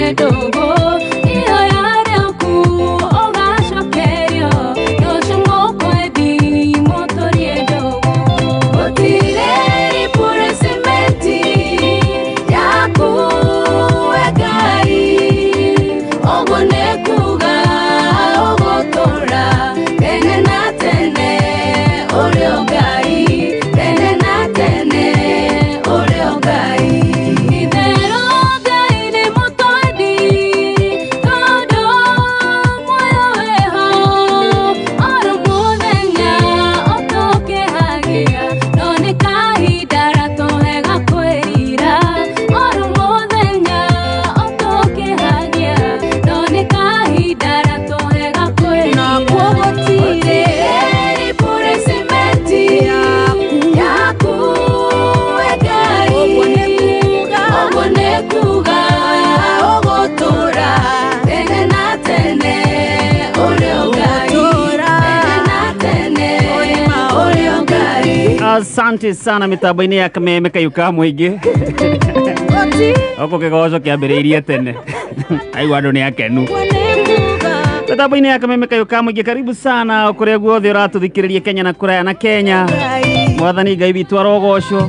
Mũtũrie ndũgũ ihoya rĩaku ũgacokerio rũciũ mũkwendi mũtũrie ndũgũ gũtirĩ replacement yaku we Ngai ũguo nĩ kuga ũgũtũra tene na tene ũrĩ o Ngai tene na tene ũrĩ o Ngai itherũ Ngai nĩ mũtwendi tondũ muoyo wĩho oro mũthenya ũtũkĩhagia no nĩ kahinda ratũhe ga kwĩrira oro mũthenya ũtũkĩhagia no nĩ kahinda ratũhe ga kwĩrira Nakuo gũtirĩ replacement yaku we Ngai Ũguo nĩ kuga. Ũguo nĩ kuga ũgũtũra tene na tene ũrĩ o Ngai Ũgũtũra. tene na tene ũrĩ o Ngai. Asante sana mitambo-inĩ ya kameme kayũ ka mũingĩ gũkũ kĩgoco kĩambĩrĩirie tene aigua andũ nĩ akenu mitambo-inĩ ya kameme kayũ ka mũingĩ karibu sana o kũrĩa guothe ũratũthikĩrĩria Kenya na kũraya na Kenya mwathani Ngai witũ arogocwo.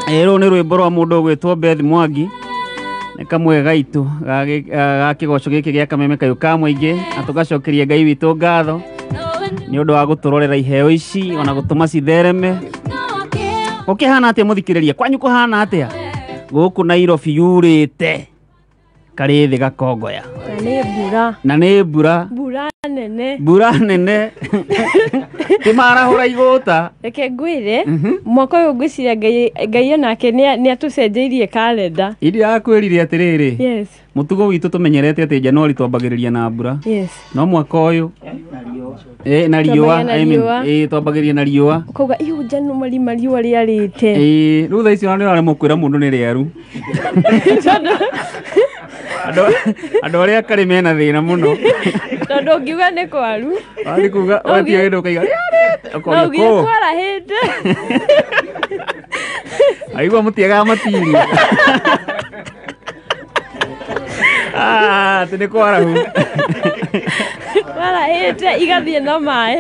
Ĩ rũrũ nĩ rwĩmbo rwa mũndũ ũgwĩtwo Beth Mwangi nĩ kamwe gaitũ ga kĩgoco gĩkĩ gĩa kameme kayũ ka mũingĩ na tũgacokeria Ngai witũ ngatho nĩ ũndũ wa gũtũrorera iheo ici ona gũtũma cithereme. Gũkĩhana atĩa mũthikĩrĩria kwanyu kũhana atĩa gũkũ Nairobi yurĩte karĩ thĩ gakongoya Na nĩ mbura. Na nĩ mbura. Mbura nene. Mbura nene ti marahũra igũta. Reke ngwĩre mwaka ũyũ ngwĩciria Ngai onake nĩ atũcenjeirie kalenda. Iria akwĩrire atĩrĩrĩ Yes. mũtugo witũ tũmenyerete atĩ Januari twambagĩrĩria na mbura Yes. no mwaka ũyũ na riũa. Twambagia na I mean, riũa. Twambagĩrĩria na riũa. Ũkauga iũ Januari mariũa rĩarĩte. Rĩu thaa ici ona nĩ ũraremwo kwĩra mũndũ nĩ rĩaru. Tondũ Andũ arĩa akarĩ mena thĩna mũno. Tondũ ũngiuga nĩ kwaru. Wathiĩ kuga wetia kĩndũ ũkaiga rĩarĩte No ũkoria ugire kũ kwarahĩte. Aigua mũtiagaga matiria. Ah, atĩ nĩ kwarahu. Kwarahĩte igathiĩ na maĩ.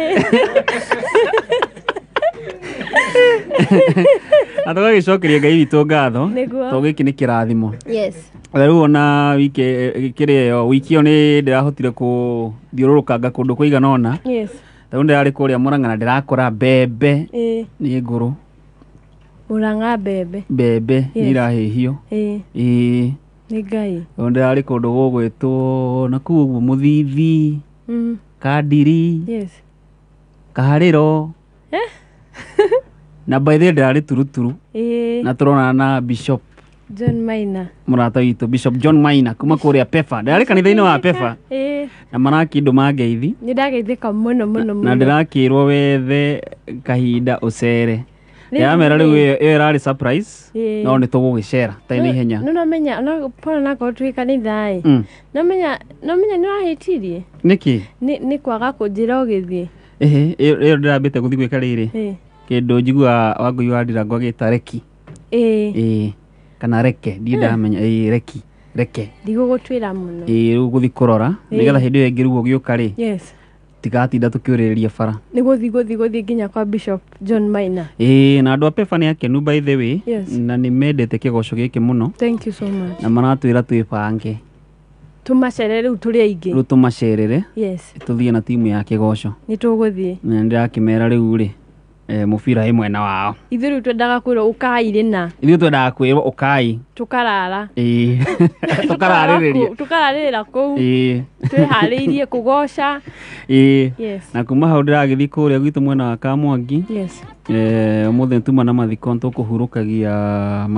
Na tũgagĩcokeria Ngai witũ ngatho Nĩguo. tondũ gĩkĩ nĩ kĩrathimo. Yes. Rĩu ona wiki kĩrĩa ĩyo wiki ĩyo nĩ ndĩrahotire kũthiũrũrũkanga kũndũ kũigana ũna. Yes. Rĩu ndĩrarĩ kũrĩa Mũrang'a na ndĩrakora mbembe nĩ ngũrũ. Mũrang'a mbembe. Mbembe nĩ Yes. irahĩhio. Ĩĩ. Nĩ Ngai. Rĩu ndĩrarĩ kũndũ gũgwĩtwo na kũu ũguo Mũthithi, Kandiri, Yes. Kaharĩro. Na by the way ndĩrarĩ Turuturu na tũronana na Bishop John Maina. Mũrata witũ Bishop John Maina kuma kũrĩa Pefa. Ndĩrarĩ kanitha-inĩ wa Pefa na marakĩndũma ngeithi. Nĩ ndageithĩka mũno mũno mũno. Na ndĩrakĩrwo wethe kahinda ũcere. Rĩu Ndĩramera rĩu rĩ. ĩyo ĩrarĩ surprise no nĩ tũgũgĩcera tarĩ na ihenya. No nomenya no pona nakorwo twĩ kanitha ĩ. Nomenya nomenya nĩ wahĩtirie. Nĩkĩ? Nĩ kwaga kũnjĩra ũgĩthiĩ. Ĩhĩ ĩyo ndĩrambĩte gũthiĩ gwĩka rĩrĩ kĩndũ njiguaga Wangũi wa Ndirango agĩta reki. Ĩĩ kana reke ndirĩ ndamenya ĩĩ reki reke. Ndigũgũtwĩra mũno. Ĩĩ rĩu gũthiĩ kũrora nĩgetha hĩndĩ ĩyo ĩngĩ rĩu ũgĩũka rĩ Yes. tigatinda tũkĩũrĩrĩria bara. Nĩ gũthiĩ gũthiĩ gũthiĩ nginya kwa Bishop John Maina. Ĩĩ na andũ a Pefa nĩ akenu by the way Yes. na nĩ mendete kĩgoco gĩkĩ mũno Thank you so much. Na maratwĩra twĩbange. Tũmacere rĩu tũrĩ aingĩ. Rĩu tũmacerere. Yes. Tũthiĩ na timu ya kĩgoco. Nĩ tũgũthiĩ. Na ndĩrakĩmera rĩu rĩ mũbira ĩ mwena wao. Ithuĩ rĩu twendaga kwĩrwo ũkai rĩna. Ithuĩ twendaga kwĩrwo ũkai. Tũkarara. Ĩĩ tũkararĩrĩria. Tũkararĩrĩra kũu. Ĩĩ. Twĩharĩirie kũgoca. Ĩĩ. Yes. Na kuma hau ndĩragĩthiĩ kũrĩa gwitũ mwena wa Kamwangi. Yes. Ũmũthĩ tuma na mathiko tũkũhurũkagia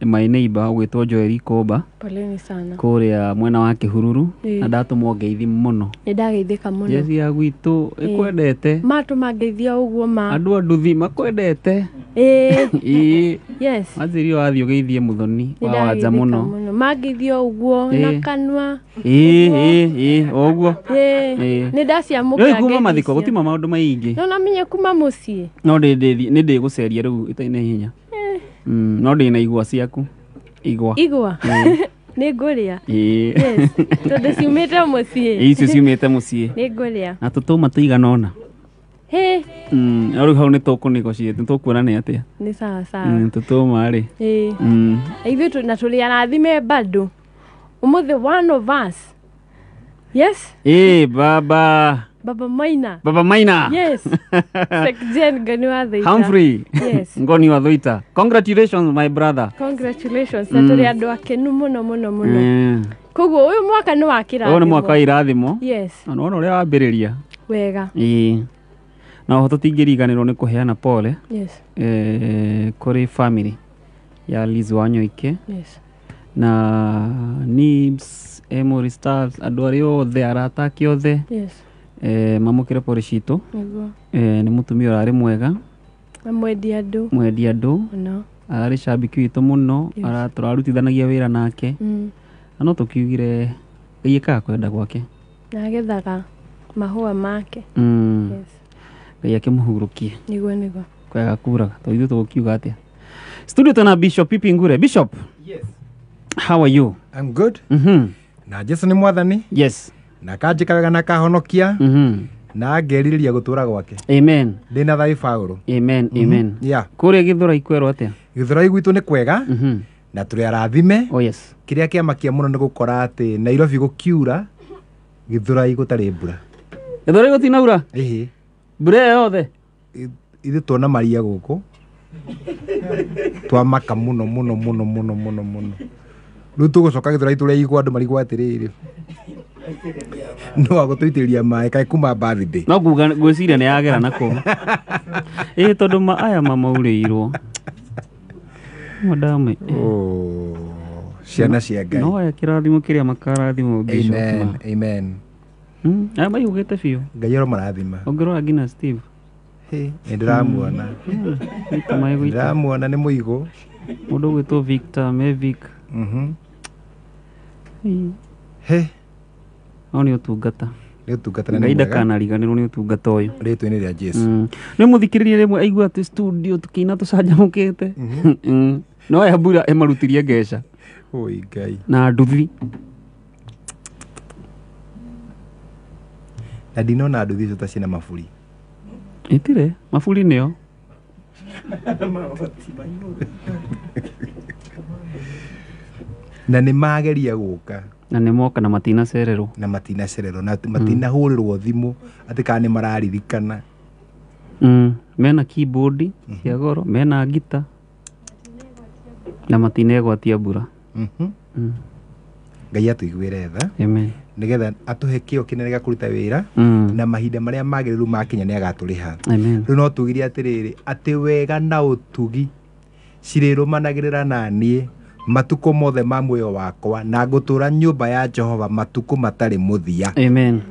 my neighbor ũgwĩtwo Joel Komba. Poleni sana. Kũrĩa mwena wa Kĩhururu. Ĩĩ. Na ndatũmwo ngeithi mũno. Nĩ ndageithĩka mũno. Jeci ya gwitũ ĩkwendete. Matũma ngeithia ũguo ma. Andũ a nduthi makwendete. Ĩĩ. Ĩĩ. Yes. Manjĩrire wathiĩ ũgeithie Mũthoni Nĩ wa Wanja ndageithĩka mũno. mũno. Mangeithia ũguo na Ĩĩ. kanua. Ĩĩ ĩĩ ĩĩ ũguo. Ĩĩ. Ĩĩ. Nĩ ndaciamũkĩra Rĩu kuma ngeithi mathiko icio. gũtima maũndũ maingĩ. No namenye kuma mũciĩ. No nĩ ndĩgũceria rĩu itarĩ na ihenya. No ndĩna igwa ciaku. Igwa. Igwa. Nĩ ngũrĩa. Ĩĩ. Yes. Tondũ ciumĩte mũciĩ. Icio ciumĩte mũciĩ. Nĩ ngũrĩa. Na tũtũma tũigana ũna. Hĩ. No rĩu hau nĩ tũkũnegotiate, nĩ tũkuona nĩ atĩa. Nĩ sawa sawa. Tũtũma rĩ. Ĩĩ. Ithuĩ na tũrĩ arathime bado. Ũmũthĩ one of us. Yes. Ĩĩ baba. Baba Maina. Baba Maina. Yes. Sekjen Ngoni wa Thũita. Humphrey. Yes. Ngoni wa Thũita. Congratulations my brother. Congratulations. Na tũrĩ andũ akenu mũno mũno mũno. Koguo ũyũ mwaka nĩ wa kĩrathimo. Ũyũ nĩ mwaka wa irathimo. Yes. Na nĩwona ũrĩa wambĩrĩria. Wega. Ĩĩ. Na oho tũtingĩriganĩrwo nĩ kũheana pole Yes. kũrĩ family ya Liz Wanyoike Yes. na Nibs, Emory Stars, andũ arĩa othe arata ake othe Yes. mamũkĩre pole citũ. Nĩguo. Nĩ mũtumia ũrarĩ mwega, Na mwendi andũ. mwendi andũ, Mũno. ararĩ cambĩki witũ mũno, Yes. tũrarutithanagia wĩra nake. Na no tũkiugire Ngai ĩkaga kwenda gwake. Na agethaga mahũa make. Yes. Ngai akĩmũhurũkie. Nĩguo nĩguo. Kwega kuraga tondũ ithuĩ tũgũkiuga atĩa. Studio tuna Bishop Pipi Ngure. Bishop. Yes. How are you? I'm good. Na Jesu nĩ mwathani. Yes. Na kanjĩka wega na kahonokia. Na ngerirĩria gũtũũra gwake. Amen. Ndĩna thayũ Paũlũ. Amen. Amen. Yeah. Kũrĩa Gĩthũrai kwerwo atĩa? Gĩthũrai gwitũ nĩ kwega. Na tũrĩ arathime. Oh yes. Kĩrĩa kĩamakia mũno nĩ gũkora atĩ Nairobi gũkiura, Gĩthũrai gũtarĩ mbura. Gĩthũrai gũtinaura? Ĩhĩ. Mbura ĩyo yothe? Ithuĩ tuona maria gũkũ. Twamaka mũno mũno mũno mũno mũno mũno. Rĩu tũgũcoka Gĩthũrai tũrĩa igwa andũ marigwo atĩrĩrĩ. No agũtũitĩrĩria maĩ kaĩ kuma birthday. No nguga ngwĩciria nĩ yagera na kũu. Ĩĩ tondũ aya mamaurĩirwo. Madame. Oh, ciana cia Ngai. No aya kĩrathimo kĩrĩa makarathimo Bishop. Amen. Amen. Aya maihũgĩte biũ. Ngai aromarathima. Ũngĩrora nginya Steve. Hĩ, nĩ ndĩramuona. Ndĩramuona nĩ mũigũ. Mũndũ ũgwĩtwo Victor Mevic. Hĩ. No nĩ ũtungata. Nĩ ũtungata na nĩ Ngai mwega. ndakanariganĩrwo nĩ ũtungata ũyũ. Rĩtwa-inĩ rĩa Jesu. Nĩ mũthikĩrĩria rĩmwe aigua atĩ studio tũkĩina tũcanjamũkĩte. No aya mbura ĩmarutirie ngeca. Oi Ngai. Na nduthi. Na ndinona nduthi icio ta ciĩna maburi. Ĩtirĩ, maburi nĩo. Na nĩ mageria gũka. Na nĩ moka na matinacererwo. Na matinacererwo na matinahũrĩrwo thimũ atĩ kana nĩ mararirikana. Mena keyboard cia goro, mena ngita. Na matinegwatia mbura. Ngai atũiguĩre tha. Amen. Nĩgetha atũhe kĩo kĩnene gĩa kũruta wĩra na mahinda marĩa magĩrĩru makinya nĩ agatũrĩha. Amen. Rĩu no tugire atĩrĩrĩ atĩ wega na ũtugi cirĩrũmanagĩrĩra na niĩ matukũ mothe ma muoyo wakwa na ngũtũũra nyũmba ya Jehova matukũ matarĩ mũthia. Amen.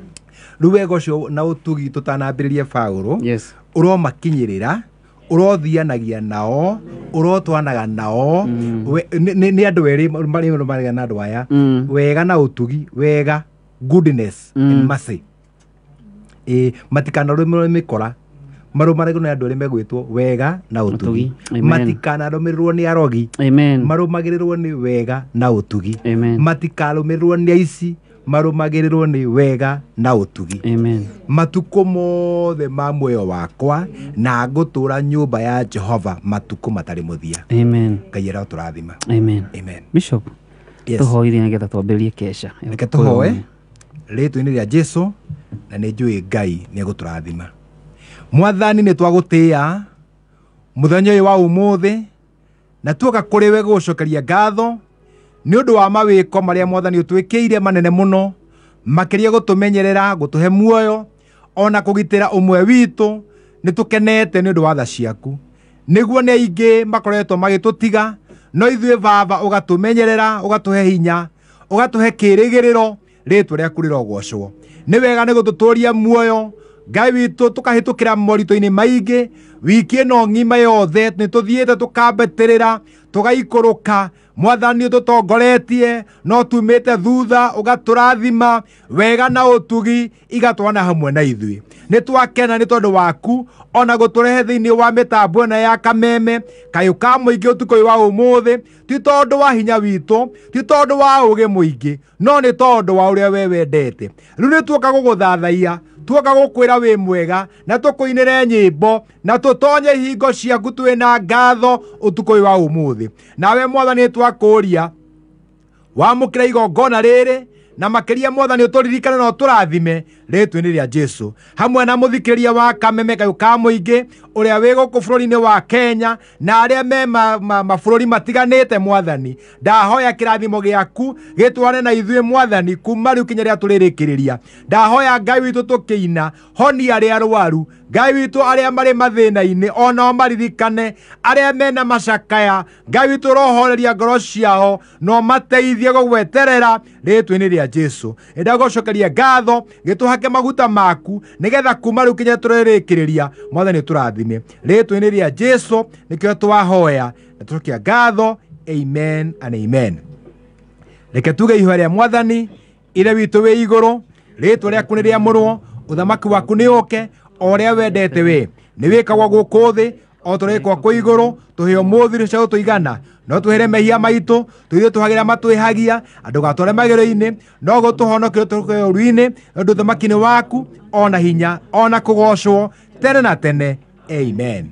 Rĩu wega ũcio na ũtugi tũtanambĩrĩrie Paũlũ. Yes. Ũromakinyĩrĩra, ũrothianagia nao, ũrotwanaga nao. Nĩ andũ erĩ marĩ na andũ aya. Wega na ũtugi, wega, goodness and mercy. Matikanarũmĩrĩrwo nĩ mĩkora. Marũmanagĩrĩrwo nĩ andũ arĩa megwĩtwo wega na ũtugi. Matikanarũmĩrĩrwo nĩ arogi. Amen. Marũmagĩrĩrwo nĩ wega na ũtugi. Amen. Matikarũmĩrĩrwo nĩ aici, marũmagĩrĩrwo nĩ wega na ũtugi. Amen. Matukũ mothe ma muoyo wakwa na ngũtũũra nyũmba ya Jehova matukũ matarĩ mũthia. Amen. Ngai arotũrathima. Amen. Amen. Bishop. Yes. Tũhoithie nĩgetha twambĩrĩrie kesha. Reke tũhoe rĩtwa-inĩ rĩa Jesu na nĩ njũĩ Ngai nĩ egũtũrathima. Mwathani nĩ twagũtĩĩa mũthenya ũyũ wa ũmũthĩ na tuoka kũrĩ we gũgũcokeria ngatho nĩ ũndũ wa mawĩko marĩa mwathani ũtwĩkĩire manene mũno makĩria gũtũmenyerera gũtũhe muoyo ona kũgitĩra ũmwe witũ. Nĩ tũkenete nĩ ũndũ wa tha ciaku nĩguo nĩ aingĩ makoretwo magĩtũtiga no ithuĩ Baba ũgatũmenyerera ũgatũhe hinya ũgatũhe kĩrĩgĩrĩro rĩtwa rĩaku rĩrogocwo. Nĩ wega nĩ gũtũtũria muoyo Ngai witũ tũkahĩtũkĩra moritũ-inĩ maingĩ wiki ĩno ng'ima yothe nĩ tũthiĩte tũkambatĩrĩra tũgaikũrũka mwathani ũtũtongoretie no tumĩte thutha ũgatũrathima wega na ũtugi igatwana hamwe na ithuĩ nĩ twakena nĩ tondũ waku ona gũtũrehe thĩinĩ wa mĩtambo ĩno ya kameme kayũ ka mũingĩ ũtukũ ũyũ wa ũmũthĩ ti tondũ wa hinya witũ ti tondũ wa ũgĩ mũingĩ no nĩ tondũ wa ũrĩa we wendete rĩu nĩ tuoka gũgũthathaiya tuoka gũkwĩra wĩ mwega na tũkũinĩre nyĩmbo na tũtonye hingo ciaku twĩ na ngatho ũtukũ ũyũ wa ũmũthĩ nawe mwathani twakũria wamũkĩra igongona rĩrĩ na makĩria mwathani ũtũririkane na ũtũrathime rĩtwa-inĩ rĩa Jesu hamwe na mũthikĩrĩria wa kameme kayũ ka mũingĩ ũrĩa wĩ gũkũ bũrũri-inĩ wa Kenya na arĩa me mabũrũri matiganĩte mwathani ndahoya kĩrathimo gĩaku gĩtwane na ithuĩ mwathani kuma rĩu kinya rĩrĩa tũrĩrĩkĩrĩria ndahoya Ngai witũ tũkĩina honia arĩa arwaru Ngai witũ arĩa marĩ mathĩna-inĩ onao maririkane arĩa mena macakaya Ngai witũ ũrohoreria ngoro ciao no mateithie gũgweterera rĩtwa-inĩ rĩa Jesu ndagũcokeria ngatho gĩtũhake maguta maku nĩgetha kuma rĩu kinya tũrĩrĩkĩrĩria mwathani tũrathime rĩtwa-inĩ rĩa Jesu nĩkĩo twahoya na tũcokia ngatho amen and amen reke tuge ihoya rĩa mwathani Ithe witũ wĩ igũrũ rĩtwa rĩaku nĩ rĩamũrwo ũthamaki waku nĩ ũke o ũrĩa wendete we nĩ wĩkagwo gũkũ thĩ o ta ũrĩa wĩkagwo kũu igũrũ tũhe ũmũthĩ irio cia gũtũigana no tũhere mehia maitũ tũithuĩ tũhagĩra matwĩhagia ndũgatware magerio-inĩ no gũtũhonokia tũke ũru-inĩ ũndũ ũthamaki nĩ waku ona hinya ona kũgocwo tene na tene amen.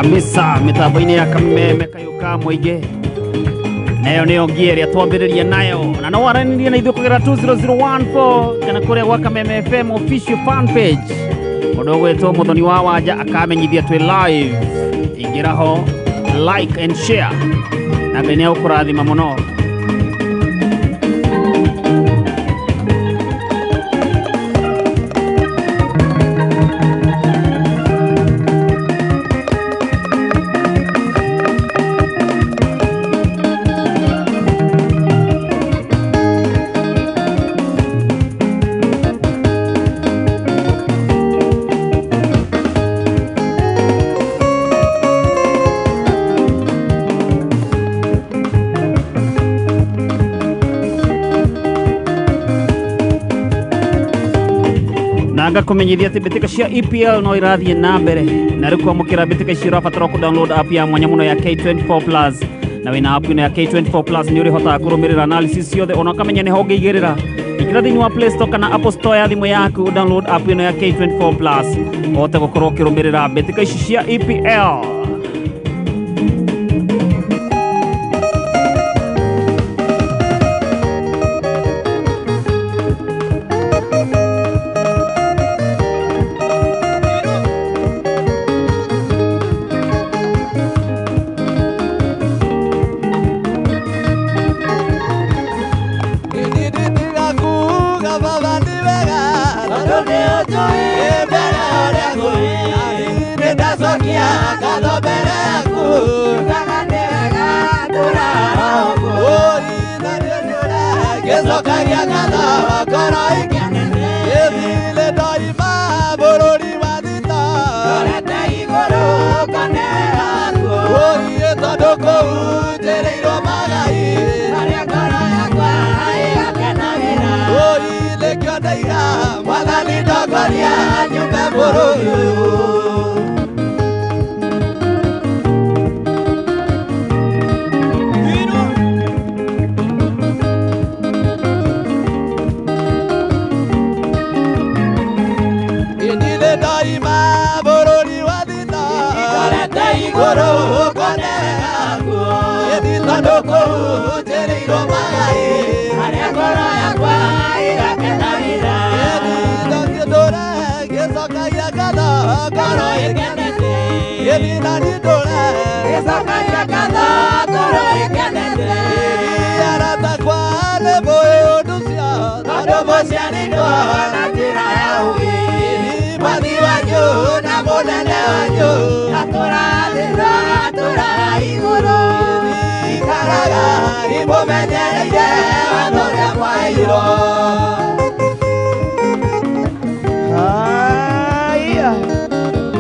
Kabisa mitambo-inĩ ya Kameme kayũ ka mũingĩ. Nayo nĩyo ngia ĩrĩa twambĩrĩria nayo na no waranĩrie na ithuĩ kũgerera 20014 kana kũrĩa gwa Kameme FM official fan page. Mũndũ ũgwĩtwo Mũthoni wa Wanja akamenyithia twĩ live. Ingĩra ho like and share na Ngai nĩ egũkũrathima mũno. Ngakumenyithia atĩ mbĩtĩka cia EPL no irathiĩ na mbere na rĩu kwamũkĩra mbĩtĩka icio ũrabatara kũ download app ya mwanya mũno ya K24 Plus na wĩna app ĩno ya K24 Plus nĩ ũrĩhotaga kũrũmĩrĩra analysis ciothe ona ũkamenya nĩho ũngĩigĩrĩra. Ingĩra thĩinĩ wa Play Store kana Apple Store ya thimũ yaku download app ĩno ya K24 Plus ũhote gũkorwo ũkĩrũmĩrĩra mbĩtĩka ici cia EPL.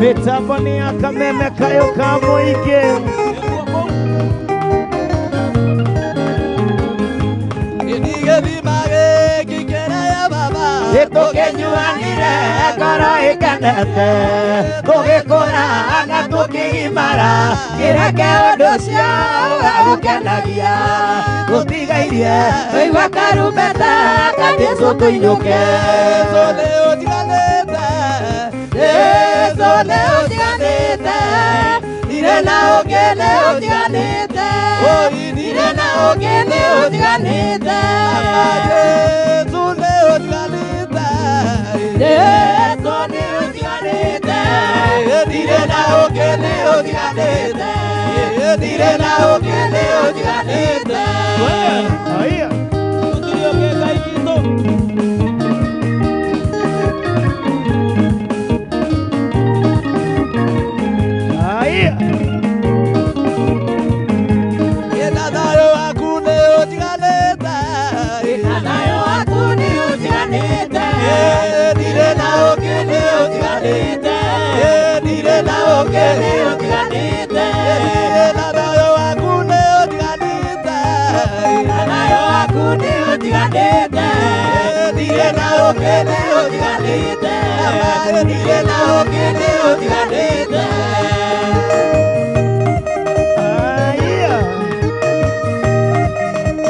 Mitambo ni ya Kameme kayo ka mũingĩ. Tũkĩnyuanire ngoro ĩkenete, tũgĩkũra na tũkĩgimara, kĩreke ũndũ ũcio ũgagũkenagia, tũtigairie tũigua karumbeta ka Jesũ tũinũke. Jesũ nĩ ũtiganĩte, ndirĩ na ũngĩ nĩ ũtiganĩte, ndirĩ na ũngĩ nĩ ũtiganĩte. Jesũ nĩ ũtiganĩte, Jesũ nĩ ũtiganĩte, ndirĩ na ũngĩ nĩ ũtiganĩte, ndirĩ na ũngĩ nĩ ũtiganĩte.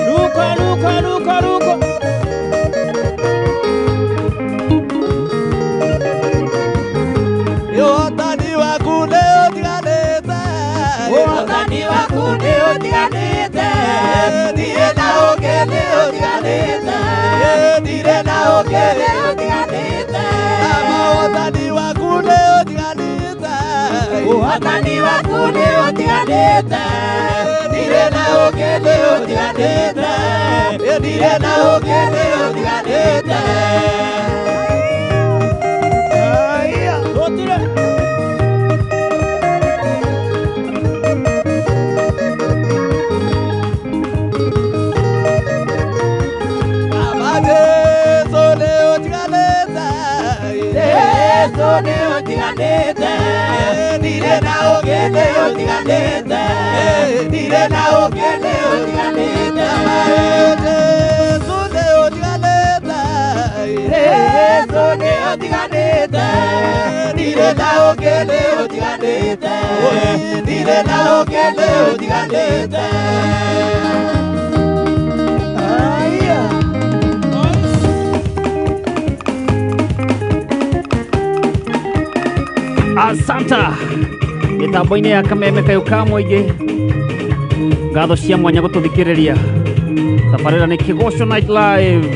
Ruko, ruko, ruko, ruko. nĩ ũtiganĩte ndirĩ na ũngĩ nĩ ũtiganĩte ũhotani waku nĩ ũtiganĩte ũhotani waku nĩ ũtiganĩte ndirĩ na ũngĩ nĩ ũtiganĩte ndirĩ na ũngĩ nĩ ũtiganĩte. Ndirĩ na ũngĩ nĩ ũtiganĩte ndirĩ na ũngĩ nĩ ũtiganĩte Jesũ nĩ ũtiganĩte Jesũ nĩ ũtiganĩte ndirĩ na ũngĩ nĩ ũtiganĩte ndirĩ na ũngĩ nĩ ũtiganĩte. Asanta mitambo-inĩ ya Kameme kayũ ka mũingĩ ngatho cia mwanya gũtũthikĩrĩria tabarĩra nĩ Kĩgoco Night Live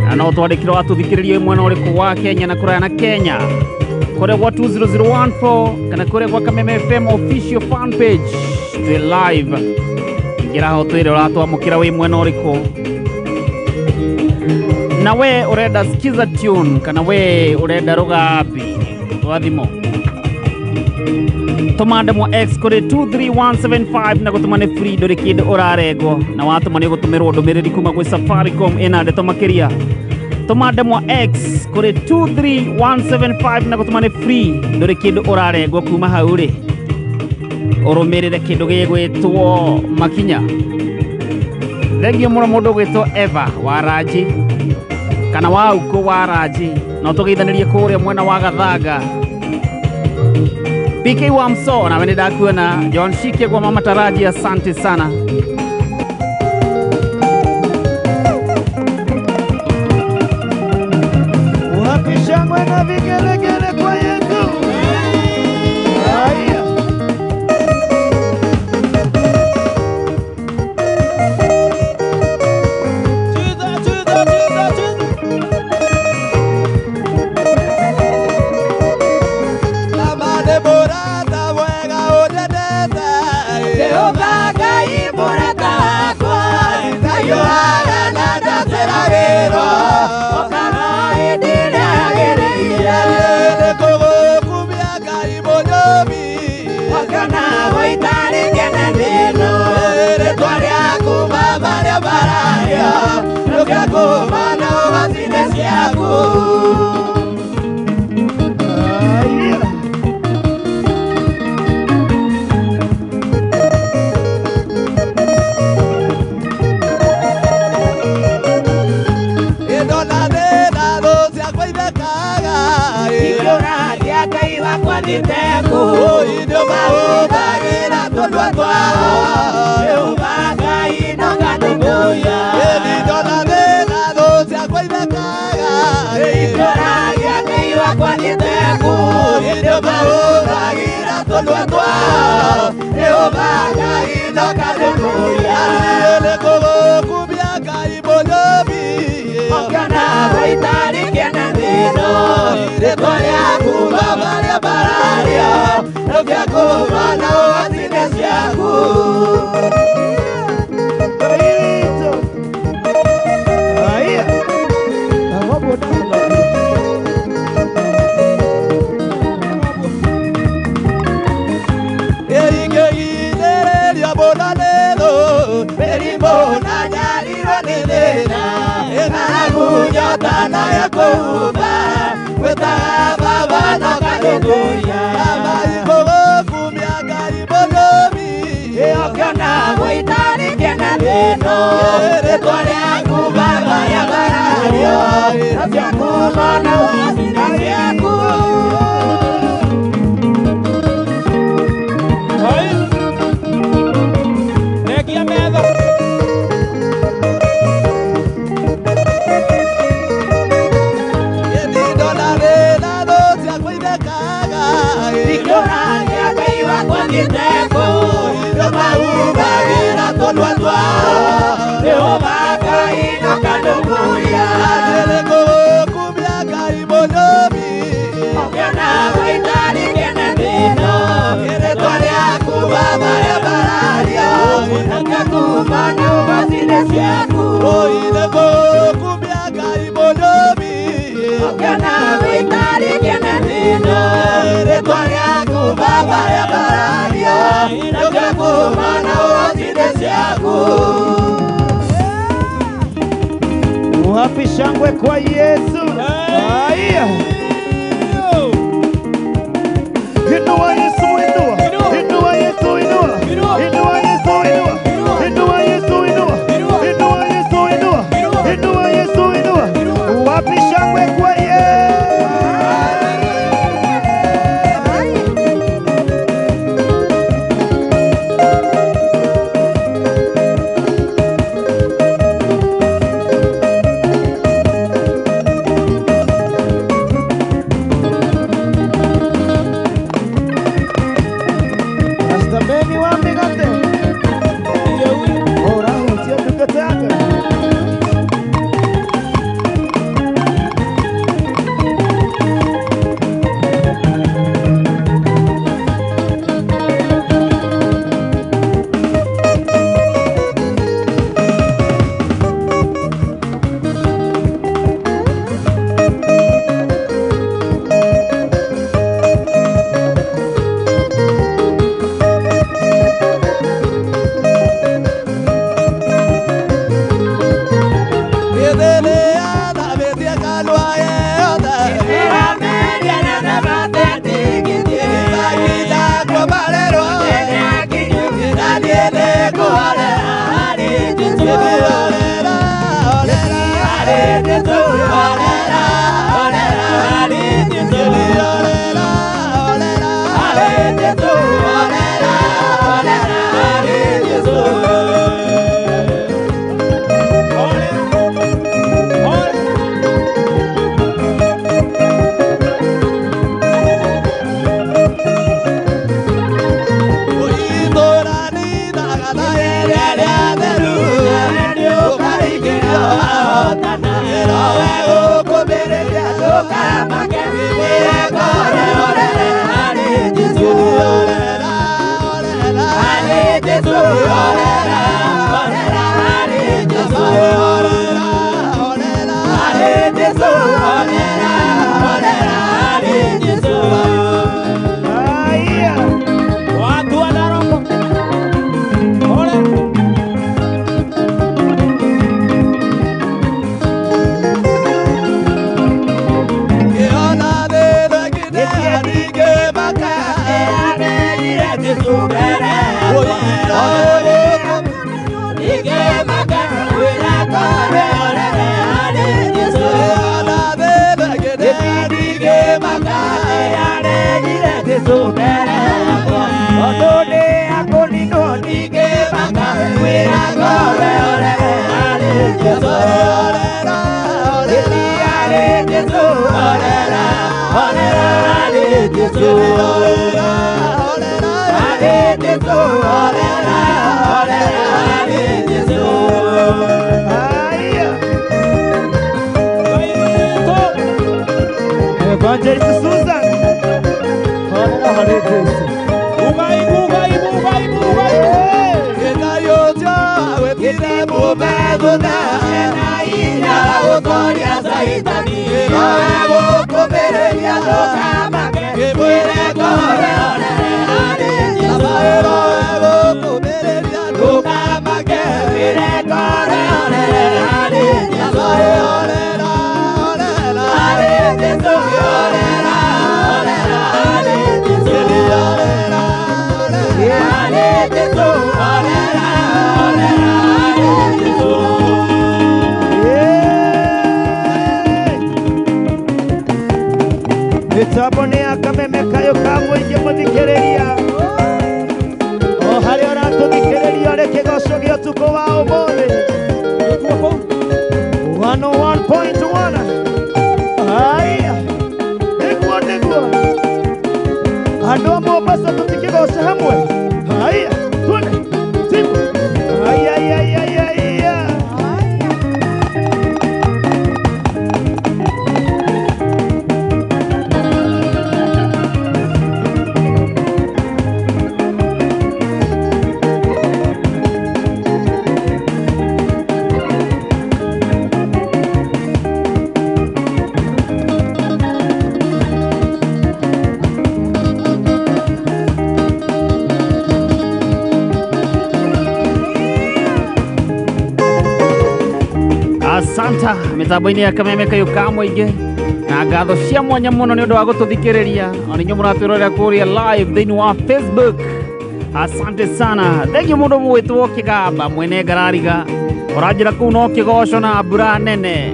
na no twandĩkĩrwo watũthikĩrĩria mwena ũrĩkũ wa Kenya na kũraya na Kenya kũrĩa gwa 20014 kana kũrĩa gwa Kameme FM official fan page twĩ live ingĩra ho twĩre ũratwamũkĩra wĩ mwena ũrĩkũ na we ũrenda skiza tune kana we ũrenda rũgambi twathimo tũma ndemwa X kũrĩ 23175 na gũtũma nĩ free ndũrĩ kĩndũ ũrarengwo na watũma nĩ ũgũtũmĩrwo ndũmĩrĩri kuma gwĩ Safaricom ĩna ndeto makĩria tũma ndemwa X kũrĩ 23175 na gũtũma nĩ free ndũrĩ kĩndũ ũrarengwo kuma hau rĩ ũrũmĩrĩre kĩndũ gĩgwĩtwo makinya. Thengio mũno mũndũ ũgwĩtwo Eva wa Ranji kana wa Ukũ wa Ranji no tũgeithanĩrie kũrĩa mwena wa Gathanga. PK wa Mso nawe nĩ ndakuona. John Shike kwa mama Taraji, asante sana. Wapi shangwe na vigelegele kwa Yesu. Haya. Wapi shangwe kwa Yesu? Haya. Inua Yesu, inua. Inua Yesu, inua. Inua Yesu, inua. Inua Yesu, inua. Inua Yesu, inua. Inua Yesu, inua. Wapi shangwe kwa Yesu? Evangelist Susan. Mitambo ya kameme kayo ka mũingĩ mũthikĩrĩria o harĩa ũratũthikĩrĩria ũrĩ kĩgoco gĩa ũtukũ wa ũmũthĩ 101.1. Haya, nĩguo nĩguo andũ a Mombasa tũtikĩgoce hamwe. Haya, twende timu. Haya, haya, haya, haya. Asanta mĩtambo-inĩ ya Kameme kayũ ka mũingĩ na ngatho cia mwanya mũno nĩ ũndũ wa gũtũthikĩrĩria ona inyuĩ mũratwĩrorera kũrĩa live thĩinĩ wa Facebook. Asante sana. Thengiũ mũndũ mũgwĩtwo Kĩgamba mwene ngarariga ũranjĩra kũu no kĩgoco na mbura nene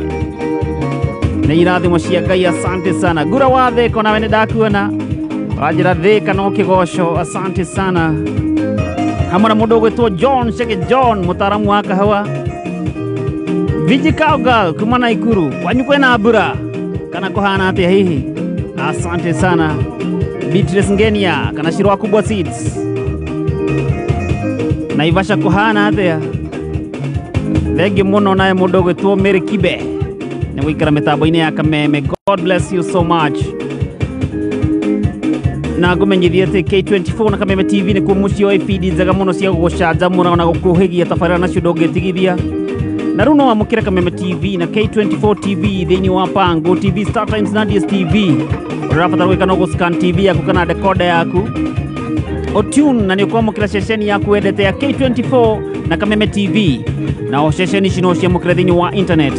nĩ irathimo cia Ngai. Asante sana. Ngura wa Thĩka nawe nĩ ndakuona ũranjĩra Thĩka no kĩgoco. Asante sana. Hamwe na mũndũ ũgwĩtwo John Shege John mũtaaramu wa kahawa Viji Cowgirl kuma Naikuru kwanyu kwĩna mbura kana kũhana atĩa hihi? Asante sana. Beatrice Ngenia kana Shirwa Kubwa Seeds Naivasha kũhana atĩa? Thengiũ mũno naye mũndũ ũgwĩtwo Mary Kibe nĩ gũikara mĩtambo-inĩ ya Kameme. God bless you so much. Na ngũmenyithie atĩ K24 na Kameme TV nĩkuo mũciĩ wa ibindi njega mũno cia gũgũcanjamũra na gũkũhĩgia tabarĩra nacio ndũngĩtigithia. Na rĩu no wamũkĩre Kameme TV na K24 TV thĩinĩ wa Pango TV, Star Times na DSTV. Ũrabatara gwĩka no gũscan TV yaku kana decoder yaku otune na nĩ ũkwamũkĩra ceceni yaku wendete ya K24 na Kameme TV. Na o ceceni ici no ciamũkĩre thĩinĩ wa internet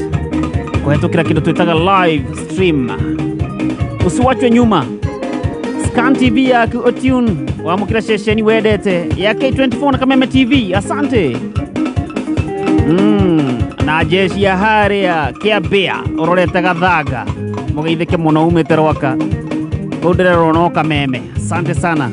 kũhetũkĩra kĩndũ twĩtaga live stream. Usiwachwe nyuma. Scan TV yaku otune wamũkĩra ceceni wendete ya K24 na Kameme TV. Asante. Na jeshi ya harĩa Kĩambĩa ũrorete Gathanga mũgeithĩke mũno umĩte Rwaka kũu ndĩrerwo no Kameme. Asante sana.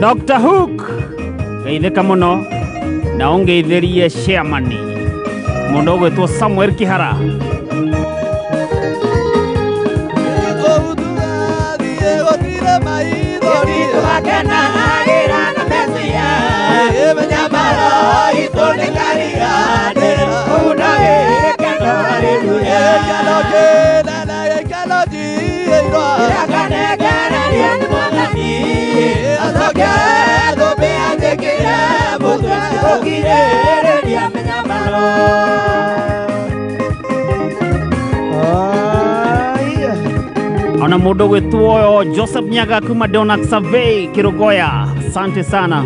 Dr. Hook geithĩka mũno na ũngeithĩrie chairman mũndũ ũgwĩtwo Samuel Kihara. Ona mũndũ ũgwĩtwo Joseph Nyaga kuma Donak Survey Kirogoya. Asante sana.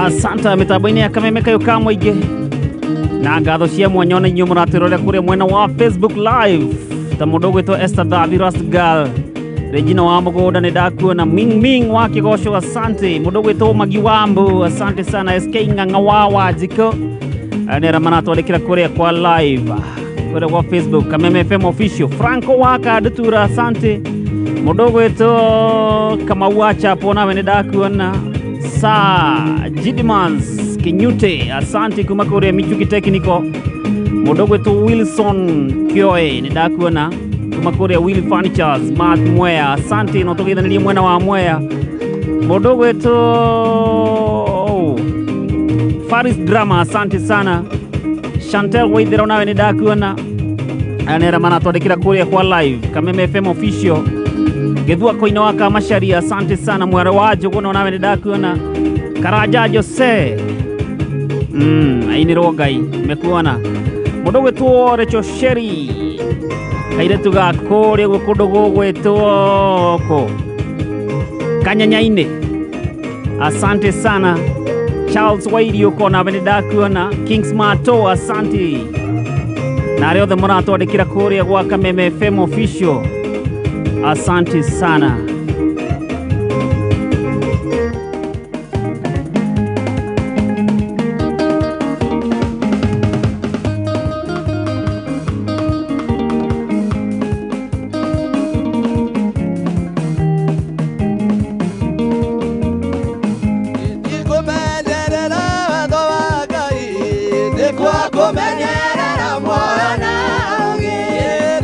Asante mitambo-inĩ ya Kameme Kayũ ka Mũingĩ na ngatho cia mwanya ona inyuĩ mũratwĩrorera kũrĩa mwena wa Facebook Live ta mũndũ ũgwĩtwo Esther Thabi Rust Girl, Regina wa Mũgũnda nĩ ndakuona, Ming Ming wa Kĩgoco, asante. Mũndũ ũgwĩtwo Magi Wambu, asante sana. SK Ng'ang'a wa Wanjikũ nĩ arĩa maratwandĩkĩra kũrĩa kwa live kũrĩa kwa Facebook Kameme FM Official. Franco wa Kandutura, asante. Mũndũ ũgwĩtwo Kamau wa Chapo, nawe nĩ ndakuona. Sa Gidimans Kinyute, asante kuma kũrĩa Michuki Technical. Mũndũ ũgwĩtwo Wilson Kioe nĩ ndakuona kuma kũrĩa Will Furnitures. Matt Mwea, asante, no tũgeithanirie mwena wa Mwea. Mũndũ ũgwĩtwo Faris Drama, asante sana. Chantel Waithera, nawe nĩ ndakuona. Aya nĩ arĩa maratwandĩkĩra kũrĩa kwa live Kameme FM Official. Gĩthua Koina wa Kamacharia, asante sana. Mware wa Njũgũna, nawe nĩ ndakuona. Karanja Jose, ainĩrwo Ngai mekuona. Mũndũ ũgwĩtwo Rachel Sherry, kairĩtu ga kũrĩa ũguo kũndũ gũgwĩtwo kũ Kanyanya-inĩ, asante sana. Charles Wairiũko, nawe nĩ ndakuona. Kings Mato, asante. Na arĩa othe mũratwandĩkĩra kũrĩa gwa Kameme FM Official, asante sana. Ndikũmenyerera watho wa Ngai, nĩkwakũmenyerera mwana ũngĩ.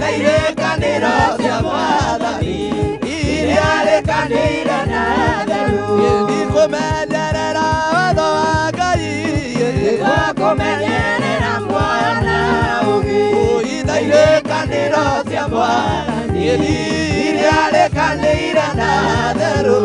Na irĩkanĩro cia Mwathani iria rĩkanĩire na theru. Ndikũmenyerera watho wa Ngai, nĩkwakũmenyerera mwana ũngĩ. Na irĩkanĩro cia Mwathani iria rĩkanĩire na theru.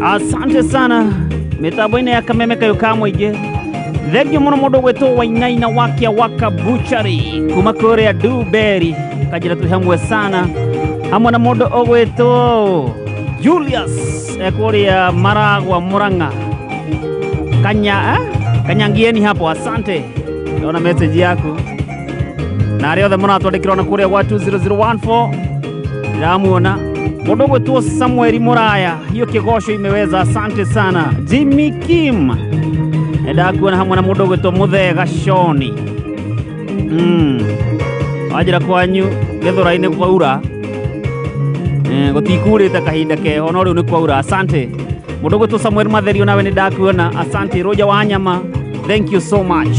Asante sana mitambo-inĩ ya Kameme Kayũ ka Mũingĩ. Thengiũ mũno mũndũ ũgwĩtwo Wainaina Wakia Waka Butchery kuma kũrĩa Duberi kanjĩra twĩ hamwe sana, hamwe na mũndũ ũgwĩtwo Julius ekũrĩa Maragwa Murang'a Kanya, Kanyangieni hapo. Asante, ndona message yaku na arĩa othe mũratwandĩkĩra ona kũrĩa gwa 20014. Ndĩramuona mũndũ ũgwĩtwo Samuel Muraya, hiyo kĩgoco imeweza, asante sana. Jimmy Kim nĩndakuona hamwe na mũndũ ũgwĩtwo Mũthee Gaconi. Wanjĩra kwanyu gĩthũra-inĩ kwaura, gũtikurĩte kahinda keho no rĩu nĩ kwaura, asante. Mũndũ ũgwĩtwo Samuel Matherio nawe nĩndakuona, asante. Roja Wanyama, thank you so much.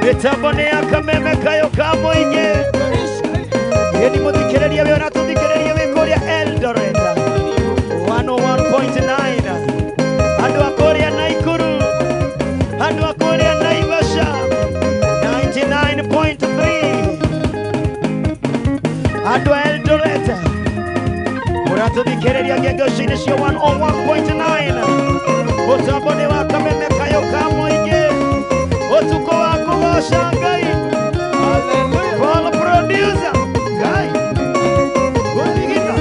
Mitambo nĩ ya Kameme kayo ka mũingĩ. Ĩni mũthikĩrĩria wĩ ũratũthikĩrĩria wĩ kũrĩa Eldoret 101.9, andũ a kũrĩa Naikuru, andũ a kũrĩa Naivasha 99.3, andũ a Eldoret. Ũratũthikĩrĩria ngengeci-inĩ cia 101.9 mũtambo nĩ wa Kameme Kayũ ka Mũingĩ ũtukũ wa kũgoca Ngai. Paul producer Ngai gũthigita.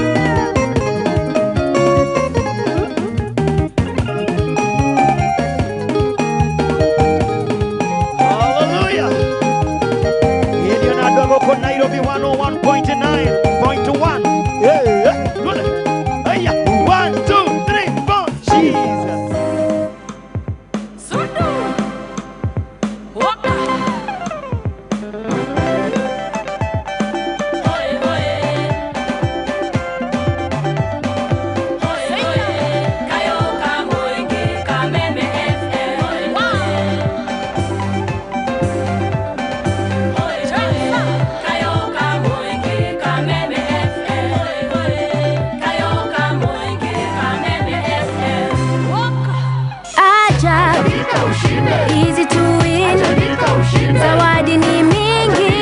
Hallelujah. Ĩndio na andũ a gũkũ Nairobi 101.9.1. Yeah, yeah. Good. Aya, 1 2 3 4. Jesus. Sundu. Waka. Oye, oye. Oye, oye. Kayo ka Mũingĩ, Kameme FM. Oye, oye. Kayo ka Mũingĩ, Kameme FM. Oye, oye. Kayo ka Mũingĩ, Kameme FM. Waka. Aja easy to win, zawadi ni mingi,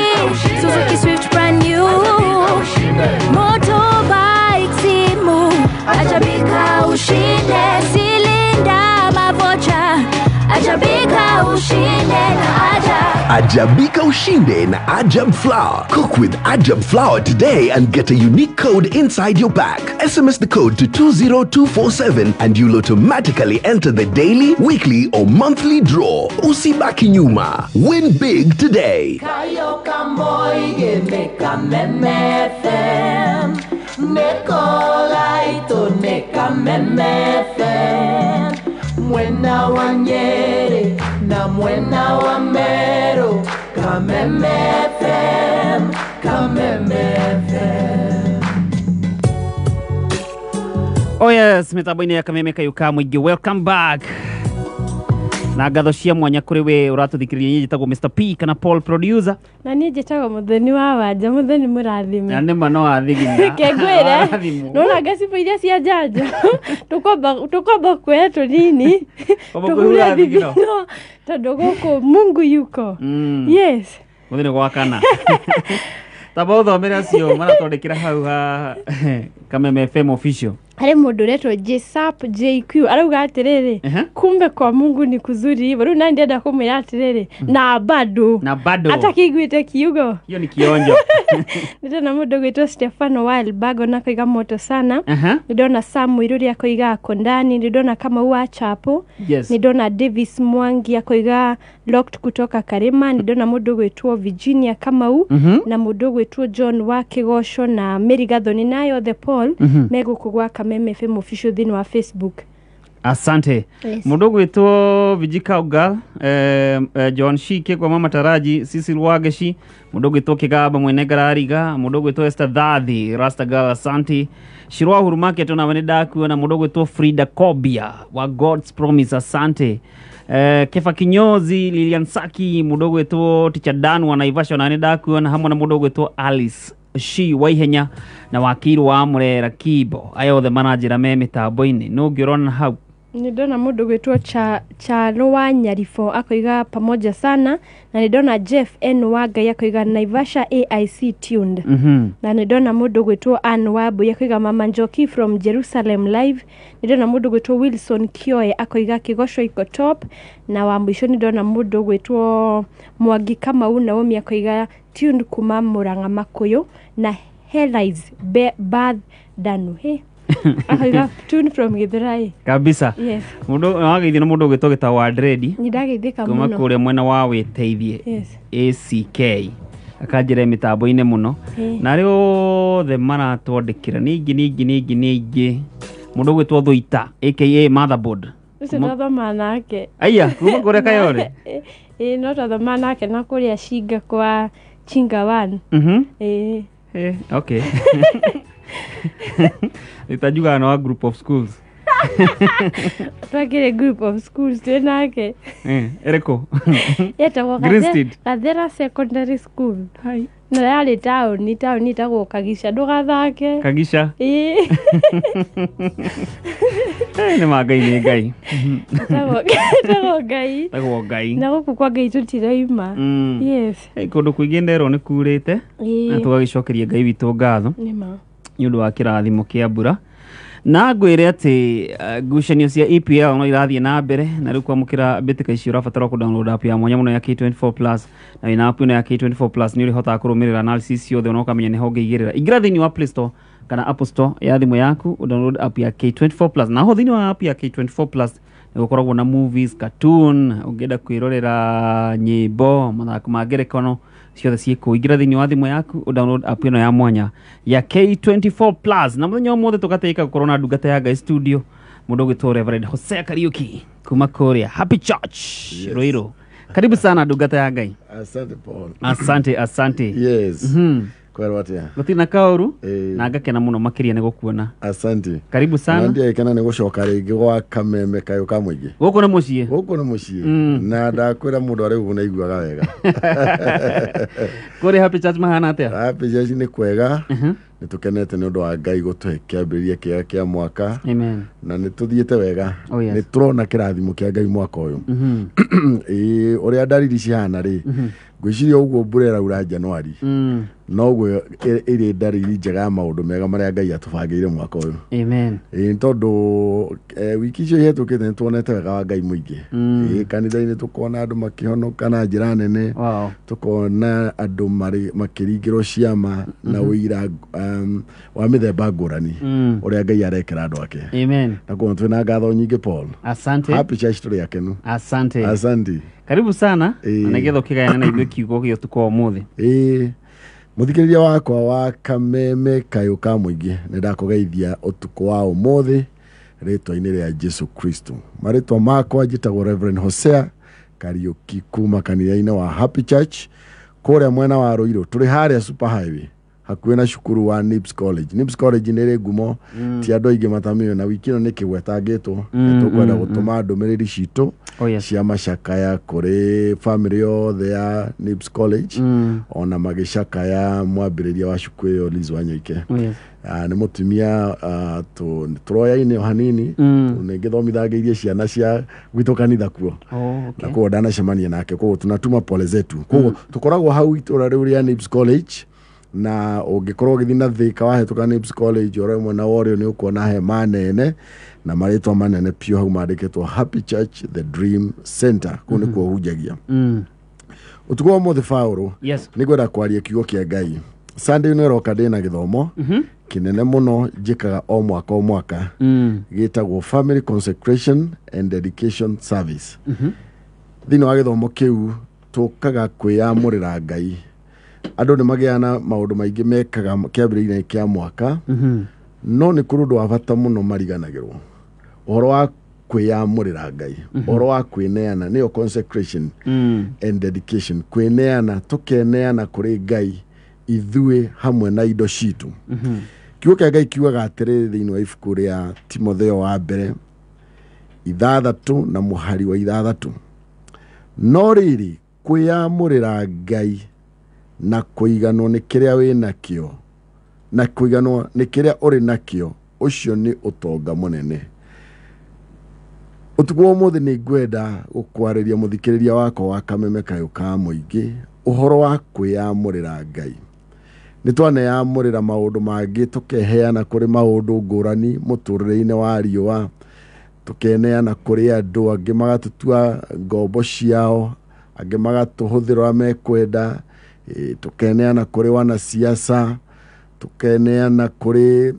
Suzuki Swift brand new, motorbike simu, Ajabika ushinde, silinda mavocha, Ajabika ushinde na Aja. Ajabika Ushinde na Ajab Flour. Cook with Ajab Flour today and get a unique code inside your pack. SMS the code to 20247 and you'll automatically enter the daily, weekly, or monthly draw. Usibaki nyuma. Win big today. Kayo kamoige ne Kameme FM Nekolaito ne Kameme FM Mwena wa Nyeri na mwena wa Meru Kameme FM Kameme FM. Oh yes, mitambo-inĩ ya Kameme Kayũ ka Mũingĩ, welcome back na ngatho cia mwanya kũrĩ we ũratũthikĩrĩria. Niĩ njĩtagwo Mr P kana Paul producer. Na niĩ njĩtagwo Mũthoni wa Wanja. Mũthoni, mũrathime. Na nĩma no wathigina. Kengwĩre. Warathimwo. Nona ngacibũ iria cia njanjo tũkwamba kuoya tũnini. Kwamba tũhure kwĩhura thigino. Thigino tondũ gũkũ Mungu yuko. Yes. Mũthĩ nĩ gwakana tamba ũthomere acio maratwandĩkĩra hau ha Kameme FM official. Harĩ mũndũ ũretwo Jsap JQ arauga atĩrĩrĩ, "Kumbe kwa Mungu ni kuzuri hivyo." Rĩu nani ndĩrenda kũmwĩra atĩrĩrĩ, na bado na bado atakĩiguĩte kiugo. Hiyo ni kionjo. Ndĩrona mũndũ ũgwĩtwo Stefano Wildberg ona akoiga moto sana. Nĩndona Sam Iruri akoiga ako ndani. Nĩndona Kamau wa Chapo. Nĩndona Davis Mwangi akoiga locked kutoka Karima. Nĩndona mũndũ ũgwĩtwo Virginia Kamau na mũndũ ũgwĩtwo John wa Kĩgoco na Mary Gathoni nayo the Paul megũkũ gwa Kameme FM official thĩinĩ wa Facebook. Asante. Yes. Mundu gwitwo Vijika Ugal, John Shike kwa mama Taraji, Sisi Lwageshi, mundu gwitwo Kigaba mwene Garariga, mundu gwitwo Esther Dhathi, Rasta Girl, asante. Shirwa Hurumake tona wene daku na mundu gwitwo Frida Kobia wa God's Promise, asante. Kefa Kinyozi, Lilian Saki, mundu gwitwo Teacher Dan wa Naivasha na wene daku na hamwe na mundu gwitwo Alice Shi Waihenya na wakiri wa Murera Kibo. Aya othe maranjĩra me mĩtambo-inĩ. Nũ ũngĩ ũrona hau? Nĩndona mũndũ gwĩtwo Chalo wa Nyarifo akoiga pamoja sana, na nĩndona Jeff N wa Ngai akoiga Naivasha AIC tuned. Na nĩndona mũndũ gwĩtwo Ann Wambui akoiga Mama Njoki from Jerusalem live. Nĩndona mũndũ gwĩtwo Wilson Kioe akoiga Kĩgoco iko top, na wa mũico nĩndona mũndũ gwĩtwo Mwangi Kamau Naomi akoiga tuned kuma Murang'a Makuyu, na Helis Bath Danu he akoiga tuned from Githurai. Kabisa. Yes. Mundu wageithio na mundu ũgwĩtwo gĩtagwo Andredi Nĩndageithĩka kuma mũno. Kũrĩa mwena wa wĩteithie. ACK akanjĩra mĩtambo-inĩ mũno. Na arĩa othe maratwandĩkĩra nĩ aingĩ, nĩ aingĩ, nĩ aingĩ, nĩ aingĩ. Mũndũ ũgwĩtwo Thuita aka Motherboard. Ũcio twathoma nake. Aya kuma kũrĩa Kayore. Ĩĩ, no twathoma nake na kũrĩa Cinga kwa Chinga One. Ĩĩ. Okay, nitajuga na wa group of schools. Twakĩrĩ group of schools twĩ nake. Ĩrĩkũ? Yetagwo Green Street. Gathera Secondary School na yarĩ taũni, taũni ĩtagwo Kagica, ndũgathake. Kagisha. Ĩĩ. Nĩ ma Ngai, nĩ Ngai. Ĩtagwo Ngai. Tagwo Ngai. Na gũkũ kwa Ngai tũtiraima. Yes. Kũndũ kũingĩ nderwo nĩ kurĩte na tũgagĩcokeria Ngai witũ ngatho Nĩma. Nĩ ũndũ wa kĩrathimo kĩa mbura. Na ngwĩre atĩ ngucanio cia EPL no irathiĩ na mbere, na rĩu kwamũkĩra mbĩtĩka icio ũrabatara kũ download app ya mwanya mũno ya K24 Plus, na wĩna app ĩno ya K24 Plus nĩ ũrĩhotaga kũrũmĩrĩra analysis ciothe ona ũkamenya nĩho ũngĩigĩrĩra. Ingĩra thĩinĩ wa Play Store kana Apple Store ya thimũ yaku, download app ya K24 Plus, na ho thĩinĩ wa app ya K24 Plus nĩ gũkoragwo na movies, cartoon, ũngĩenda kwĩrorera nyĩmbo, mathako ma ngerekano, ciothe ciĩkũu. Ingĩra thĩinĩ wa thimũ yaku, download app ĩno ya mwanya ya K24 Plus. Na mũthenya ũmũthĩ tũgatĩka gũkorwo na ndungata ya Ngai studio, mũndũ ũgwĩtwo Reverend Hosea Kariuki kuma kũrĩa Happy Church. Yes. Ruiru. Karibu sana ndungata ya Ngai. Asante Paul. Asante, asante. Yes. Kwerwo atia? Gũtirĩ na kaũru. Ĩĩ. Na ngakena mũno makĩria nĩ gũkuona. Asante. Karibu sana. Na ndiaikana nĩ gũcoka rĩngĩ gwa kameme kayũ ka mũingĩ. Gũkũ nĩ mũciĩ. Gũkũ nĩ mũciĩ. Na ndakwĩra mũndũ arĩ ũguo naiguaga wega. Kũrĩa Happy Church mahana atĩa? Happy Church nĩ kwega. Nĩ tũkenete nĩ ũndũ wa Ngai gũtũhe kĩambĩrĩria kĩega kĩa mwaka. Amen. Na nĩ tũthiĩte wega. Oh, yes. Nĩ tũrona kĩrathimo kĩa Ngai mwaka ũyũ. Ĩĩ, ũrĩa ndariri cihana rĩ, ngwĩciria ũguo mbura ĩraura Januari, noguo ĩrĩ ndariri njega ya maũndũ mega marĩa Ngai atũbangĩire mwaka ũyũ. Amen. Ĩĩ, nĩ tondũ wiki icio ihĩtũkĩte nĩ tuonete wega wa Ngai mũingĩ. Ĩĩ, kanitha-inĩ tũkona andũ makĩhonoka na njĩra nene. Wow. Tũkona andũ makĩringĩrwo ciama na ũira wa mĩthemba ngũrani ũrĩa Ngai arekera andũ ake. Amen. Na koguo twĩna ngatho nyingĩ Paul. Asante. Happy Church tũrĩ akenu. Asante. Asante. Karibu sana. Ĩĩ. Na nĩgetha ũkĩgayana na ithuĩ kiugo gĩa ũtukũ wa ũmũthĩ. Ĩĩ, mũthikĩrĩria wakwa wa kameme kayũ ka mũingĩ, nĩ ndakũgeithia ũtukũ wa ũmũthĩ rĩtwa-inĩ rĩa Jesu Kristo. Marĩtwa makwa njĩtagwo Reverend Hosea Kariuki kuma kanitha-inĩ wa Happy Church kũrĩa mwena wa Ruiru. Tũrĩ harĩa Super Highway hakuhĩ na cukuru wa Nibs College. Nibs College nĩ ĩrĩ ngumo, ti andũ aingĩ matamĩũĩ, na wiki ĩno nĩ kĩgwetangĩtwo. Nĩ tũkwenda gũtũma ndũmĩrĩri citũ Oh, yes. cia macakaya kũrĩ family yothe ya Nibs College, ona magĩcakaya mwambĩrĩria wa cukuru ĩyo Liz Wanyoike. Oh, yes. Nĩ mũtumia tũroyaine o hanini, nĩ ngĩthomithangĩirie ciana cia gwitũ kanitha kuo. Oh, okay. Na koguo ndanacemania nake, koguo tunatuma pole zetu. Koguo tũkoragwo hau itũra rĩu rĩa Nibs College, na ũngĩkorwo ũgĩthiĩ na Thika wahĩtũka Nibs College ũrore mwena wa ũrĩo nĩ ũkuona hema nene na marĩtwa manene piũ hau mandĩkĩtwo Happy Church The Dream Center. Kũu nĩkuo hunjagia. Ũtukũ wa ũmũthĩ Paũlũ, Yes. nĩ ngwenda kwaria kiugo kĩa Ngai. Sunday ĩno ĩroka ndĩna gĩthomo kĩnene mũno njĩkaga o mwaka o mwaka, gĩtagwo Family Consecration and Dedication Service. Thĩinĩ wa gĩthomo kĩu tũkaga kwĩyamũrĩra Ngai. Andũ nĩ magĩaga na maũndũ maingĩ mekaga kĩambĩrĩria-inĩ kĩa mwaka, no nĩ kũrĩ ũndũ wa bata mũno mariganagĩrwo, ũhoro wa kwĩyamũrĩra Ngai, ũhoro wa kwĩneana, nĩyo consecration and dedication. Kwĩneana, tũkeneana kũrĩ Ngai ithuĩ hamwe na indo citũ. Kiugo kĩa Ngai kiugaga atĩrĩrĩ thĩinĩ wa ibuku rĩa Timotheo wa mbere 6 na mũhari wa 6, no rĩrĩ, kwĩyamũrĩra Ngai na kũiganwo nĩ kĩrĩa wĩnakĩo, na kũiganwo nĩ kĩrĩa ũrĩ nakĩo, ũcio nĩ ũtonga mũnene. Ũtukũ wa ũmũthĩ nĩ ngwenda gũkwarĩria mũthikĩrĩria wakwa wa kameme kayũ ka mũingĩ ũhoro wa kwĩyamũrĩra Ngai. Nĩ twaneyamũrĩra maũndũ mangĩ, tũkeheana kũrĩ maũndũ ngũrani mũtũrĩre-inĩ wa riũa, tũkeneana kũrĩ andũ angĩ magatũtua ngombo ciao, angĩ magatũhũthĩra ũrĩa mekwenda, tũkeneana kũrĩ wanasiasa, tũkeneana kũrĩ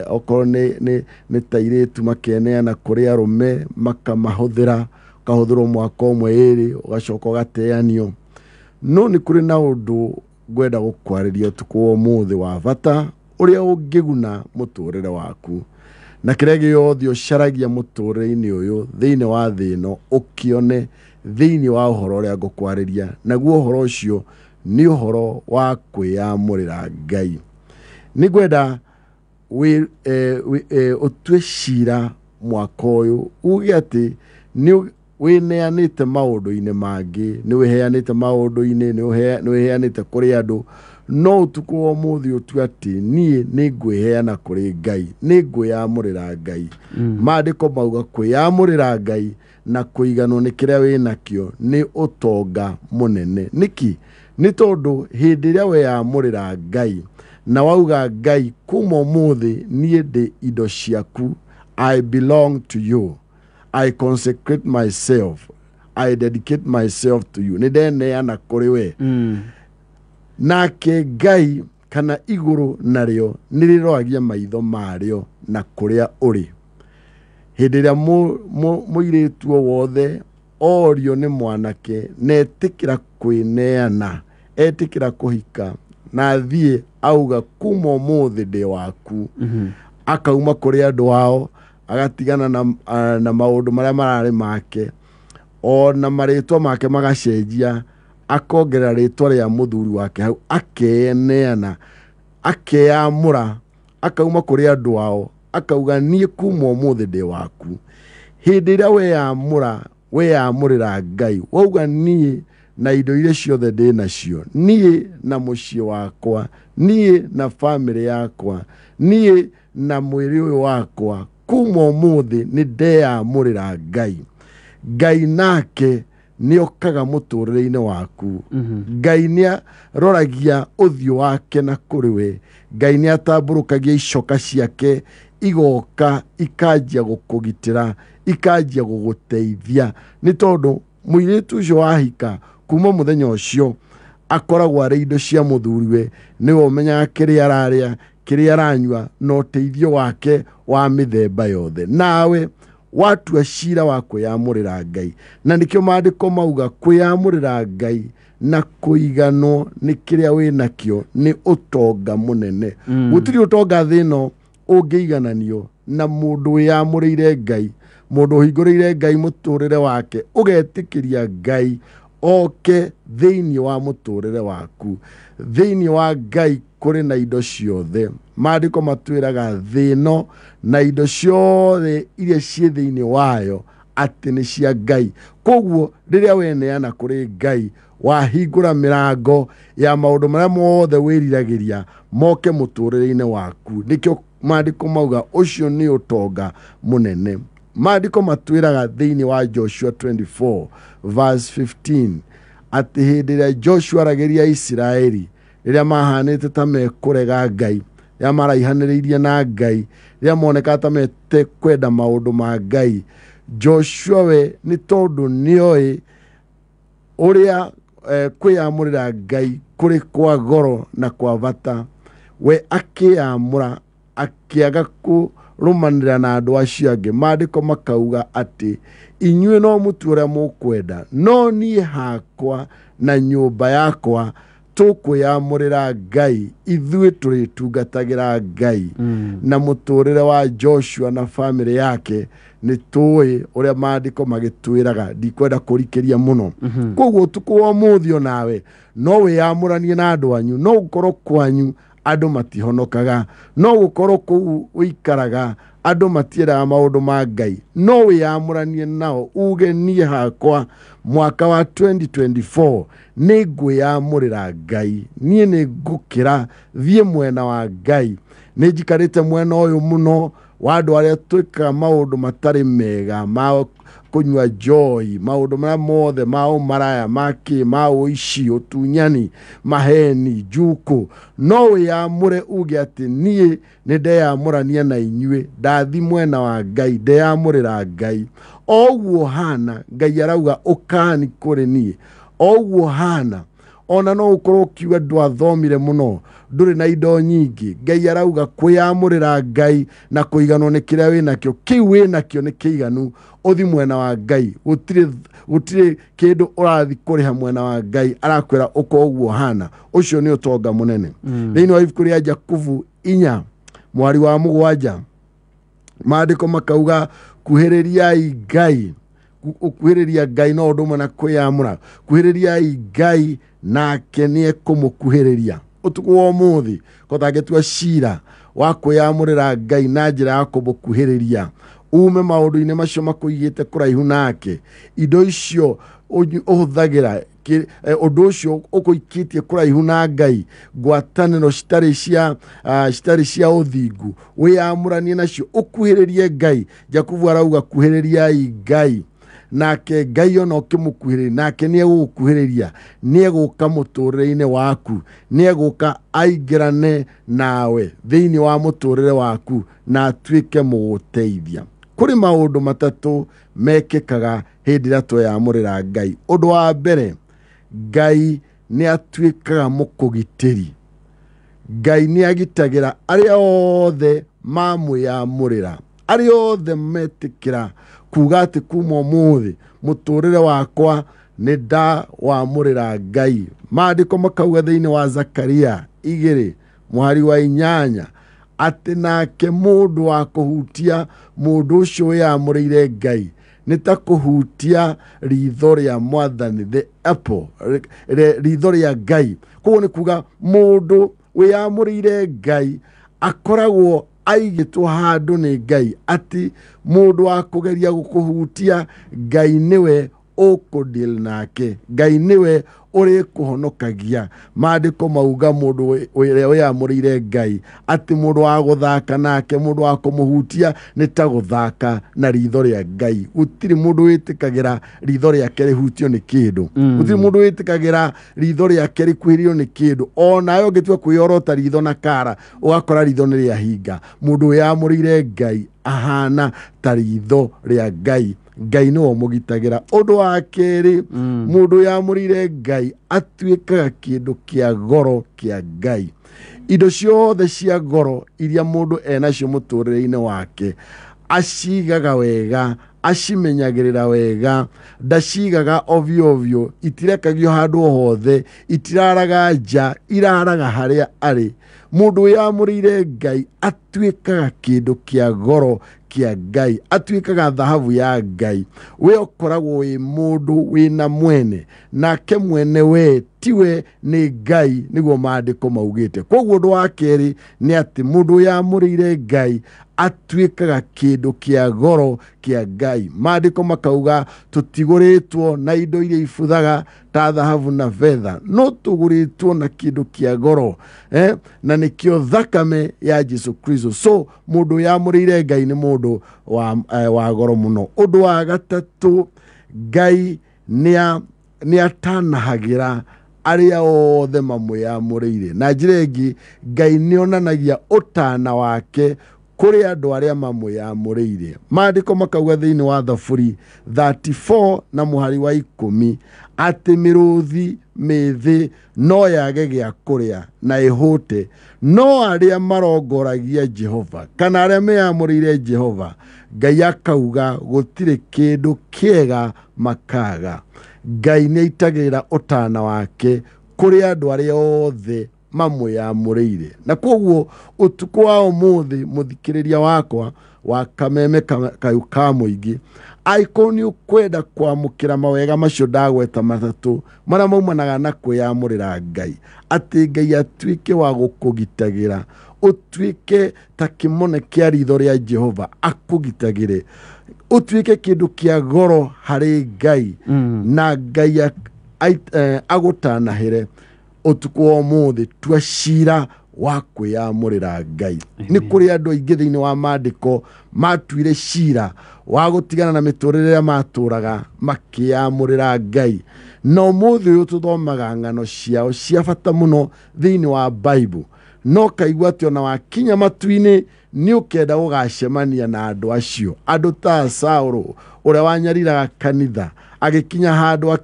okorwo nĩ ta airĩtu makeneana kũrĩ arũme makamahũthĩra, ũkahũthĩrwo mwaka ũmwe ĩrĩ ũgacoka ũgateanio. No nĩ kũrĩ na ũndũ ngwenda gũkwarĩria ũtukũ wa ũmũthĩ wa bata ũrĩa ũngĩguna mũtũrĩre waku na kĩrĩa gĩothe ũcaragia mũtũrĩre-inĩ ũyũ thĩinĩ wa thĩ ĩno ũkĩone thĩinĩ wa ũhoro ũrĩa ngũkwarĩria, naguo ũhoro ũcio nĩ ũhoro wa kwĩyamũrĩra Ngai. Nĩ ngwenda ũtue cira mwaka ũyũ uge atĩ nĩ wĩneanĩte maũndũ-inĩ mangĩ, nĩ wĩheanĩte maũndũ-inĩ, nĩ wĩheanĩte kũrĩ andũ, no ũtukũ wa ũmũthĩ ũtue atĩ niĩ nĩ ngwĩheana kũrĩ Ngai, nĩ ngwĩyamũrĩra Ngai. Maandĩko mauga kwĩyamũrĩra Ngai na kũiganwo nĩ kĩrĩa wĩnakĩo nĩ ũtonga mũnene. Nĩkĩ? Nĩ tondũ hĩndĩ ĩrĩa weyamũrĩra Ngai Na wauga Ngai kuma ũmũthĩ niĩ ndĩ indo ciaku, I belong to you, I consecrate myself, I dedicate myself to you, nĩ ndeneana kũrĩ we. Nake Ngai kana igũrũ narĩo nĩ rĩroragia maitho marĩo na kũrĩa ũrĩ. Hĩndĩ ĩrĩa mũirĩtu o wothe orio nĩ mwanake na etĩkĩra kwĩneana, etĩkĩra kũhika na athiĩ auga kuma ũmũthĩ ndĩ waku, akauma kũrĩ andũ ao, agatigana na maũndũ marĩa mararĩ make, ona marĩtwa make magacenjia, akongerera rĩtwa rĩa mũthuri wake hau, akeneana, akeyamũra, akauma kũrĩ andũ ao, akauga niĩ kuma ũmũthĩ ndĩ waku. Hĩndĩ ĩrĩa weyamũra, weyamũrĩra Ngai, wauga niĩ na indo iria ciothe ndĩ nacio, niĩ na mũciĩ wakwa, niĩ na bamĩrĩ yakwa, niĩ na mwĩrĩ ũyũ wakwa, kuma ũmũthĩ nĩ ndeyamũrĩra Ngai. Ngai nake nĩ okaga mũtũrĩre-inĩ waku. Ngai nĩ aroragia ũthiũ wake na kũrĩ we. Ngai nĩ atambũrũkagia icoka ciake igoka ikanjia gũkũgitĩra, ikanjia gũgũteithia. Nĩ tondũ mũirĩtu ũcio wahika kuma mũthenya ũcio akoragwo arĩ indo cia mũthuriwe, nĩwe ũmenyaga kĩrĩa ararĩa, kĩrĩa aranyua, na ũteithio wake wa mĩthemba yothe. Nawe watua cira wa kwĩyamũrĩra Ngai, na nĩkĩo maandĩko mauga kwĩyamũrĩra Ngai na kũiganwo nĩ kĩrĩa wĩnakĩo nĩ ũtonga mũnene. Gũtirĩ ũtonga thĩ ĩno ũngĩigananio na mũndũ wĩyamũrĩire Ngai, mũndũ ũhingũrĩire Ngai mũtũrĩre wake, ũgetĩkĩria Ngai oke thĩinĩ wa mũtũrĩre waku. Thĩinĩ wa Ngai kũrĩ na indo ciothe. Maandĩko matwĩraga thĩ ĩno na indo ciothe iria ciĩ thĩinĩ wayo atĩ nĩ cia Ngai. Koguo rĩrĩa weneana kũrĩ Ngai, wahingũra mĩrango ya maũndũ marĩa mothe wĩriragĩria moke mũtũrĩre-inĩ waku. Nĩkĩo maandĩko mauga ũcio nĩ ũtonga mũnene. Maandĩko matwĩraga thĩinĩ wa Joshua 24 verse 15 atĩ hĩndĩ ĩrĩa Joshua aragĩria Isiraeli, rĩrĩa mahanĩte ta mekũrega Ngai, rĩrĩa maraihanĩrĩirie na Ngai, rĩrĩa monekaga ta metekwenda maũndũ ma Ngai, Joshua we nĩ tondũ nĩoĩ ũrĩa kwĩyamũrĩra Ngai kũrĩ kwa goro na kwa bata, we akĩyamũra akĩaga kũrũmanĩra na andũ acio angĩ. Maandĩko makauga atĩ inyuĩ no mũtue ũrĩa mũkwenda, no niĩ hakwa na nyũmba yakwa tũkwĩyamũrĩra Ngai, ithuĩ tũrĩtungatagĩra Ngai. Na mũtũrĩre wa Joshua na bamĩrĩ yake nĩ tũĩ ũrĩa maandĩko magĩtwĩraga, ndikwenda kũrikĩria mũno. Koguo ũtukũ wa ũmũthĩ onawe no wĩyamũranie na andũ anyu, no gũkorwo kwanyu andũ matihonokaga, no gũkorwo kũu ũikaraga andũ matiendaga maũndũ ma Ngai, no wĩyamũranie nao uge niĩ hakwa mwaka wa 2024 nĩ ngwĩyamũrĩra Ngai, niĩ nĩ ngũkĩra thiĩ mwena wa Ngai. Nĩ njikarĩte mwena ũyũ mũno wa andũ arĩa twĩkaga maũndũ matarĩ mega, ma kũnyua njoi, maũndũ marĩa mothe ma ũmaraya, ma kĩ, ma ũici, ũtunyani, maheni, njukũ. No wĩyamũre uge atĩ niĩ nĩ ndeyamũrania na inyuĩ, ndathi mwena wa Ngai, ndeyamũrĩra Ngai. O ũguo hana, Ngai arauga ũkani kũrĩ niĩ. O ũguo hana, ona no ũkorwo ũkiuga ndwathomire mũno, ndũrĩ na indo nyingĩ, Ngai arauga kwĩyamũrĩra Ngai na kũiganwo nĩ kĩrĩa wĩnakĩo, kĩu wĩnakĩo nĩ kĩiganu, ũthi mwena wa Ngai. Gũtirĩ kĩndũ ũrathi kũrĩha mwena wa Ngai, arakwĩra ũko ũguo hana, ũcio nĩ ũtonga mũnene. Thĩinĩ wa ibuku rĩa Jakubu 4 mwari wa 7, maandĩko makauga kuhĩrĩriai Ngai. Ũkuhĩrĩria Ngai no ũndũ ũmwe na kwĩyamũra. Kuhĩrĩriai Ngai nake nĩ ekũmũkuhĩrĩria. Ũtukũ wa ũmũthĩ kotangĩtua cira wa kwĩyamũrĩra Ngai na njĩra ya kũmũkuhĩrĩria, ume maũndũ-inĩ macio makũigĩte kũraihu nake, indo icio ũhũthagĩra ũndũ ũcio ũkũikĩtie kũraihu na Ngai, ngwatanĩro citarĩ cia ũthingu, wĩyamũranie nacio, ũkuhĩrĩrie Ngai. Jakubu arauga kuhĩrĩriai Ngai Nake Ngai ona ũkĩmũkuhĩrĩria nake nĩ egũgũkuhĩrĩria, nĩ egũka mũtũrĩre-inĩ waku, nĩ egũka aingĩrane nawe thĩinĩ wa mũtũrĩre waku na atuĩke mũgũteithia. Kũrĩ maũndũ matatũ mekĩkaga hĩndĩ ĩrĩa tweyamũrĩra Ngai. Ũndũ wa mbere, Ngai nĩ atuĩkaga mũkũgitĩri. Ngai nĩ agitagĩra arĩa othe mamwĩyamũrĩra, arĩa othe metĩkĩra kuga atĩ kuma ũmũthĩ mũtũrĩre wakwa nĩ ndawamũrĩra Ngai. Maandĩko makauga thĩinĩ wa Zakaria 2 mũhari wa 8 atĩ nake mũndũ wa kũhutia mũndũ ũcio wĩyamũrĩire Ngai nĩ ta kũhutia ritho rĩa Mwathani, the apple, ritho rĩa Ngai. Koguo nĩ kuga mũndũ wĩyamũrĩire Ngai akoragwo aigĩtwo handũ nĩ Ngai, atĩ mũndũ wa kũgeria gũkũhutia Ngai nĩwe ũkũdeal nake, Ngai nĩwe ũrĩkũhonokagia. Maandĩko mauga mũndũ ũrĩa wĩyamũrĩire Ngai atĩ mũndũ wa gũthaka nake, mũndũ wa kũmũhutia nĩ ta gũthaka na ritho rĩa Ngai. Gũtirĩ mũndũ wĩtĩkagĩra ritho rĩake rĩhutio nĩ kĩndũ. Gũtirĩ mũndũ wĩtĩkagĩra ritho rĩake rĩkuhĩrĩrio nĩ kĩndũ. Onawe ũngĩtua kwĩyorota ritho na kara, ũgakora ritho nĩ rĩahinga. Mũndũ wĩyamũrĩire Ngai ahana ta ritho rĩa Ngai. Ngai nĩwe ũmũgitagĩra. Ũndũ wa kerĩ, mũndũ wĩyamũrĩire Ngai atuĩkaga kĩndũ kĩa goro kĩa Ngai. Indo ciothe cia goro iria mũndũ enacio mũtũrĩre-inĩ wake acigaga wega, acimenyagĩrĩra wega, ndacigaga ovyo ovyo, itirekagio handũ o hothe, itiraraga nja, iraraga harĩa arĩ. Mũndũ wĩyamũrĩire Ngai atuĩkaga kĩndũ kĩa goro kĩa Ngai, atuĩkaga thahabu ya Ngai. We ũkoragwo wĩ mũndũ wĩna mwene, nake mwene we tiwe nĩ Ngai, nĩguo maandĩko maugĩte. Koguo ũndũ wa kerĩ nĩ atĩ mũndũ wĩyamũrĩire Ngai atuĩkaga kĩndũ kĩa goro kĩa Ngai. Maandĩko makauga tũtigũrĩtwo na indo iria ibuthaga ta thahabu na betha, no tũgũrĩtwo na kĩndũ kĩa goro, na nĩkĩo thakame ya Jesu Kristo. So mũndũ wĩyamũrĩire Ngai nĩ mũndũ wa goro mũno. Ũndũ wa gatatũ, Ngai nĩ atanahagĩra arĩa othe mamwĩyamũrĩire. Na njĩra ĩngĩ, Ngai nĩ onanagia ũtana wake kũrĩ andũ arĩa mamwĩyamũrĩire. Maandĩko makauga thĩinĩ wa Thaburi 34 na mũhari wa 10 atĩ mĩrũthi mĩthĩ no yage gĩa kũrĩa na ĩhũte, no arĩa marongoragia Jehova kana arĩa meyamũrĩire Jehova, Ngai akauga gũtirĩ kĩndũ kĩega makaga. Ngai nĩ aitagĩrĩra ũtana wake kũrĩ andũ arĩa othe mamwĩyamũrĩire. Na koguo ũtukũ wa ũmũthĩ, mũthikĩrĩria wakwa wa Kameme Kayũ ka Mũingĩ, angĩkorwo nĩ ũkwenda kwamũkĩra mawega macio ndagweta matatũ marĩa maumanaga na kwĩyamũrĩra Ngai, atĩ Ngai atuĩke wa gũkũgitagĩra, ũtuĩke ta kĩmone kĩa ritho rĩa Jehova akũgitagĩre, ũtuĩke kĩndũ kĩa goro harĩ Ngai, na Ngai agũtanahĩre. Ũtukũ wa ũmũthĩ tua cira wa kwĩyamũrĩra Ngai. Nĩ kũrĩ andũ aingĩ thĩinĩ wa maandĩko matuire cira wa gũtigana na mĩtũrĩre ĩrĩa matũraga makĩyamũrĩra Ngai. Na ũmũthĩ ũyũ tũthomaga ng'ano ciao cia bata mũno thĩinĩ wa Bible. No kaigua atĩ ona wakinya matu-inĩ nĩ ũkenda gũgacemania na andũ acio, andũ ta Saũlũ ũrĩa wanyariraga kanitha, agĩkinya handũ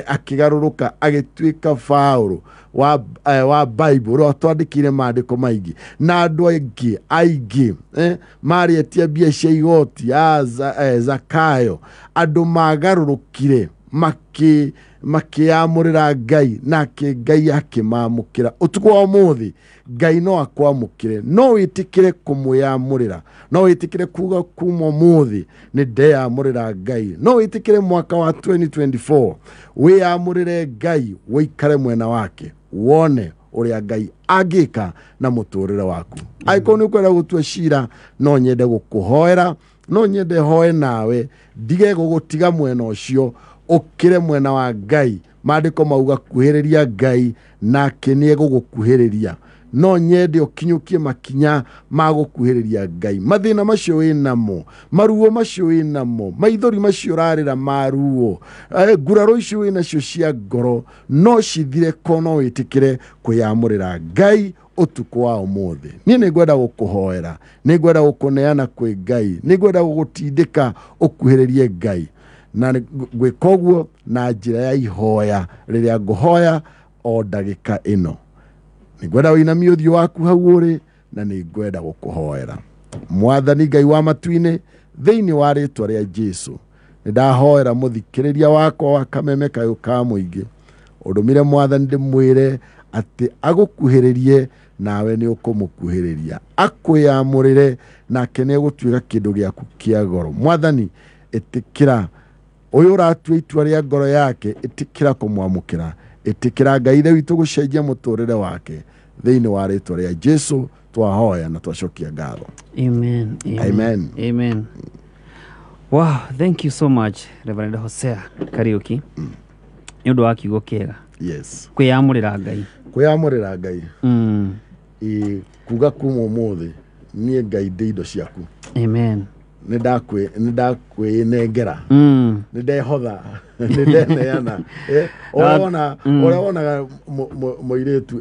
akĩgarũrũka agĩtuĩka Paũlũ wa Bible ũrĩa twandĩkire maandĩko maingĩ. Na andũ aingĩ aingĩ marĩ etia mbia cia igoti a Zakayo, andũ magarũrũkire makĩamũrĩra Ngai, nake Ngai akĩmamũkĩra. Ũtukũ wa ũmũthĩ Ngai no akwamũkĩre, no wĩtĩkĩre kũmwĩyamũrĩra, no wĩtĩkĩre kuga kuma ũmũthĩ nĩ ndeyamũrĩra Ngai, no wĩtĩkĩre mwaka wa 2024 wĩyamũrĩre Ngai, wĩikare mwena wake, wone ũrĩa Ngai angĩka na mũtũrĩre waku. Angĩkorwo nĩ ũkwenda gũtua cira, no nyende gũkũhoera, no nyende hoe nawe, ndige gũgũtiga mwena ũcio, ũkĩre mwena wa Ngai. Maandĩko mauga kuhĩrĩria Ngai nake nĩ egũgũkuhĩrĩria. No nyende ũkinyũkie makinya ma gũkuhĩrĩria Ngai. Mathĩna macio wĩ namo, maruo macio wĩ namo, maithori macio ũrarĩra ma ruo, nguraro icio wĩ nacio cia ngoro, no cithire ko no wĩtĩkĩre kwĩyamũrĩra Ngai ũtukũ wa ũmũthĩ. Niĩ nĩ ngwenda gũkũhoera, nĩ ngwenda gũkũneana kwĩ Ngai, nĩ ngwenda gũgũtindĩka ũkuhĩrĩrie Ngai. Na gwĩka ũguo na njĩra ya ihoya rĩrĩa ngũhoya o ndagĩka ĩno. Nĩ ngwenda ũinamie ũthiũ waku hau ũrĩ, na nĩ ngwenda gũkũhoera. Mwathani Ngai wa matu-inĩ, thĩinĩ wa rĩtwa rĩa Jesu, nĩ ndahoera mũthikĩrĩria wakwa wa Kameme Kayũ ka Mũingĩ. Ũndũmire Mwathani ndĩmwĩre atĩ agũkuhĩrĩrie, nawe nĩ ũkũmũkuhĩrĩria, akwĩyamũrĩre, nake nĩ egũtuĩka kĩndũ gĩaku kĩa goro. Mwathani, ĩtĩkĩra ũyũ ũratua itua rĩa ngoro yake, ĩtĩkĩra kũmwamũkĩra, ĩtĩkĩra Ngai Ithe witũ gũcenjia mũtũrĩre wake. Thĩinĩ wa rĩtwa rĩa Jesu twahoya na twacokia ngatho. Amen. Amen. Amen. Amen. Wow, thank you so much, Reverend Hosea Kariuki. Nĩ ũndũ wa kiugo kĩega. Yes. Kwĩyamũrĩra Ngai. Kwĩyamũrĩra Ngai. Kuga kuma ũmũthĩ niĩ Ngai ndĩ indo ciaku. Amen. Nĩ ndakwĩnengera. Nĩ ndehotha. Nĩ ndeneana. Ũrĩa wonaga mũirĩtu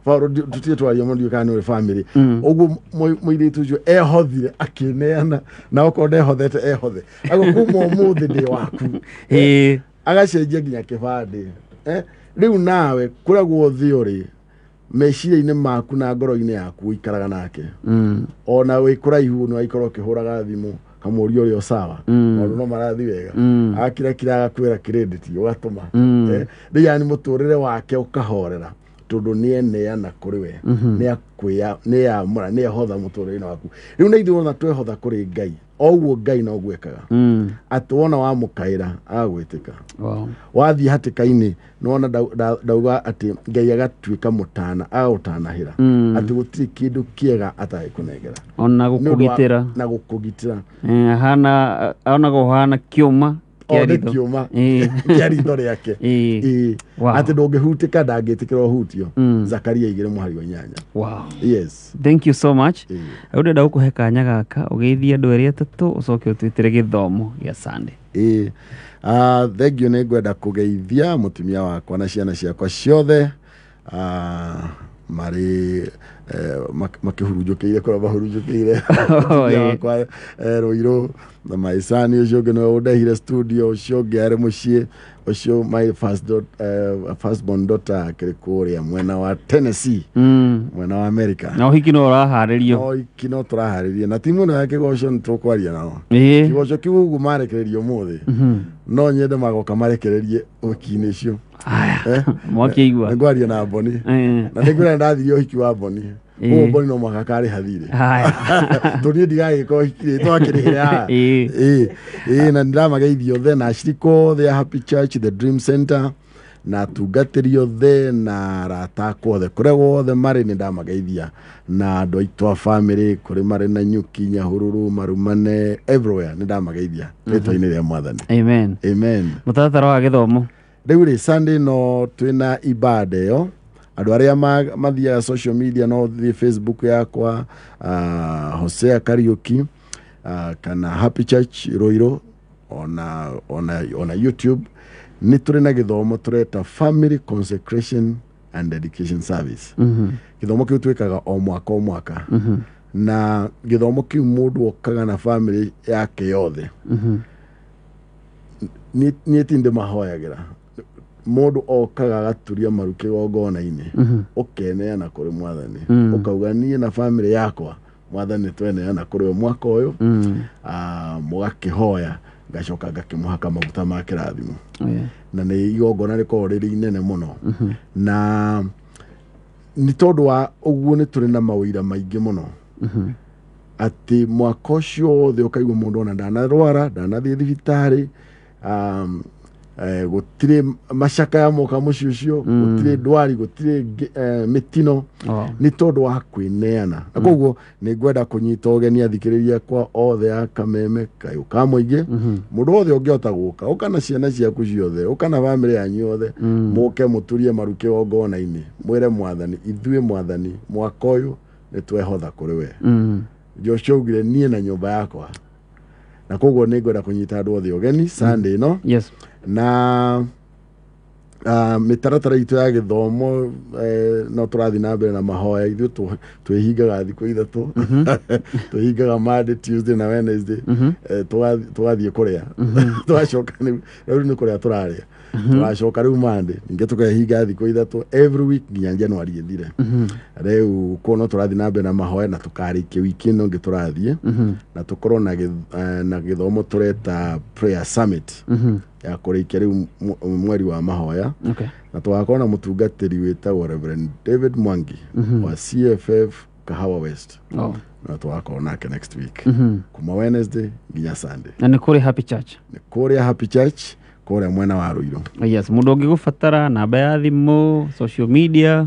Paulo tutie twaria mũno ndiũĩ kana nĩ ũrĩ family. Ũguo mũirĩtu ũcio ehothire akĩneana, na okorwo ndehothete ehothe. Ago kuma ũmũthĩ ndĩ waku. Agacenjia nginya kĩbandĩ. Rĩu nawe kũrĩa guothe ũrĩ, meciria-inĩ maku na ngoro-inĩ yaku ũikaraga nake. Ona wĩ kũraihu nĩ waikara ũkĩhũraga thimũ, kamũria ũrĩa sawa, maũndũ no marathiĩ wega. Akirakira agakwĩra credit ũgatũma. Rĩu yani mũtũrĩre wake ũkahorera, tondũ nĩ eneana kũrĩ we. Nĩ akwĩya, nĩ yamũra, nĩ ehotha mũtũrĩre-inĩ waku. Rĩu na ithuĩ wona twehotha kũrĩ Ngai, o ũguo Ngai noguo ekaga. Atĩ wona wamũkaĩra agagwĩtĩka. Wow. Wathiĩ hatĩka-inĩ, nĩwona ndauga atĩ Ngai agatuĩka mũtana, agagũtanahĩra. Atĩ gũtirĩ kĩndũ kĩega atagĩkũnengera. Ona gũkũgitĩra. Na gũkũgitĩra. Onaga ũhana kĩũma O nĩ kĩũma kĩa ritho rĩake. Wow. Atĩ ndũngĩhutĩka, ndangĩtĩkĩra ũhutio. Zakaria 2:8. Wow. Yes. Thank you so much. Rĩu ndĩrenda gũkũhe kanya gaka ũgeithie andũ erĩ atatũ ũcoke ũtwĩtĩre gĩthomo gĩa Sunday. Thank you. Nĩ ngwenda kũgeithia mũtumia wakwa na ciana ciakwa ciothe, marĩ makĩhurunjũkĩire kũrĩa mahurunjũkĩire. Mũtumia wakwa Rũirũ na Maicani, ũcio ũngĩ nĩwe ũndehire studio, ũcio ũngĩ arĩ mũciĩ, ũcio my first born daughter akĩrĩ kũrĩa mwena wa Tennessee, mwena wa America. Na ũhiki no ũraharĩrio. No ũhiki no tũraharĩria, na timu ĩno ya kĩgoco nĩ tũkwaria nao. Kĩgoco kĩu ũguo marekererio ũmũthĩ, no nyende magoka marekererie ũhiki-inĩ ũcio. Mwakĩigua. Nĩ ngwaria na Mboni. Na nĩ ngwĩra ndathirie ũhiki wa Mboni. Ũguo Mboni no mũhaka akarĩha thirĩ. Tondũ niĩ ndigagĩka ũhiki rĩ, twakĩrĩhĩra haha. Na nĩndamageithia othe, na acirika othe a Happy Church, The Dream Center, na atungatĩri othe, na arata akwa othe kũrĩa guothe marĩ nĩndamageithia, na andũ aitũ a family kũrĩ marĩ na Nyuki, Nyahururu, Marumane, everywhere nĩndamageithia rĩtwa-inĩ rĩa Mwathani. Amen. Amen. Mũtaratara wa gĩthomo. Rĩu rĩ, Sunday no twĩna ibada ĩyo. Andũ arĩa mathiaga social media no thiĩ Facebook yakwa, Hosea Kariuki, kana Happy Church Ruiru, ona YouTube. Nĩ tũrĩ na gĩthomo tũreta Family Consecration and Dedication Service. Gĩthomo kĩu twĩkaga o mwaka o mwaka. Na gĩthomo kĩu mũndũ okaga na family yake yothe. Niĩ ti ndĩmahoyagĩra. Mũndũ okaga agaturia maru kĩgongona-inĩ, ũkeneana kũrĩ Mwathani. Ũkauga niĩ na family yakwa, Mwathani tweneana kũrĩ we mwaka ũyũ. Mũgakĩhoya, ngacoka ngakĩmũhaka maguta ma kĩrathimo. Na nĩ igongona rĩkoragwo rĩrĩ inene mũno. Na nĩ tondũ wa ũguo nĩ tũrĩ na mawĩra maingĩ mũno. Atĩ mwaka ũcio wothe ũkaigua mũndũ ona ndanarwara, ndanathiĩ thibitarĩ, Gũtirĩ macakaya moka mũciĩ ũcio, gũtirĩ ndwari, gũtirĩ mĩtino, nĩ tondũ wa kwĩneana. Na koguo nĩ ngwenda kũnyita ũgeni athikĩrĩria kwa othe a Kameme Kayũ ka Mũingĩ, mũndũ wothe ũngĩhota gũka, ũka na ciana ciaku ciothe, ũka na bamĩrĩ yanyu yothe, mũke mũturie maru kĩgongona-inĩ, mwĩre Mwathani, ithuĩ Mwathani mwaka ũyũ nĩ twehotha kũrĩ we. Joshua augire niĩ na nyũmba yakwa. Na koguo nĩ ngwenda kũnyita andũ othe ũgeni Sunday ĩno. Yes. Na mĩtaratara itũ ya gĩthomo, no tũrathiĩ na mbere na mahoya. Ithuĩ twĩhingaga thikũ 3, twĩhingaga Monday, Tuesday na Wednesday. Tũgathiĩ kũrĩa, tũgacoka rĩu nĩ kũrĩa tũrarĩa, tũgacoka rĩu Monday ningĩ tũkehinga thikũ 3 every week nginya January ĩthire. Rĩu kuo no tũrathiĩ na mbere na mahoya na tũkarĩkia wiki ĩno ĩngĩ tũrathiĩ, na tũkorwo na gĩthomo tũreta prayer summit ya kũrĩkia rĩu mweri wa mahoya. Na tũgakorwo na mũtungatĩri wĩtagwo Reverend David Mwangi wa CFF Kahawa West. Na tũgakorwo nake next week kuma Wednesday nginya Sunday. Na nĩ kũrĩ Happy Church? Nĩ kũrĩa Happy Church, kũrĩa mwena wa Ruiru. Yes, mũndũ ũngĩgũbatara, namba ya thimũ, social media?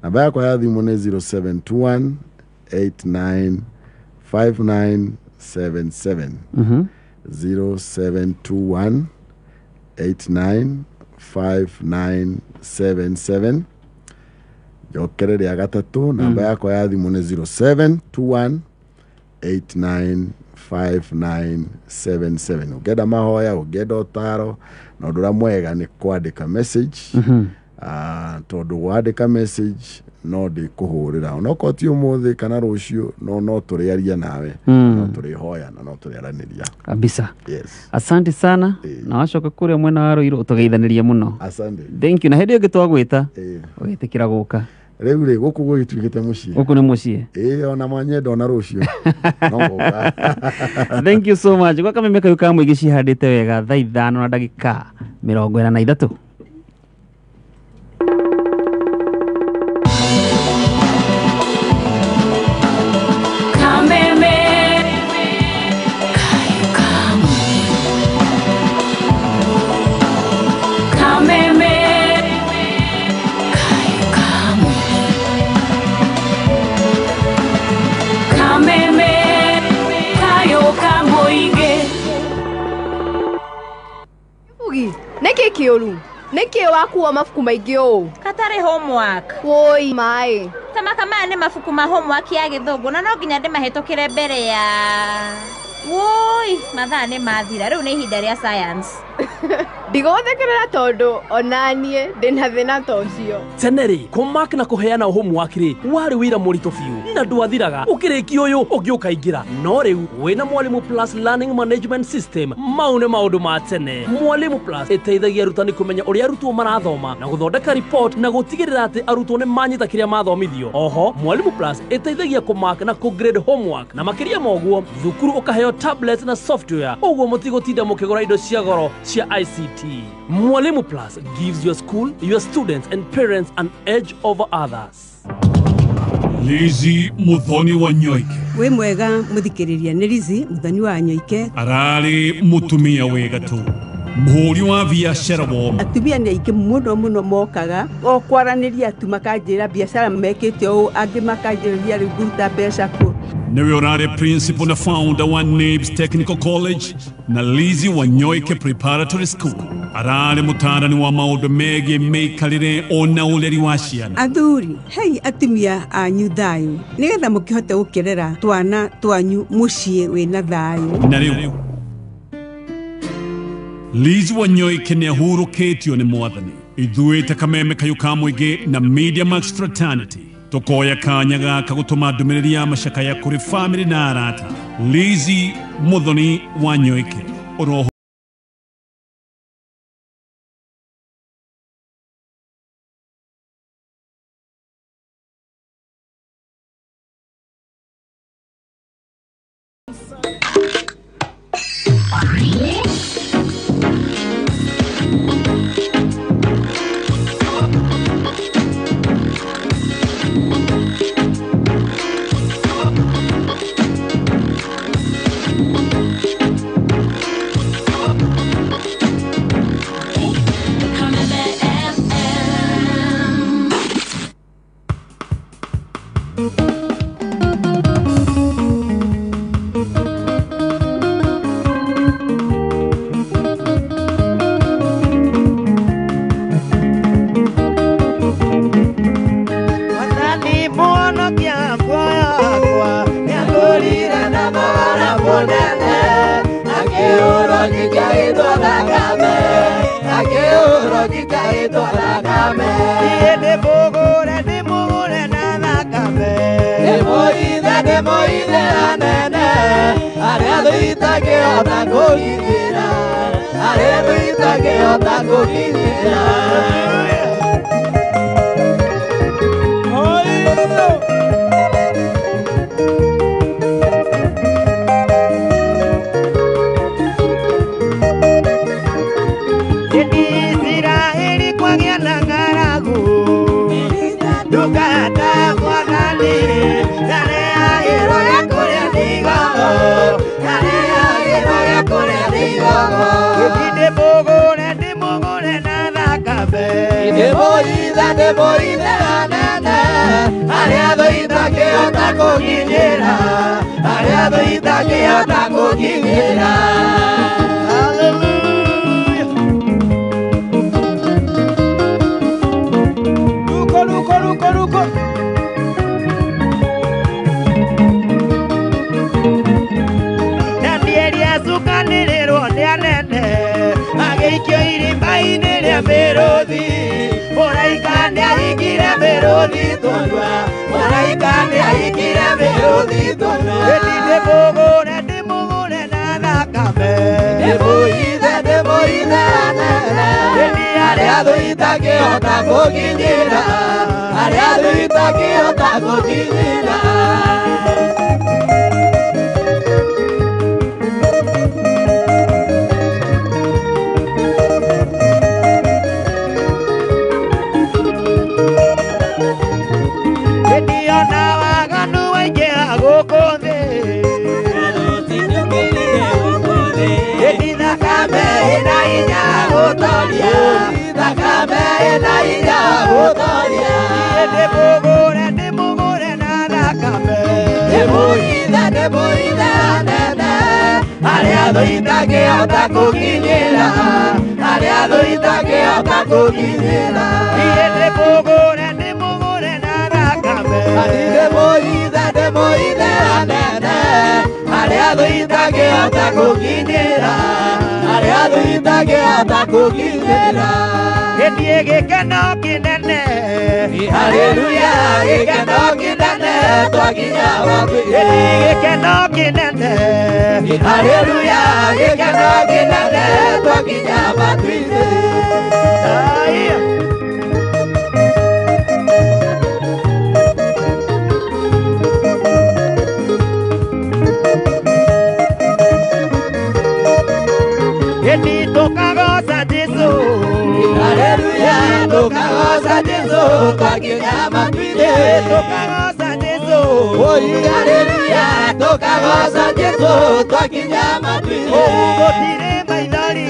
Namba yakwa ya thimũ nĩ 0721 89 5977. 0721 89 5977. Njokere rĩa gatatũ, namba yakwa ya thimũ nĩ 0721 89 5977. Ũngĩenda mahoya, ũngĩenda ũtaro, na ũndũ ũrĩa mwega nĩ kwandĩka message, tondũ wandĩka message no ndĩkũhũrĩra, onokorwo ti ũmũthĩ kana rũciũ, no tũrĩaria nawe, no tũrĩhoya na no tũrĩaranĩria kabisa. Yes. Asante sana. Na wacoka kũrĩa mwena wa Ruiru ũtũgeithanĩrie mũno. Asante. Thank you. Na hĩndĩ ĩngĩ twagwĩta ũgĩtĩkĩra gũka. Rĩu rĩ, gũkũ gũgĩtuĩkĩte mũciĩ. Gũkũ nĩ mũciĩ. Ĩĩ, ona mwanyenda ona rũciũ no ngũka. Thank you so much. Gwa Kameme Kayũ ka Mũingĩ cihandĩte wega thaa 5:43. Kameme Kayũ ka Mũingĩ. Kameme Kayũ ka Mũingĩ. Kameme Kayũ ka Mũingĩ. Bugi, nĩkĩ kĩũru? Nĩkĩ wakuo mabuku maingĩ ũũ? Katarĩ homework. Woi maĩ. Tamaka maya nĩ mabuku ma homework ya gĩthũngũ na no nginya ndĩmahĩtũkĩre mbere ya. Woi, mathaa nĩ mathira, rĩu nĩ ihinda rĩa science. Ndigũgũthekerera tondũ ona niĩ ndĩna thĩna ta ũcio. Tene rĩ, kũmark na kũheana homework rĩ, warĩ wĩra mũritũ biũ na ndwathiraga, ũkĩrĩkia ũyũ ũngĩ ũkaingĩra. No rĩu wĩna Mwalimu Plus Learning Management System, mau nĩ maũndũ ma tene. Mwalimu Plus ĩteithagia arutani kũmenya ũrĩa arutwo marathoma na gũthondeka report na gũtigĩrĩra atĩ arutwo nĩ manyita kĩrĩa mathomithio. Oho, Mwalimu Plus ĩteithagia kũmark na kũgrade homework, na makĩria ma ũguo thukuru ũkaheo tablet na software, ũguo mũtigũtinda mũkĩgũra indo cia goro cia ICT. Mwalimu Plus gives your school, your students and parents an edge over others. Lizi Muthoni wa Nyoike. Wĩ mwega mũthikĩrĩria, nĩ Lizi Muthoni wa Nyoike. Ararĩ mũtumia wĩ gatũ, mũhũri wa biacara woma. Atumia nĩ aingĩ mũno mũno mokaga o kwaranĩria tu, makanjĩra biacara mekĩte ũũ, angĩ makanjĩrĩria rĩu ngũruta mbeca kũ. Niwe ũrarĩ principal na founder wa Nabes Technical College na Lizi wa Nyoike Preparatory School. Ararĩ mũtaarani wa maũndũ megiĩ mĩikarĩre ona ũreri wa ciana. Athuri, hei atumia anyu thayũ, nĩgetha mũkĩhote gũkĩrera twana twanyu mũciĩ wĩna thayũ. Na rĩu Lizi wa Nyoike nĩ ahurũkĩtio nĩ Mwathani. Ithuĩ ta Kameme Kayũ ka Mũingĩ na Media Max Fraternity tũkoya kanya gaka gũtũma ndũmĩrĩri ya macakaya kũrĩ famĩlĩ na arata. Lizi Muthoni wa Nyoike, ũroho Akĩhũrwo gĩkaĩtwo thakame, akĩhũrwo gĩkaĩtwo thakame. Niĩ ndĩmũgũre ndĩmũgũre na thakame. Ndĩmũithe ndĩmũithe anene, arĩa thũ itangĩhota kũgitĩra, arĩa thũ itangĩhota kũgitĩra. Hĩndĩ Isiraeli kwagĩa na ng'aragu, ndungata mwathani ndarehagĩrwo gĩa kũrĩa ndigogo, ndarehagĩrwo gĩa kũrĩa ndigogo. Hĩndĩ ndĩmũgũre ndĩmũgũre na thakame. Ndĩmũithe ndĩmũithe anene, arĩa thũ itangĩhota kũkinyĩra, arĩa thũ itangĩhota kũkinyĩra. Ruko ruko ruko ruko. Danieli acukanĩrĩrwo nĩ anene, agĩikio irima-inĩ rĩa mĩrũthi. Mũraika nĩahingire mĩrũthi tũnua, Mũraika nĩahingire mĩrũthi tũnua. Hĩndĩ ndĩmũgũre ndĩmũgũre na thakame. Ndĩmũithe ndĩmũithe anene, Hĩndĩ arĩa thũ itangĩhota kũkinyĩra, arĩa thũ itangĩhota kũkinyĩra. Hĩndĩ ona waganu waingĩha gũkũ thĩ, Hĩndĩ thakame ĩna hinya gũtoria, thakame ĩna hinya gũtoria. Niĩ ndĩmũgũre ndĩmũgũre na thakame. Ndĩmũithe ndĩmũithe anene, arĩa thũ itangĩhota kũkinyĩra, arĩa thũ itangĩhota kũkinyĩra. Niĩ ndĩmũgũre ndĩmũgũre na thakame. Ndĩmũithe ndĩmũithe anene, arĩa thũ itangĩhota kũkinyĩra, arĩa thũ itangĩhota kũkinyĩra. Hĩndĩ gĩkeno kĩnene, Haleluya, gĩkeno kĩnene twakinya matu-inĩ. Hĩndĩ gĩkeno kĩnene, Haleluya, gĩkeno kĩnene twakinya matu-inĩ. Aya. Hĩndĩ tũkagoca Jesũ, Haleluya, tũkagoca Jesũ twakinya matu-inĩ. Tũkagoca Jesũ, Oi, haleluya, tũkagoca Jesũ twakinya matu-inĩ. Gũtirĩ maithori,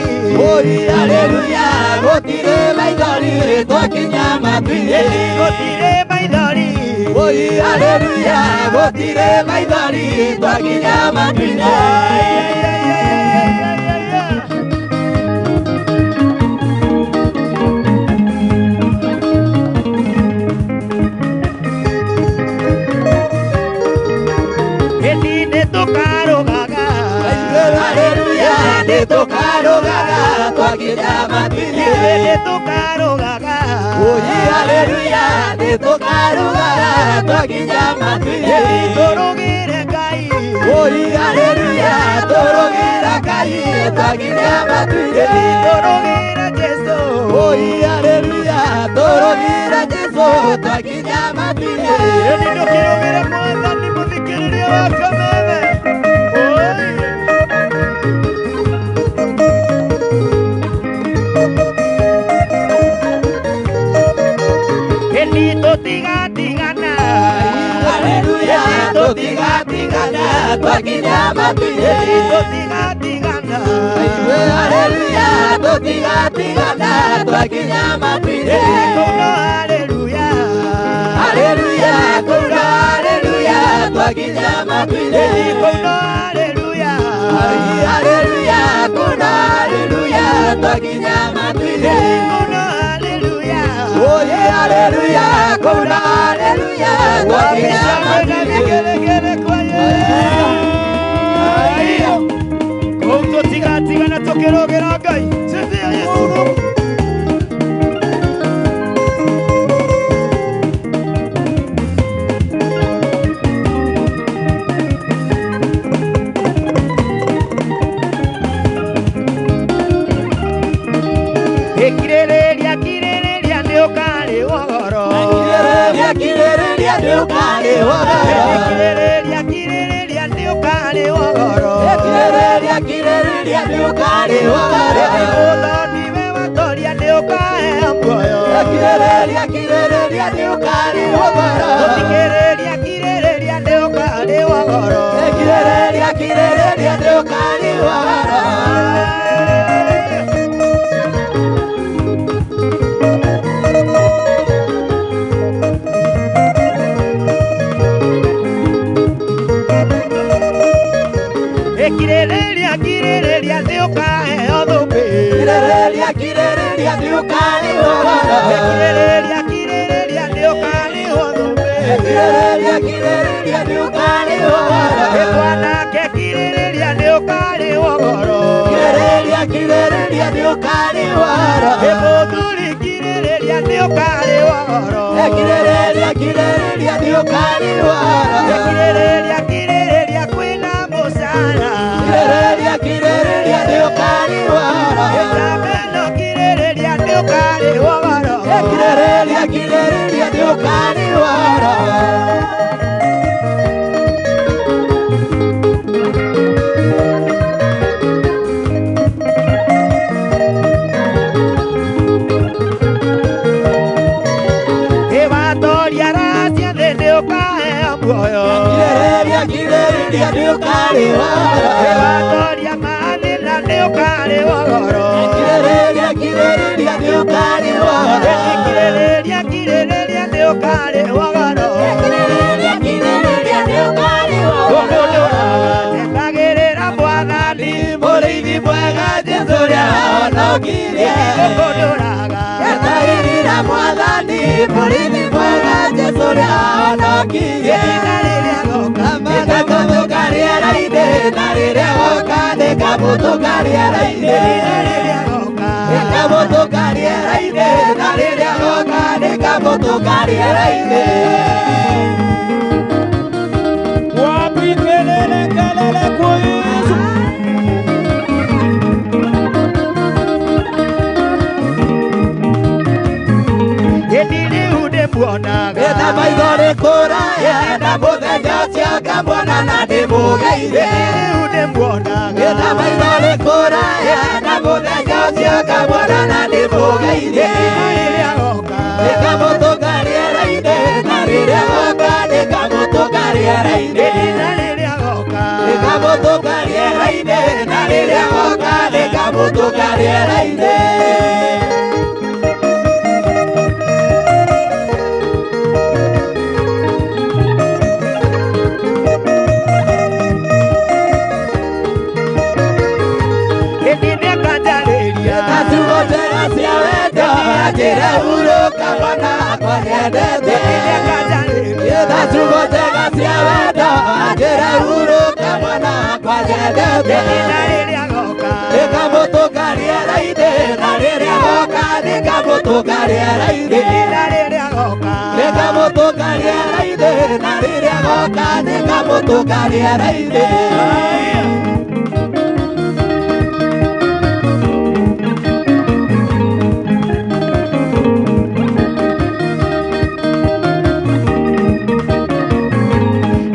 Oi, haleluya, gũtirĩ maithori twakinya matu-inĩ. Gũtirĩ maithori, Oi, haleluya, gũtirĩ maithori twakinya matu-inĩ. Hĩndĩ nĩtũkarũgaga, Haleluya, nĩtũkarũgaga twakinya matu-inĩ. Nĩtũkarũgaga, Oi, haleluya, nĩtũkarũgaga twakinya matu-inĩ. Tũrũgĩre Ngai, Oi, haleluya, tũrũgĩre Ngai twakinya matu-inĩ. Tũrũgĩre Jesũ, Oi, haleluya, tũrũgĩre Jesũ twakinya matu-inĩ. Hĩndĩ ndũkĩrũgĩre Mwathani mũthikĩrĩria wa Kameme. Oi. Hĩndĩ tũtigatigana, Haleluya, tũtigatigana twakinya matu-inĩ. Tũtigatigana, Haleluya, tũtigatigana twakinya matu-inĩ. Kũu haleluya, Haleluya, kũu haleluya twakinya matu-inĩ. Kũu haleluya, Haleluya, kũu haleluya twakinya matu-inĩ. Kũu haleluya, Oi, haleluya, kũu haleluya twakinya matu-inĩ. Kũu tũtigatigana. Rũgĩra Ngai. Sifia Yesu. Kirĩrĩria kirĩrĩria nĩ ũkarĩhwo goro. Kirĩrĩria kirĩrĩria nĩ ũkarĩhwo goro. Kirĩrĩria kirĩrĩria nĩ ũkarĩhwo goro. Kirĩrĩria kirĩrĩria nĩ ũkarĩhwo goro. Mũthoni we watoria nĩ ũkaheo muoyo. Kirĩrĩria kirĩrĩria nĩ ũkarĩhwo goro. Kirĩrĩria kirĩrĩria nĩ ũkarĩhwo goro. Kirĩrĩria kirĩrĩria nĩ ũkarĩhwo goro. Kirĩrĩria kirĩrĩria nĩ ũkaheo thũmbĩ. Kirĩrĩria kirĩrĩria nĩ ũkarĩhwo goro. Kirĩrĩria kirĩrĩria nĩ ũkarĩhwo thũmbĩ. Kirĩrĩria kirĩrĩria nĩ ũkarĩhwo goro. Mwanake kirĩrĩria nĩ ũkarĩhwo goro. Kirĩrĩria kirĩrĩria nĩ ũkarĩhwo goro. Mũthuri kirĩrĩria nĩ ũkarĩhwo goro. Kirĩrĩria kirĩrĩria nĩ ũkarĩhwo goro. Kirĩrĩria kirĩrĩria kwĩna mũcara. Kirĩrĩria kirĩrĩria nĩ ũkarĩhwo goro. Ĩtameno kirĩrĩria nĩ ũkarĩhwo goro. Kirĩrĩria kirĩrĩria nĩ ũkarĩhwo goro. Ĩwatoria racia thĩ nĩ ũkaheo muoyo. Kirĩrĩria kirĩrĩria nĩ ũkarĩhwo goro. Ĩwatoria mathĩna nĩ ũkarĩhwo goro. Kirĩrĩria kirĩrĩria nĩ ũkarĩhwo goro. Kirĩrĩria kirĩrĩria nĩ ũkarĩhwo goro. Kirĩrĩria kirĩrĩria nĩ ũkarĩhwo goro. Etagĩrĩra Mwathani mũrĩithi mwega Jesũ ũrĩa wahonokirie. Gũkũndũraga. Etagĩrĩra Mwathani mũrĩithi mwega Jesũ ũrĩa wahonokirie. Na rĩrĩa goka nĩkamũtũka rĩera-inĩ. Na rĩrĩa goka nĩkamũtũka rĩera-inĩ. Na rĩrĩa goka nĩkamũtũka rĩera-inĩ. Na rĩrĩa goka nĩkamũtũka rĩera-inĩ. Wapi kelele kelele kwa Yesu. Ĩndĩ rĩu ndĩmuonaga. Ĩta maitho nĩ kũraya na mũthenya ũcio ngamuona na ndĩmũgeithie. Rĩu ndĩmuonaga. Ĩta maitho nĩ kũraya na mũthenya ũcio ngamuona na ndĩmũgeithie. Rĩrĩa goka nĩkamũtũka rĩera-inĩ. Na rĩrĩa goka nĩkamũtũka rĩera-inĩ. Na rĩrĩa goka nĩkamũtũka rĩera-inĩ. Na rĩrĩa goka nĩkamũtũka rĩera-inĩ. Ĩndĩ nĩakanjarĩria. Ciugo njega cia wendo anjĩre hurũka mwana wakwa nĩendete. Nĩakanjarĩria. Na ciugo njega cia wendo anjĩre hurũka mwana wakwa nĩendete. Na rĩrĩa goka Nĩkamũtũka rĩera-inĩ. Na rĩrĩa goka nĩkamũtũka rĩera-inĩ. Na rĩrĩa goka Nĩkamũtũka rĩera-inĩ. Na rĩrĩa goka nĩkamũtũka rĩera-inĩ.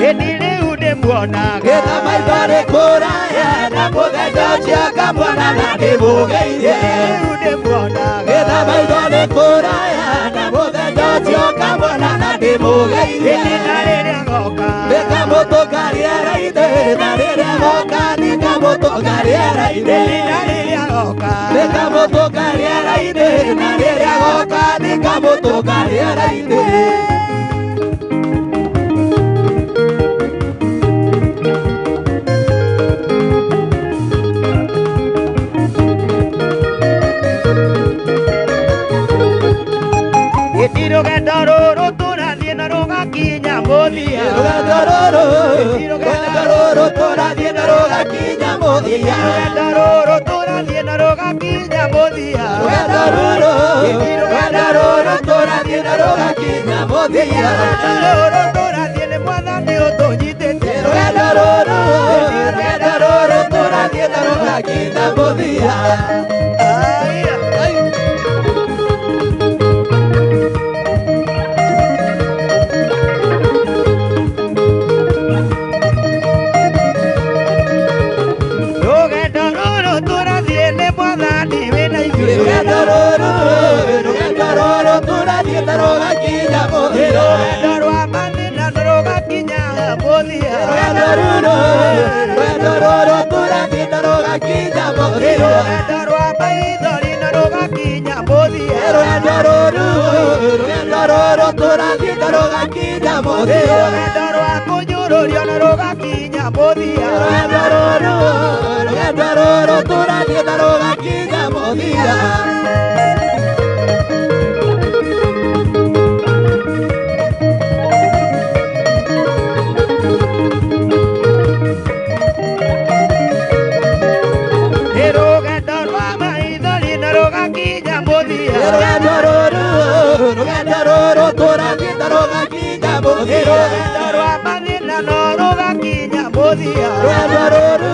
Ĩndĩ rĩu ndĩmuonaga. Ĩta maitho nĩ kũraya na mũthenya ũcio ngamuona na ndĩmũgeithie. Rĩu ndĩmuonaga. Ĩta maitho nĩ kũraya na mũthenya ũcio ngamuona na ndĩmũgeithie. Na rĩrĩa goka Nĩkamũtũka rĩera-inĩ. Na rĩrĩa goka nĩkamũtũka rĩera-inĩ. Na rĩrĩa goka Nĩkamũtũka rĩera-inĩ. Na rĩrĩa goka nĩkamũtũka rĩera-inĩ. Ĩndĩ rũgendo rũrũ tũrathiĩ na rũgakinya mũthia. Rũgendo rũrũ, rũgendo rũrũ tũrathiĩ na rũgakinya rũgakinya mũthia. Rũgendo rũrũ tũrathiĩ na rũgakinya mũthia. Rũgendo rũrũ, rũgendo rũrũ tũrathiĩ na rũgakinya mũthia. Rũgendo rũrũ tũrathiĩ nĩ Mwathani ũtũnyitĩte. Rũgendo rũrũ, rũgendo rũrũ tũrathiĩ na rũgakinya mũthia. Rũgendo rũrũ tũrathiĩ nĩ Mwathani wĩna ithuĩ. Rũgendo rũrũ, rũgendo rũrũ tũrathiĩ na rũgakinya mũthia. Rũgendo rwa mathĩna na rũgakinya mũthia. Rũgendo rũrũ, rũgendo rũrũ tũrathiĩ na rũgakinya mũthia. Rũgendo rwa maithori na rũgakinya mũthia. Rũgendo rũrũ, rũgendo rũrũ tũrathiĩ na rũgakinya mũthia. Rũgendo rwa kũnyũrũrio na rũgakinya mũthia. Rũgendo rũrũ, rũgendo rũrũ tũrathiĩ na rũgakinya mũthia. Rũgendo rwa maithori na rũgakinya mũthia. Rũgendo rũrũ, rũgendo rũrũ tũrathiĩ na rũgakinya mũthia. Rũgendo rwa mathĩna no rũgakinya mũthia. Rũgendo rũrũ,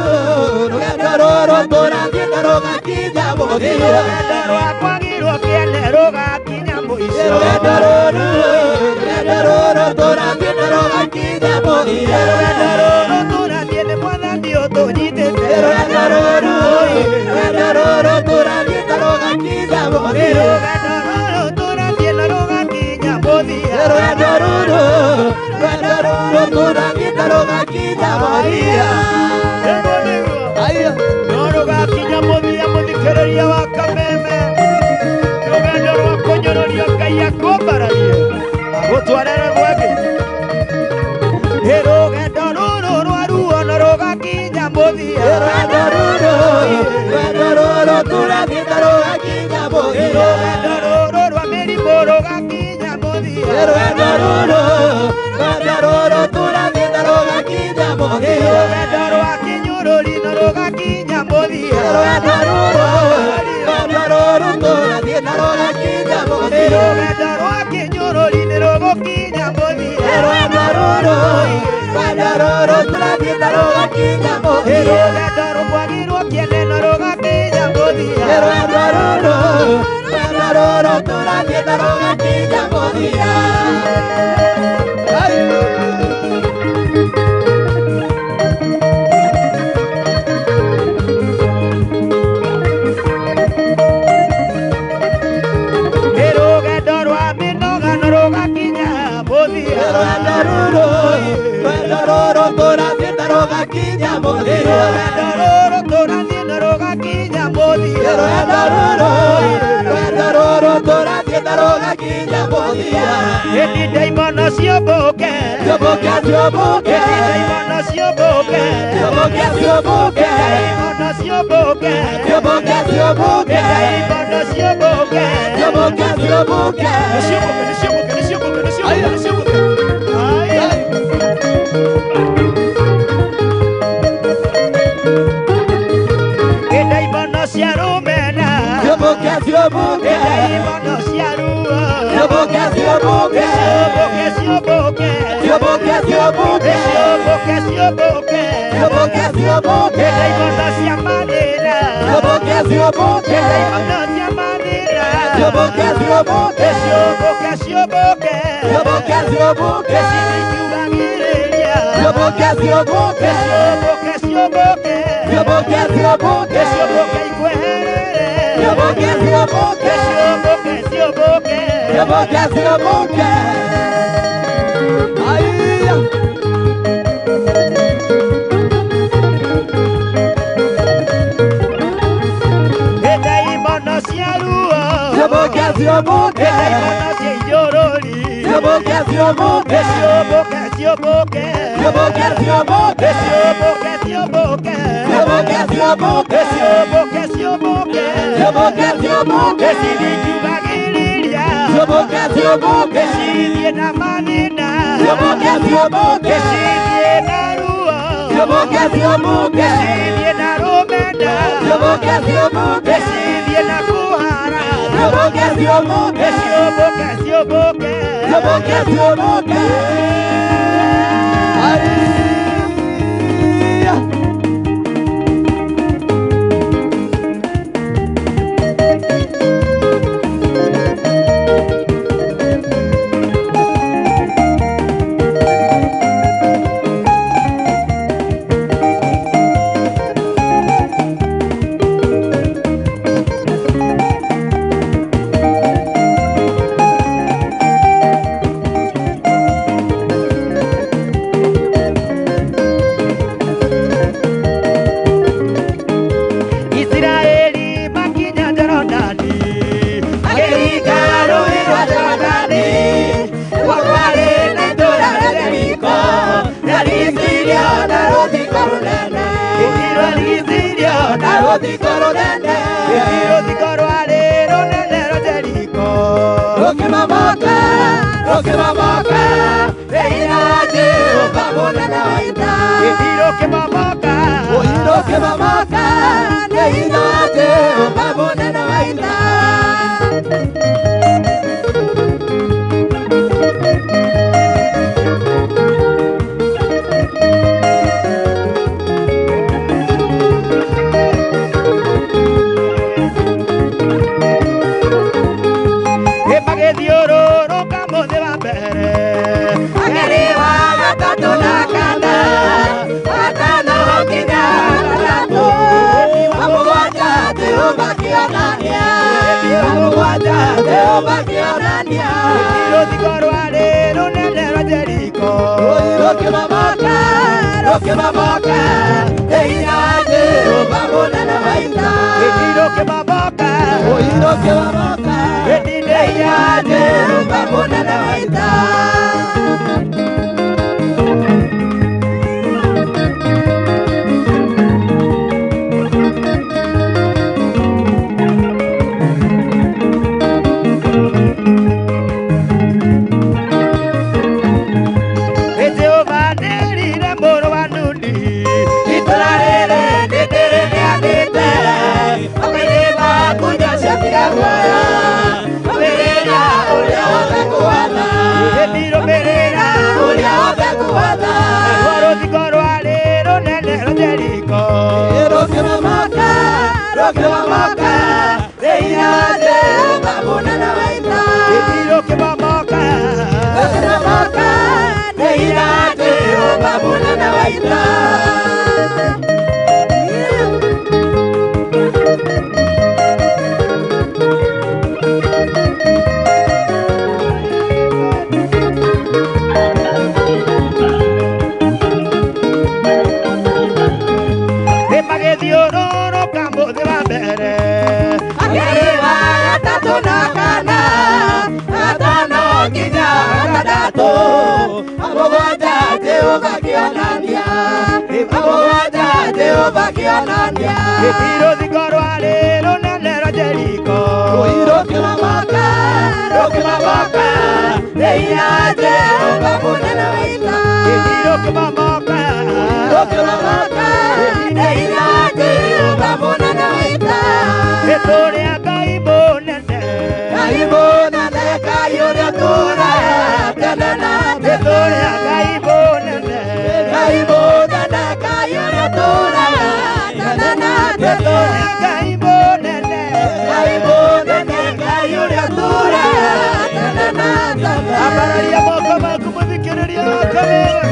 rũgendo rũrũ tũrathiĩ na rũgakinya mũthia. Rũgendo rwa kwagĩrwo kĩene rũgakinya mũico. Rũgendo rũrũ, rũgendo rũrũ tũrathiĩ na rũgakinya mũthia. Rũgendo rũrũ tũrathiĩ nĩ Mwathani ũtũnyitĩte. Rũgendo rũrũ, rũgendo rũrũ tũrathiĩ na rũgakinya mũthia. Rũgendo rũrũ tũrathiĩ na rũgakinya mũthia. Rũgendo rũrũ, rũgendo rũrũ tũrathiĩ na rũgakinya mũthia. Nĩguo nĩguo. No rũgakinya mũthia mũthikĩrĩria wa Kameme. Rũgendo rwa kũnyũrũrio Ngai akũmbararie agũtwarĩre gwake. Rũgendo rũrũ rwa ruo no rũgakinya mũthia. Rũgendo rũrũ, rũgendo rũrũ tũrathiĩ na rũgakinya mũthia. Rũgendo rũrũ rwa mĩrimũ rũgakinya mũthia. Rũgendo rũrũ, rũgendo rũrũ tũrathiĩ na rũgakinya mũthia. Rũgendo rwa kĩnyũrũri no rũgakinya mũthia. Rũgendo rũrũ, rũgendo rũrũ tũrathiĩ na rũgakinya mũthia. Rũgendo rwa kĩnyũrũri nĩ rũgũkinya mũthia. Rũgendo rũrũ, rũgendo rũrũ tũrathiĩ na rũgakinya mũthia. Rũgendo rũkwagĩrwo kĩene no rũgakinya mũthia. Rũgendo rũrũ, rũgendo rũrũ tũrathiĩ na rũgakinya mũthia. Rũgendo rwa mĩnoga no rũgakinya mũthia. Rũgendo rũrũ, rũgendo rũrũ tũrathiĩ na rũgakinya mũthia. Rũgendo rũrũ tũrathiĩ na rũgakinya mũthia. Rũgendo rũrũ, rũgendo rũrũ tũrathiĩ na rũgakinya mũthia. Ĩndĩ ndaimono ciũmbũke. Ciũmbũke, ciũmbũke. Ĩndĩ ndaimono ciũmbũke. Ciũmbũke, ciũmbũke. Ndaimono ciũmbũke. Ciũmbũke, ciũmbũke. Ndaimono ciũmbũke. Ciũmbũke, ciũmbũke. Nĩciũmbũke, nĩciũmbũke, nĩciũmbũke, nĩciũmbũke, nĩciũmbũke. Aya. Ndaimono cia rũmena. Ciũmbũke, ciũmbũke. Ndaimono cia ruo. Ciũmbũke, ciũmbũke. Ciũmbũke, ciũmbũke. Ciũmbũke, ciũmbũke. Ciũmbũke, ciũmbũke. Ciũmbũke, ciũmbũke. Ndaimono cia mathĩna. Ciũmbũke, ciũmbũke. Ndaimono cia mathĩna. Ciũmbũke, ciũmbũke. Ciũmbũke, ciũmbũke. Ciũmbũke, ciũmbũke. Cikiugagĩrĩria. Ciũmbũke, ciũmbũke. Ciũmbũke, ciũmbũke. Ciũmbũke, ciũmbũke. Ciũmbũke ikweherere. Ciũmbũke, ciũmbũke. Ciũmbũke, ciũmbũke. Ciũmbũke, ciũmbũke. Aiya. Ndaimono cia ruo. Ciũmbũke, ciũmbũke. Ndaimono cia ijũrũri. Ciũmbũke, ciũmbũke. Ciũmbũke, ciũmbũke. Ciũmbũke, ciũmbũke. Ciũmbũke, ciũmbũke. Ciũmbũke, ciũmbũke. Ciũmbũke, ciũmbũke. Ciũmbũke, ciũmbũke. Cikiugagĩrĩria. Ciũmbũke, ciũmbũke. Cithiĩ na mathĩna. Ciũmbũke, ciũmbũke. Cithiĩ na ruo. Ciũmbũke ciũmbũke Cithiĩ na rũmena Ciũmbũke ciũmbũke Cithiĩ na kũhara Ciũmbũke ciũmbũke Ciũmbũke ciũmbũke Ciũmbũke ciũmbũke Aiya. Isiraeli makinya Jorodani Makĩringa rũũĩ rwa Jorodani, kuo kwarĩ na itũũra rĩa Jeriko, rĩarigicĩirio na rũthingo rũnene. Rwarigicĩirio Na rũthingo rũnene. Rũthingo rwarĩ rũnene rwa Jeriko Rũkĩmomoka, rũkĩmomoka, nĩ hinya wa Jehova mũnene wa ita. Rũkĩmomoka Rũkĩmomoka, nĩ hinya wa Jehova mũnene wa ita. Magĩthiũrũrũka mũthĩ wa mbere Makerĩ wa gatatũ na kana, wa gatano nginya gatandatũ, wa mũgwanja Jehova akĩonania, wa mũgwanja Jehova akĩonania. Rũthingo rwarĩ rũnene rwa Jeriko Rũkĩmomoka, rũkĩmomoka, nĩ hinya wa Jehova mũnene wa ita. Rũkĩmomoka Rũkĩmomoka, nĩ hinya wa Jehova mũnene wa ita. Jehova nĩerire mũrũ wa Nuni Itũũra rĩrĩ nĩndĩrĩneanĩte, moko-inĩ maku Joshua tiga guoya. Rũmĩrĩra ũrĩa wothe ngũgwatha. Rũmĩrĩra Ũrĩa wothe ngũgwatha. Naruo rũthingo rwarĩ rũnene rwa Jeriko Rũkĩmomoka, rũkĩmomoka, nĩ hinya wa Jehova mũnene wa ita. Rũkĩmomoka Rũkĩmomoka, nĩ hinya wa Jehova mũnene wa ita. Magĩthiũrũrũka mũthĩ wa mbere Makerĩ wa gatatũ na kana, gatano nginya gatandatũ, wa mũgwanja Jehova akĩonania, wa mũgwanja Jehova akĩonania. Rũthingo rwarĩ rũnene rwa Jeriko Rũkĩmomoka, rũkĩmomoka, nĩ hinya wa Jehova mũnene wa ita. Rũkĩmomoka Rũkĩmomoka, nĩ hinya wa Jehova mũnene wa ita. Tũrĩa Ngai mũnene Ngai mũnene, Ngai ũrĩa ũtũũraga tene na tene. Tũrĩa Ngai mũnene Ngai mũnene, Ngai ũrĩa ũtũũraga tene na tene. Tũrĩa Ngai mũnene Ngai mũnene, Ngai ũrĩa ũtũũraga tene na tene. Ambararia moko maku mũthikĩrĩria kamere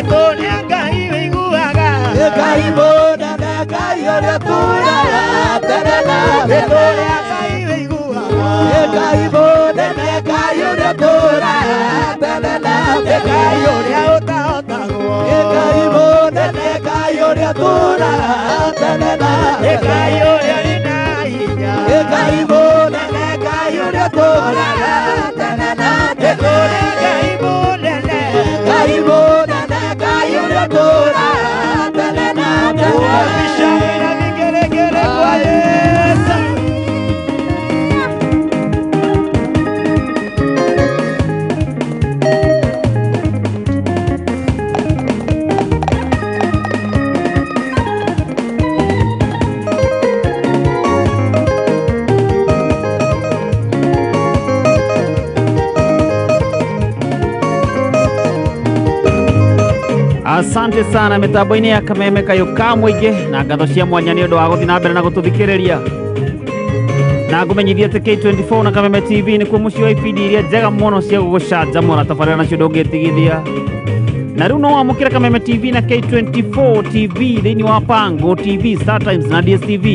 Tũrĩa Ngai wĩiguaga Ngai mũnene, Ngai ũrĩa ũtũũraga tene na tene. Tũrĩa Ngai wĩiguaga Ngai mũnene, Ngai ũrĩa ũtũũraga tene na tene. Ngai ũrĩa ũtahotagwo Ngai mũnene, Ngai ũrĩa ũtũũraga tene na tene. Ngai ũrĩa ũrĩ na hinya Ngai mũnene, Ngai ũrĩa ũtũũraga tene na tene. Tũrĩa Ngai mũnene Ngai mũnene, Ngai ũrĩa ũtũũraga tene na tene. Wapisha na vigelegele kwa Yesu. Asante sana mitambo-inĩ ya Kameme Kayũ ka Mũingĩ na ngatho cia mwanya nĩ ũndũ wa gũthiĩ na mbere na gũtũthikĩrĩria. Na ngũmenyithie atĩ K24 na Kameme TV nĩkuo mũciĩ wa ibindi iria njega mũno cia gũgũcanjamũra tabarĩra nacio ndũngĩtigithia. Na rĩu no wamũkĩre Kameme TV na K24 TV thĩinĩ wa Pango TV, Star Times na DSTV.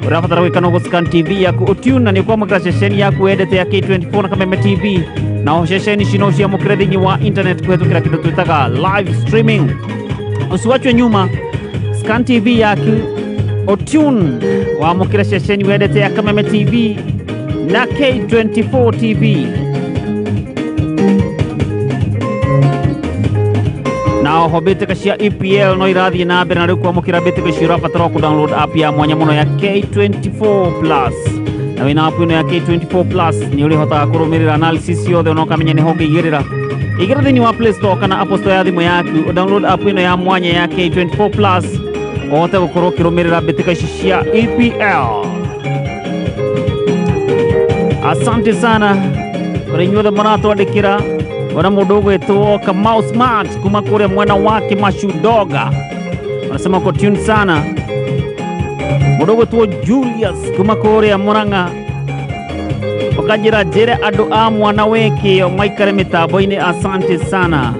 Ũrabatara gwĩka no gũscan TV yaku ũtune na nĩ ũkwamũkĩra ceceni yaku wendete ya K24 na Kameme TV. Na o ceceni ici no ũciamũkĩre thĩinĩ wa internet kũhetũkĩra kĩndũ twĩtaga live streaming. Usiwachwe nyuma, scan TV yaku ũtune wamũkĩre ceceni wendete ya Kameme TV na K24 TV. Na oho mbĩtĩka cia EPL no irathiĩ na mbere na rĩu kwamũkĩra mbĩtĩka icio ũrabatara kũ download app ya mwanya mũno ya K24 Plus. Na wĩna app ĩno ya K24 Plus nĩ ũrĩhotaga kũrũmĩrĩra analysis yothe ona ũkamenya nĩho ũngĩigĩrĩra. Igĩra thĩinĩ wa Play Store kana Apple Store ya thimũ yaku, download app ĩno ya mwanya ya K24 Plus ũhote gũkorwo ũkĩrũmĩrĩra mbĩtĩka ici cia EPL. Asante sana kũrĩ inyuothe mũratwandĩkĩra. Wana mũndũ ũgwĩtwo Kamau Smart kuma kũrĩa mwena wa Kimashudoga wanasema uko tune sana. Mũndũ ũgwĩtwo Julius kuma kũrĩa Murang'a ũkanjĩra njĩre andũ a mwana wĩkĩo maikare mĩtambo-inĩ. Asante sana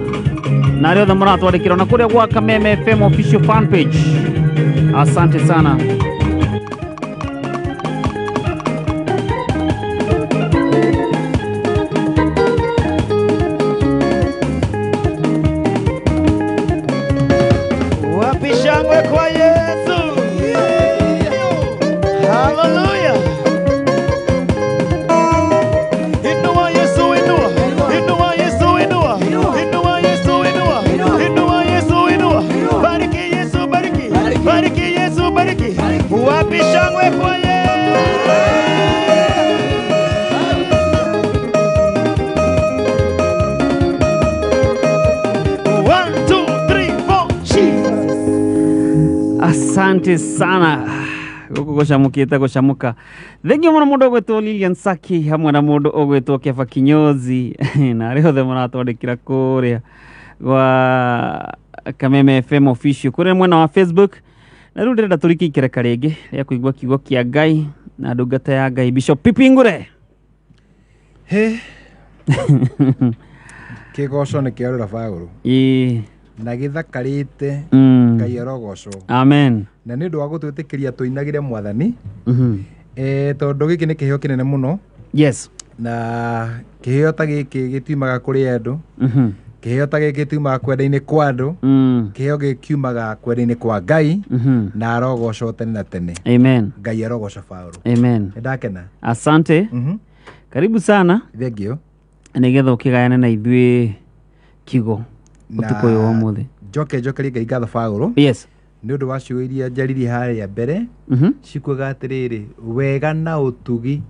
na arĩa othe mũratwandĩkĩra na kũrĩa gwa Kameme FM official fan page. Asante sana. Wapi shangwe kwa Yesu? Hallelujah. Inua Yesu, inua. Inua Yesu, inua. Inua Yesu, inua. Inua Yesu, inua. Bariki Yesu, bariki. Bariki Yesu, bariki. Wapi shangwe kwa Yesu? One, two, three, four. Jesus. Asante sana guku gucamukite gucamuka. Thengiũ mũno mũndũ ũgwĩtwo Lilian Saki hamwe na mũndũ ũgwĩtwo Kefa Kinyozi na arĩa othe mũratwandĩkĩra kũrĩa gwa Kameme FM official kũrĩa mwena wa Facebook. Na rĩu ndĩrenda tũrikie ikereka rĩngĩ rĩa kũigua kiugo kĩa Ngai na ndungata ya Ngai Bishop Pipi Ngure. He kĩgoco nĩ kĩarũra bagũrũ. Ĩĩ. Na gĩthakarĩte Ngai arogocwo. Amen. Na nĩ ũndũ wa gũtwĩtĩkĩria tũinagĩre mwathani. Tondũ gĩkĩ nĩ kĩheo kĩnene mũno. Yes. Na kĩheo ta gĩkĩ gĩtiumaga kũrĩ andũ. Kĩheo ta gĩkĩ gĩtiumaga kwenda-inĩ kwa andũ. Kĩheo gĩkiumaga kwenda-inĩ kwa Ngai. Na arogocwo tene na tene. Amen. Ngai arogocwo Paũlũ. Amen. Nĩndakena. Asante. Karibu sana. Thengiũ. Nĩgetha ũkĩgayane na ithuĩ kiugo ũtukũ ũyũ wa ũmũthĩ. Njoke njokerie Ngai ngatho Paũlũ. Yes. Nĩ ũndũ wa ciugo iria njaririe harĩa mbere cikuaga atĩrĩrĩ, wega na ũtugi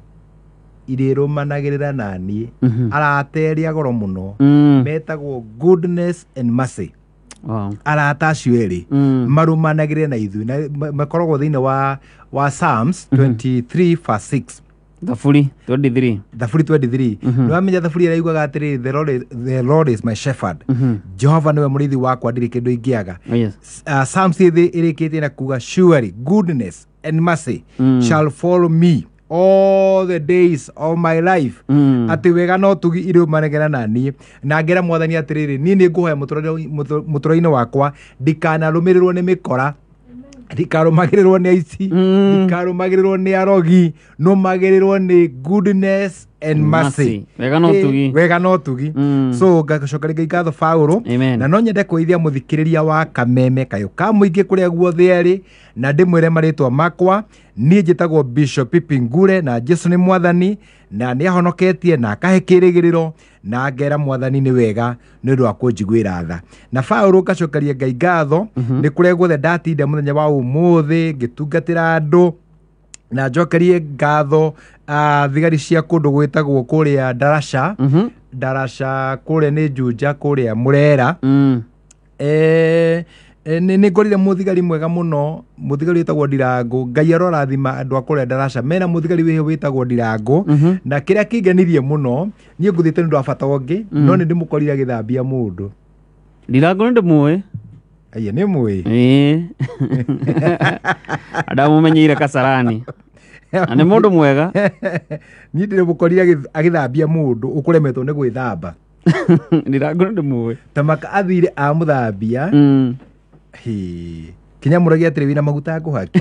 irĩrũmanagĩrĩra na niĩ. Arata erĩ a goro mũno metagwo goodness and mercy. Wow. Arata acio erĩ marũmanagĩrĩre na ithuĩ na makoragwo thĩinĩ wa Psalms 23 verse 6. Thaburi 23. Thaburi 23. Nĩ wamenya thaburi ĩrĩa yugaga atĩrĩrĩ, the Lord is my shepherd. Jehova nĩwe mũrĩithi wakwa ndirĩ kĩndũ ingĩaga. Yes. Psalms ĩthĩ ĩrĩkĩtie na kuga surely goodness and mercy shall follow me all the days of my life. Atĩ wega no ũtugi irĩũmanagĩra na niĩ. Na ngera mwathani atĩrĩrĩ, niĩ nĩ ngũhoya mũtũrĩre-inĩ wakwa ndikanarũmĩrĩrwo nĩ mĩkora, ndikarũmagĩrĩrwo nĩ aici, ndikarũmagĩrĩrwo nĩ arogi, nũmagĩrĩrwo nĩ goodness and mercy. Wega na ũtugi. Wega na ũtugi. So ngacokeria Ngai ngatho Paũlũ. Na no nyende kũgeithia mũthikĩrĩria wa Kameme Kayũ ka Mũingĩ kũrĩa guothe arĩ, na ndĩmwĩre marĩtwa makwa. Niĩ njĩtagwo Bishop Pipi Ngure na Jesu nĩ mwathani na nĩ ahonoketie na akahe kĩrĩgĩrĩro na ngera mwathani nĩ wega nĩ ũndũ wa kũnjiguĩra tha. Na Paũlũ ngacokeria Ngai ngatho nĩ kũrĩa guothe ndatinda mũthenya wa ũmũthĩ ngĩtungatĩra andũ, na njokerie ngatho thigari cia kũndũ gwĩtagwo kũrĩa Darasha. Darasha kũrĩa nĩ Juja kũrĩa Murera. Nĩ ngorire mũthigari mwega mũno, mũthigari wĩtagwo Ndirango. Ngai arorathima andũ a kũrĩa Darasha mena mũthigari wĩho wĩtagwo Ndirango. Na kĩrĩa kĩngenirie mũno, niĩ ngũthiĩte nĩ ũndũ wa bata ũngĩ, no nĩ ndĩmũkorire agĩthambia mũndũ. Ndirango nĩ ndĩmũĩ. Aya nĩ mũĩ. Ĩĩ. Ndamũmenyeire Kasarani. Na nĩ mũndũ mwega. Niĩ ndĩrĩmũkorire agĩthambia mũndũ ũkũremetwo nĩ gwĩthamba. Ndirango nĩ ndĩmũĩ. Tamaka athire amũthambia. Hĩ. Kinya mũragia atĩrĩ wĩna maguta ngũhake.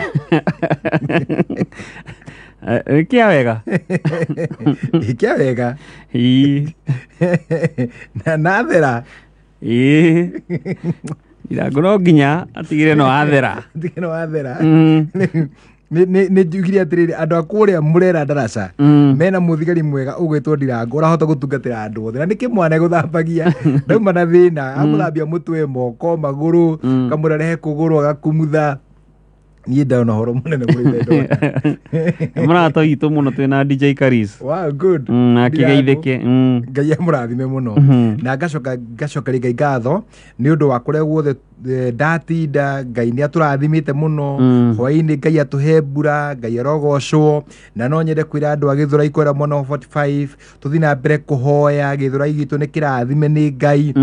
Kĩa wega. Kĩa wega. Ĩĩ. Na nathera. Ĩĩ. Ndirango no nginya atigire no athera. Atigire no athera. Nĩ njugire atĩrĩrĩ andũ a kũrĩa mũrera ndaraca mena mũthigari mwega ũgwĩtwo Ndirango ũrahota gũtungatĩra andũ othe na nĩ kĩmwana gũthambagia ndauma na thĩna amũthambia mũtwe moko magũrũ kamũrerehe kũgũrũ agakumutha. Niĩ ndona ũhoro mũnene mũno ndona. Mũrata witũ mũno twĩna DJ Karis. Wow, good. Akĩgeithĩke. Ngai amũrathime mũno. Na ngacoka ngacokeria Ngai ngatho nĩ ũndũ wa kũrĩa guothe ndatinda. Ngai nĩ atũrathimĩte mũno. Hwaĩ-inĩ Ngai atũhe mbura, Ngai arogocwo. Na no nyende kwĩra andũ a Gĩthũrai kwĩra mwena wa 45 tũthiĩ na mbere kũhoya. Gĩthũrai gitũ nĩ kĩrathime nĩ Ngai.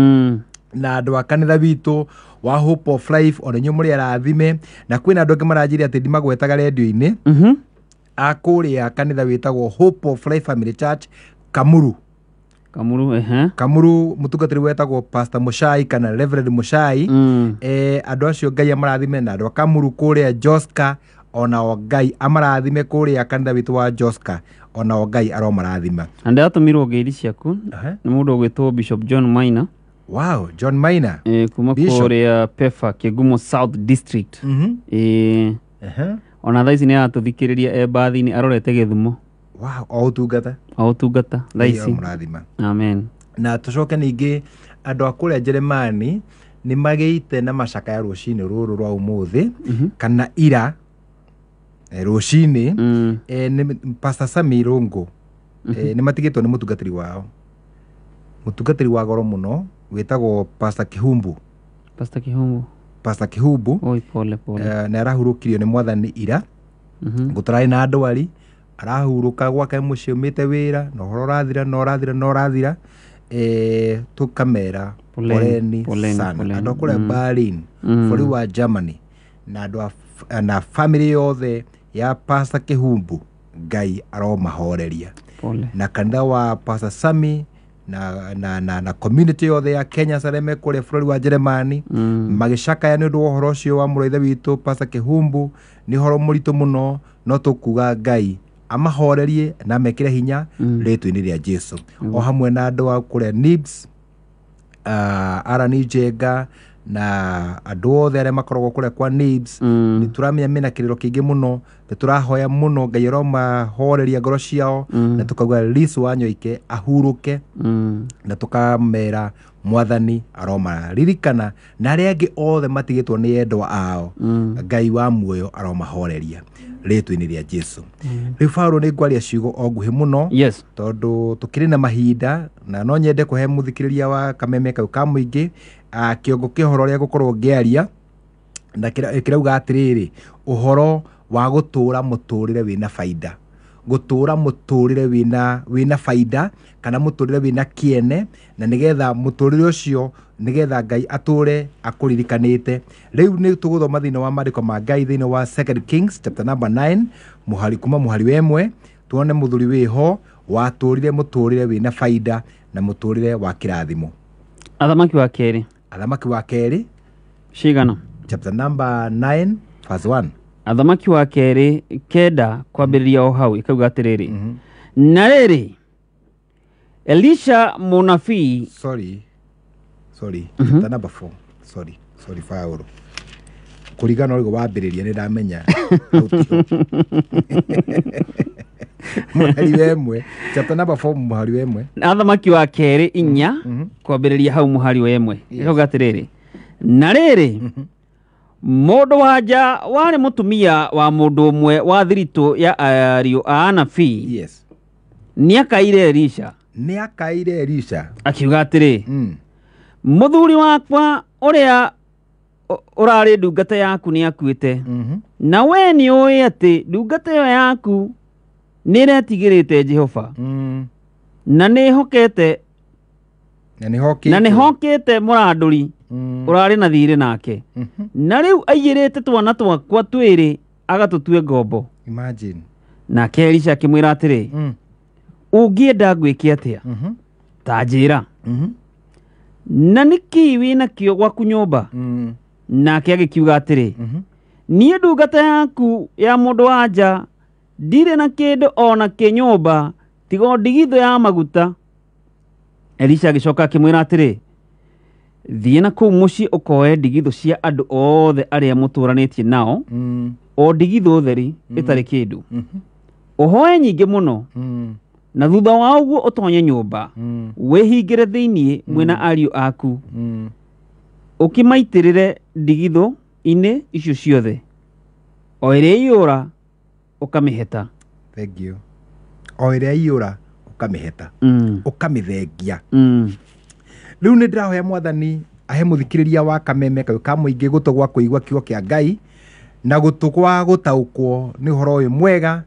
Na andũ a kanitha witũ wa Hope of Life ona inyuĩ mũrĩ arathime. Na kwĩna andũ angĩ maranjĩra atĩ ndimagwetaga rendio-inĩ. A kũrĩa kanitha wĩtagwo Hope of Life Family Church Kamuru. Kamuru, ehe. Kamuru mũtungatĩri wetagwo Pastor Mushai kana Reverend Mushai. Andũ acio Ngai amarathime. Na andũ a Kamuru kũrĩa Joska onao Ngai amarathime kũrĩa kanitha witũ wa Joska onao Ngai aromarathima. Na ndĩratũmirwo ngeithi ciaku nĩ mũndũ ũgwĩtwo Bishop John Maina. Wow, John Maina. Kuma Bishop. kũrĩa Pefa Kĩgumo South District. Ona thaa ici nĩ aratũthikĩrĩria e mbathi-inĩ arorete Gĩthumo. Wow, o ũtungata. O ũtungata thaa Ngai ici. aromũrathima. Amen. Na tũcoke ningĩ andũ a kũrĩa Jeremani nĩ magĩite na macakaya rũcinĩ rũrũ rwa ũmũthĩ kana ira rũcinĩ. Nĩ Pastor Sami Rũngũ. Nĩ matigĩtwo nĩ mũtungatĩri wao, mũtungatĩri wa goro mũno wĩtagwo Pastor Kihumbu. Pastor Kihumbu. Pastor Kihumbu. Oi, pole pole. Nĩ arahurũkirio nĩ mwathani ira. Gũtararĩ na ndwari, arahurũka gwake mũciĩ umĩte wĩra na ũhoro ũrathira na ũrathira na ũrathira. Tũkamera Poleni, poleni poleni, sana poleni. andũ a kũrĩa Berlin, bũrũri wa Germany, na andũ na family yothe ya Pastor Kihumbu, Ngai aromahoreria. Pole. Na kanitha wa Pastor Sami na community yothe ya Kenya arĩa me kũrĩa bũrũri wa Jeremani magĩcakaya nĩ ũndũ wa ũhoro ũcio wa mũrũ wa ithe witũ Pastor Kihumbu. Nĩ ũhoro mũritũ mũno, no tũkuga Ngai amahorerie na amekĩre hinya rĩtwa-inĩ rĩa Jesu. O hamwe na andũ a kũrĩa NIBS, Arani Njenga na andũ othe arĩa makoragwo kũrĩa kwa NIBS, nĩ tũramenya mena kĩrĩro kĩingĩ mũno, nĩ tũrahoya mũno Ngai aromahoreria ngoro ciao. Na tũkauga Liz Wanyoike ahurũke. Na tũkamera mwathani aromaririkana na arĩa angĩ othe matigĩtwo nĩ endwa ao. Ngai wa muoyo aromahoreria rĩtwa-inĩ rĩa Jesu. Rĩu Paulo nĩ ngwaria ciugo o nguhĩ mũno. Yes. Tondũ tũkĩrĩ na mahinda na no nyende kũhe mũthikĩrĩria wa kameme kau ka mũingĩ kĩongo kĩa ũhoro ũrĩa ngũkorwo ngĩaria na kĩrauga atĩrĩrĩ, ũhoro wa gũtũra mũtũrĩre wĩna baida. Gũtũra mũtũrĩre wĩna baida kana mũtũrĩre wĩna kĩene, na nĩgetha mũtũrĩre ũcio nĩgetha Ngai atũre akũririkanĩte. Rĩu nĩ tũgũthoma thĩinĩ wa maandĩko ma Ngai thĩinĩ wa 2 Kings chapter number 9 mũhari kuma mũhari wa 1, tuone mũthuri wĩho watũrire mũtũrĩre wĩna baida na mũtũrĩre wa kĩrathimo. Athamaki wa kerĩ. Athamaki wa kerĩ cigana? Chapter number 9 verse 1. Athamaki wa kerĩ 9 kwambĩrĩria o hau ĩkauga atĩrĩrĩ, na rĩrĩ Elisha mũnabii. Sorry. Chapter number 4. Sorry Paulo. Kũringana na ũrĩa wambĩrĩria nĩ ndamenya. Mũhari wa 1. Chapter number 4 mũhari wa 1. Athamaki wa kerĩ 4 kwambĩrĩria hau mũhari wa 1 ĩkauga atĩrĩrĩ, na rĩrĩ mũndũ wa nja warĩ mũtumia wa mũndũ ũmwe wa thiritũ ya ariũ a anabii. Yes. Nĩakaire Elisha. Nĩakaire Elisha. Akiuga atĩrĩ, mũthuri wakwa ũrĩa ũrarĩ ndungata yaku nĩakuĩte. Na we nĩũĩ atĩ ndungata ĩyo yaku nĩĩretigĩrĩte Jehova. Na nĩhokete na nĩhokĩte mũrandũri. Ũrarĩ na thirĩ nake na rĩu aiyĩrĩte twana twakwa twĩrĩ agatũtue ngombo. Imagine. Nake Elisha akĩmwĩra atĩrĩ, ũngĩenda ngwĩke atĩa? Ta njĩra. Na nĩkĩĩ wĩnakĩo gwaku nyũmba? Nake agĩkiuga atĩrĩ, niĩ ndungata yaku ya mũndũ wa nja ndirĩ na kĩndũ ona kĩ nyũmba tiga o ndigithũ ya maguta. Elisha agĩcoka akĩmwĩra atĩrĩ, thiĩ na kũu mũciĩ ũkoe ndigithũ cia andũ othe arĩa mũtũranĩtie nao, o ndigithũ theri ĩtarĩ kĩndũ, ũhoe nyingĩ mũno, na thutha wa ũguo ũtonye nyũmba wĩhingĩre thĩinĩ mwĩna ariũ aku, ũkĩmaitĩrĩre ndigithũ-inĩ icio ciothe, o ĩrĩa ĩiyũra ũkamĩheta. Thank you. O ĩrĩa iyũra ũkamĩheta, ũkamĩthengia. Rĩu nĩ ndĩrahoya mwathani ahe mũthikĩrĩria wa kameme kayũ ka mũingĩ gũtũ gwa kũigua kiugo kĩa Ngai na gũtũ gwa gũtaũkwo nĩ ũhoro ũyũ mwega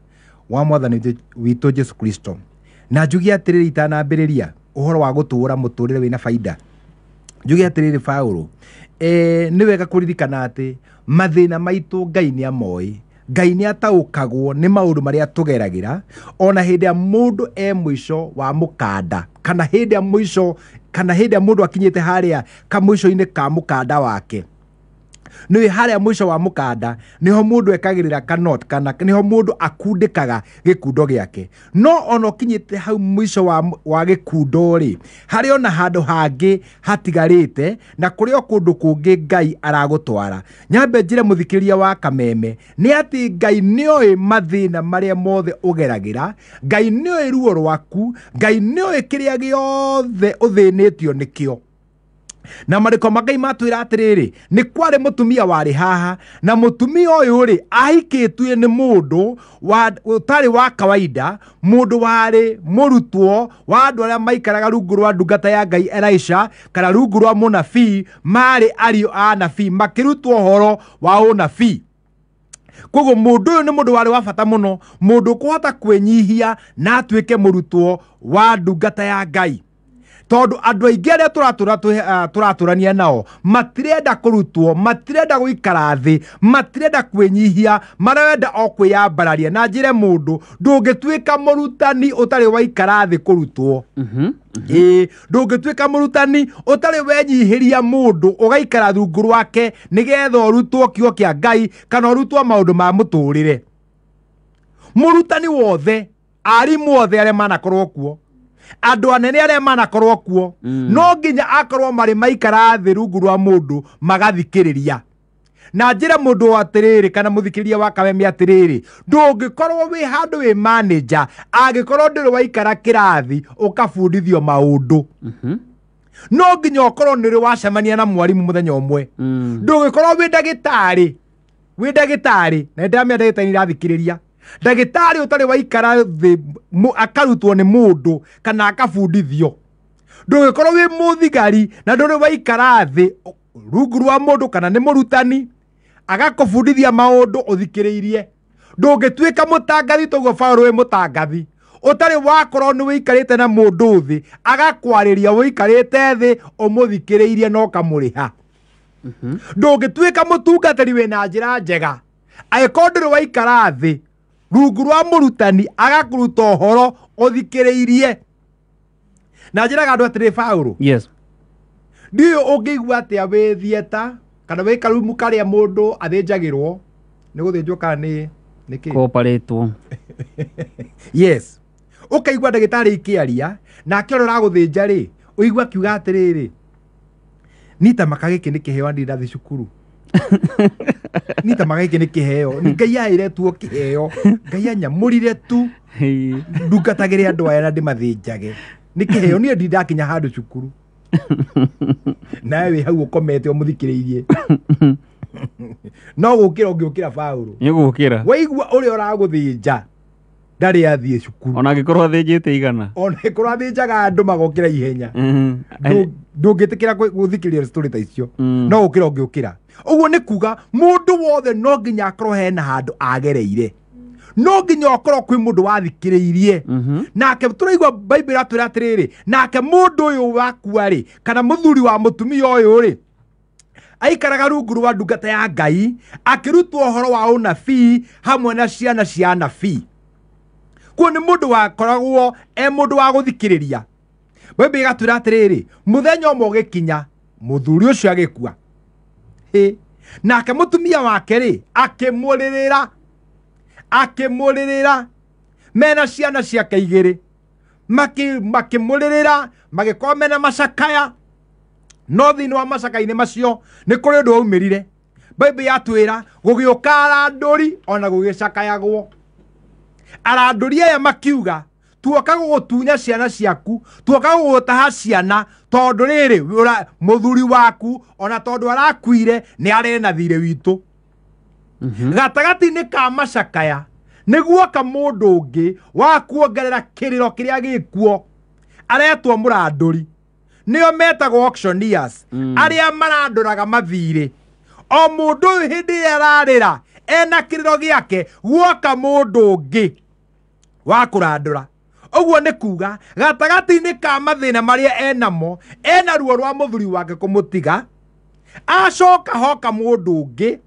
wa mwathani witũ Jesu Kristo. Na njuge atĩrĩrĩ itanambĩrĩria ũhoro wa gũtũũra mũtũrĩre wĩna baida, njuge atĩrĩrĩ Paũlũ, nĩ wega kũririkana atĩ mathĩna maitũ Ngai nĩ amoĩ. Ngai nĩ ataũkagwo nĩ maũndũ marĩa tũgeragĩra, ona hĩndĩ ya mũndũ e mũico wa mũkanda, kana hĩndĩ ya mũico, kana hĩndĩ ya mũndũ akinyĩte harĩa kamũico-inĩ ka mũkanda wake. Nĩ harĩa mũico wa mũkanda nĩho mũndũ ekagĩrĩra kanot, kana nĩho mũndũ akundĩkaga gĩkundo gĩake. No ona ũkinyĩte hau mũico wa gĩkundo rĩ, harĩ ona handũ hangĩ hatigarĩte na kũrĩ o kũndũ kũngĩ Ngai aragũtwara. Nyambe njĩre mũthikĩrĩria wa kameme nĩ atĩ Ngai nĩoĩ mathĩna marĩa mothe ũgeragĩra, Ngai nĩoĩ ruo rwaku, Ngai nĩoĩ kĩrĩa gĩothe ũthĩnĩtio nĩkĩo. Na marĩko ma Ngai matwĩra atĩrĩrĩ, nĩ kwarĩ mũtumia warĩ haha, na mũtumia ũyũ rĩ ahikĩtue nĩ mũndũ ũtarĩ wa kawaida, mũndũ warĩ mũrutwo wa andũ arĩa maikaraga rungu rwa ndungata ya Ngai Elisha, kana rungu rwa mũnabii, marĩ ariũ a anabii makĩrutwo ũhoro wa ũnabii. Koguo mũndũ ũyũ nĩ mũndũ warĩ wa bata mũno, mũndũ ũkũhota kwĩnyihia na atuĩke mũrutwo wa ndungata ya Ngai. Tondũ andũ aingĩ arĩa tũratũrania nao matirenda kũrutwo, matirenda gũikara thĩ, matirenda kwĩnyihia, marenda o kwĩyambararia. Na njĩre mũndũ, ndũngĩtuĩka mũrutani ũtarĩ waikara thĩ kũrutwo. Ĩĩ, ndũngĩtuĩka mũrutani ũtarĩ wenyihĩria mũndũ ũgaikara rungu rwake nĩgetha ũrutwo kiugo kĩa Ngai kana ũrutwo maũndũ ma mũtũrĩre. Mũrutani wothe, arimũ othe arĩa manakorwo kuo, andũ anene arĩa manakorwo kuo, no nginya akorwo marĩ maikara thĩ rungu rwa mũndũ magathikĩrĩria. Na njĩre mũndũ atĩrĩrĩ, kana mũthikĩrĩria wa kameme atĩrĩrĩ, ndũngĩkorwo wĩ handũ wĩ manager angĩkorwo ndũrĩ waikara kĩrathi ũkabundithio maũndũ. No nginya ũkorwo nĩ ũrĩ wacemania na mwarimũ mũthenya ũmwe. Ndũngĩkorwo wĩ ndagĩtarĩ, wĩ ndagĩtarĩ, na nĩndĩramenya ndagĩtarĩ nĩirathikĩrĩria, ndagĩtarĩ ũtarĩ waikara thĩ akarutwo nĩ mũndũ kana akabundithio. Ndũngĩkorwo wĩ mũthigari na ndũrĩ waikara thĩ rungu rwa mũndũ kana nĩ mũrutani agakũbundithia maũndũ ũthikĩrĩirie. Ndũngĩtuĩka mũtangathi toguo Paũlũ wĩ mũtangathi ũtarĩ wakorwo nĩ wĩikarĩte na mũndũ thĩ agakwarĩria wĩikarĩte thĩ ũmũthikĩrĩirie na ũkamũrĩha. Ndũngĩtuĩka mũtungatĩri wĩna njĩra njega angĩkorwo ndũrĩ waikara thĩ rungu rwa mũrutani agakũruta ũhoro ũthikĩrĩirie. Na njĩraga andũ atĩrĩ, Paũlũ, yes, ndiũĩ ũngĩigua atĩa wĩ theatre kana wĩ karumu karĩa mũndũ athĩnjagĩrwo, nĩ gũthĩnjwo kana nĩ nĩkĩ? Kũoparĩtwo. Yes, ũkaigua ndagĩtarĩ ikĩaria nake ũrĩa ũragũthĩnja rĩ, ũigua akiuga atĩrĩrĩ, niĩ ta maka gĩkĩ nĩ kĩheo ndirĩ ndathiĩ cukuru. Niĩ ta maka gĩkĩ nĩ kĩheo, nĩ Ngai aheire tu o kĩheo, Ngai anyamũrire tu ndungatagĩre andũ aya na ndĩmathĩnjage, nĩ kĩheo, niĩ ndirĩ ndakinya handũ cukuru. Nawe wĩ hau ũkomete ũmũthikĩrĩirie. No gũkĩra ũngĩũkĩra Paũlũ. Nĩ gũkĩra. Waigua ũrĩa ũragũthĩnja ndarĩ athiĩ cukuru. Ona angĩkorwo athĩnjĩte igana. Ona angĩkorwo athĩnjaga andũ magokĩra ihenya. Ndũngĩtĩkĩra gũthikĩrĩria story ta icio. No gũkĩra ũngĩũkĩra. Ũguo nĩ kuga mũndũ wothe no nginya akorwo hena handũ agereire. No nginya ũkorwo kwĩ mũndũ wathikĩrĩirie. Nake tũraigua Bible ĩratwĩra atĩrĩrĩ, nake mũndũ ũyũ wakua rĩ, kana mũthuri wa mũtumia ũyũ rĩ, Aikaraga rungu rwa ndungata ya Ngai akĩrutwo ũhoro wa ũnabii hamwe na ciana cia anabii. Kuo nĩ mũndũ wakoragwo e mũndũ wa gũthikĩrĩria. Bible ĩgatwĩra atĩrĩrĩ, mũthenya ũmwe ũgĩkinya mũthuri ũcio agĩkua. Hĩ, nake mũtumia wake rĩ akĩmũrĩrĩra, akĩmũrĩrĩra mena ciana ciake igĩrĩ, makĩmũrĩrĩra, magĩkorwo mena macakaya. No thĩinĩ wa macakainĩ macio nĩ kũrĩ ũndũ waumĩrire. Bible yatwĩra gũgĩũka arandũri ona gũgĩcakayagwo. Arandũri aya makiuga tuoka gũgũtunya ciana ciaku, tuoka gũgũtaha ciana, tondũ rĩrĩ mũthuri waku ona tondũ arakuire nĩ arĩ na thirĩ witũ. Gatagatĩ-inĩ ka macakaya nĩguoka mũndũ ũngĩ wa kuongerera kĩrĩro kĩrĩa gĩkuo, aretwo mũrandũri. Nĩo metagwo auctioneers, arĩa marandũraga mathirĩ. O mũndũ ũyũ hĩndĩ ĩrĩa ararĩra ena kĩrĩro gĩake, guoka mũndũ ũngĩ wa kũrandũra. Ũguo nĩ kuga gatagatĩ-inĩ ka mathĩna marĩa enamo, ena ruo rwa mũthuri wake kũmũtiga, acoka hoka mũndũ ũngĩ,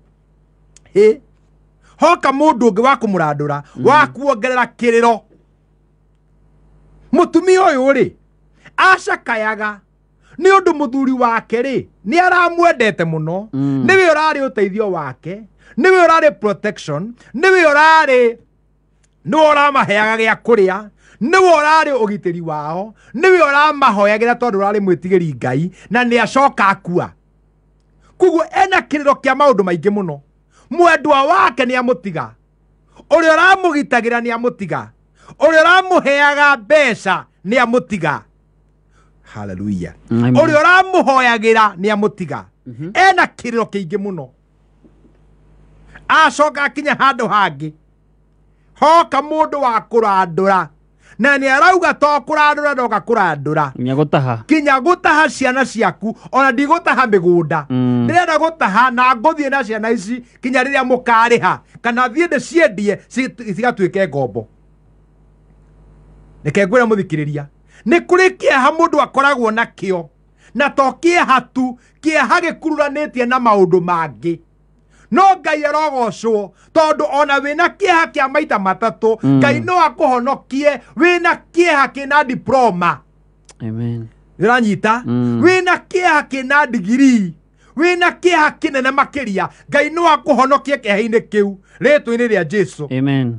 hĩ, hoka mũndũ ũngĩ wa kũmũrandũra, wa kuongerera kĩrĩro. Mũtumia ũyũ rĩ acakayaga nĩ ũndũ mũthuri wake rĩ nĩ aramwendete mũno, nĩwe ũrarĩ ũteithio wake, nĩwe ũrarĩ protection, nĩwe ũrarĩ, nĩwe ũramaheaga gĩa kũrĩa, nĩwe ũrarĩ ũgitĩri wao, nĩwe ũramahoyagĩra tondũ ũrarĩ mwĩtigĩri Ngai, na nĩ acoka akua. Koguo ena kĩrĩro kĩa maũndũ maingĩ mũno. Mwendwa wake nĩ amũtiga, ũrĩa ũramũgitagĩra nĩ amũtiga, ũrĩa ũramũheaga mbeca nĩ amũtiga. Hallelujah. Ũrĩa ũramũhoyagĩra nĩ amũtiga. Ena kĩrĩro kĩingĩ mũno. Acoka akinya handũ hangĩ, hoka mũndũ wa kũrandũra, na nĩ arauga to kũrandũra ndoka kũrandũra, nginya gũtaha, kinya gũtaha ciana ciaku, ona ndigũtaha mĩgũnda, ndĩrenda gũtaha na ngũthiĩ na ciana ici kinya rĩrĩa mũkarĩha, kana thiĩ ndĩciendie cigatuĩke ngombo. Reke ngwĩre mũthikĩrĩria, nĩ kũrĩ kĩeha mũndũ akoragwo nakĩo, na to kĩeha tu, kĩeha gĩkururanĩtie na maũndũ mangĩ. No Ngai arogocwo tondũ ona wĩna kĩeha kĩa maita matatũ, Ngai no akũhonokie wĩna kĩeha kĩna diploma. Amen. Nĩũranyita? Wĩna kĩeha kĩna degree, wĩna kĩeha kĩnene makĩria, Ngai no akũhonokie kĩeha-inĩ kĩu rĩtwa-inĩ rĩa Jesu. Amen.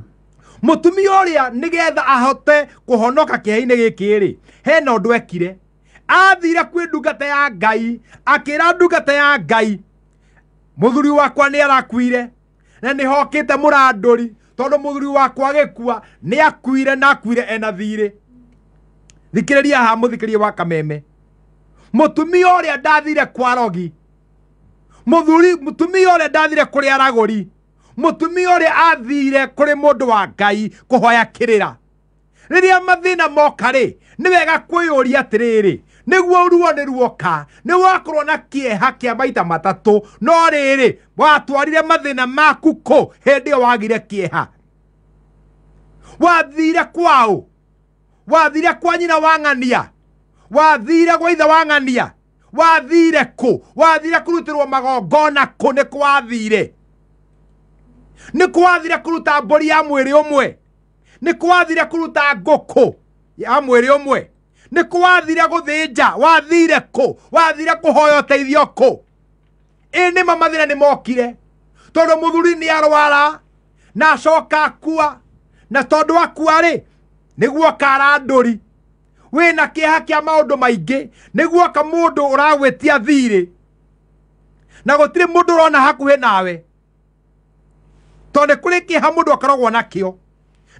Mũtumia ũrĩa nĩgetha ahote kũhonoka kĩeha-inĩ gĩkĩ rĩ, hena ũndũ ekire. Athire kwĩ ndungata ya Ngai, akĩra ndungata ya Ngai, mũthuri wakwa nĩ arakuire na nĩ hokĩte mũrandũri, tondũ mũthuri wakwa agĩkua nĩ akuire na akuire ena thirĩ. Thikĩrĩria haha mũthikĩrĩria wa Kameme. Mũtumia ũrĩa ndathire kwa rogi, mũtumia ũrĩa ndathire kũrĩ aragũri, mũtumia ũrĩa athire kũrĩ mũndũ wa Ngai kũhoya kĩrĩra. Rĩrĩa mathĩna moka rĩ, nĩ wega kwĩyũria atĩrĩrĩ, nĩguo ruo nĩ ruoka, nĩ wakorwo na kĩeha kĩa maita matatũ, no rĩrĩ watwarire mathĩna maku kũ hĩndĩ ĩyo wagire kĩeha? Wathire kwaũ? Wathire kwa nyina wa ng'ania? Wathire gwa ithe wa ng'ania? Wathire kũ? Wathire kũrutĩrwo magongona kũ? Nĩ kwathire? Nĩ kwathire kũruta mbũri ya mwĩrĩ ũmwe? Nĩ kwathire kũruta ngũkũ ya mwĩrĩ ũmwe? Nĩ kwathire gũthĩnja? Wathire kũ? Wathire kũhoya ũteithio kũ? Ĩ nĩma mathĩna nĩ mokire, tondũ mũthuri nĩ arwara na acoka akua, na tondũ akua rĩ nĩguo karandũri. Wĩna kĩeha kĩa maũndũ maingĩ, nĩguo ka mũndũ ũragwĩtia thirĩ na gũtirĩ mũndũ ũrona hakuhĩ nawe, tondũ nĩ kũrĩ kĩeha mũndũ akoragwo nakĩo,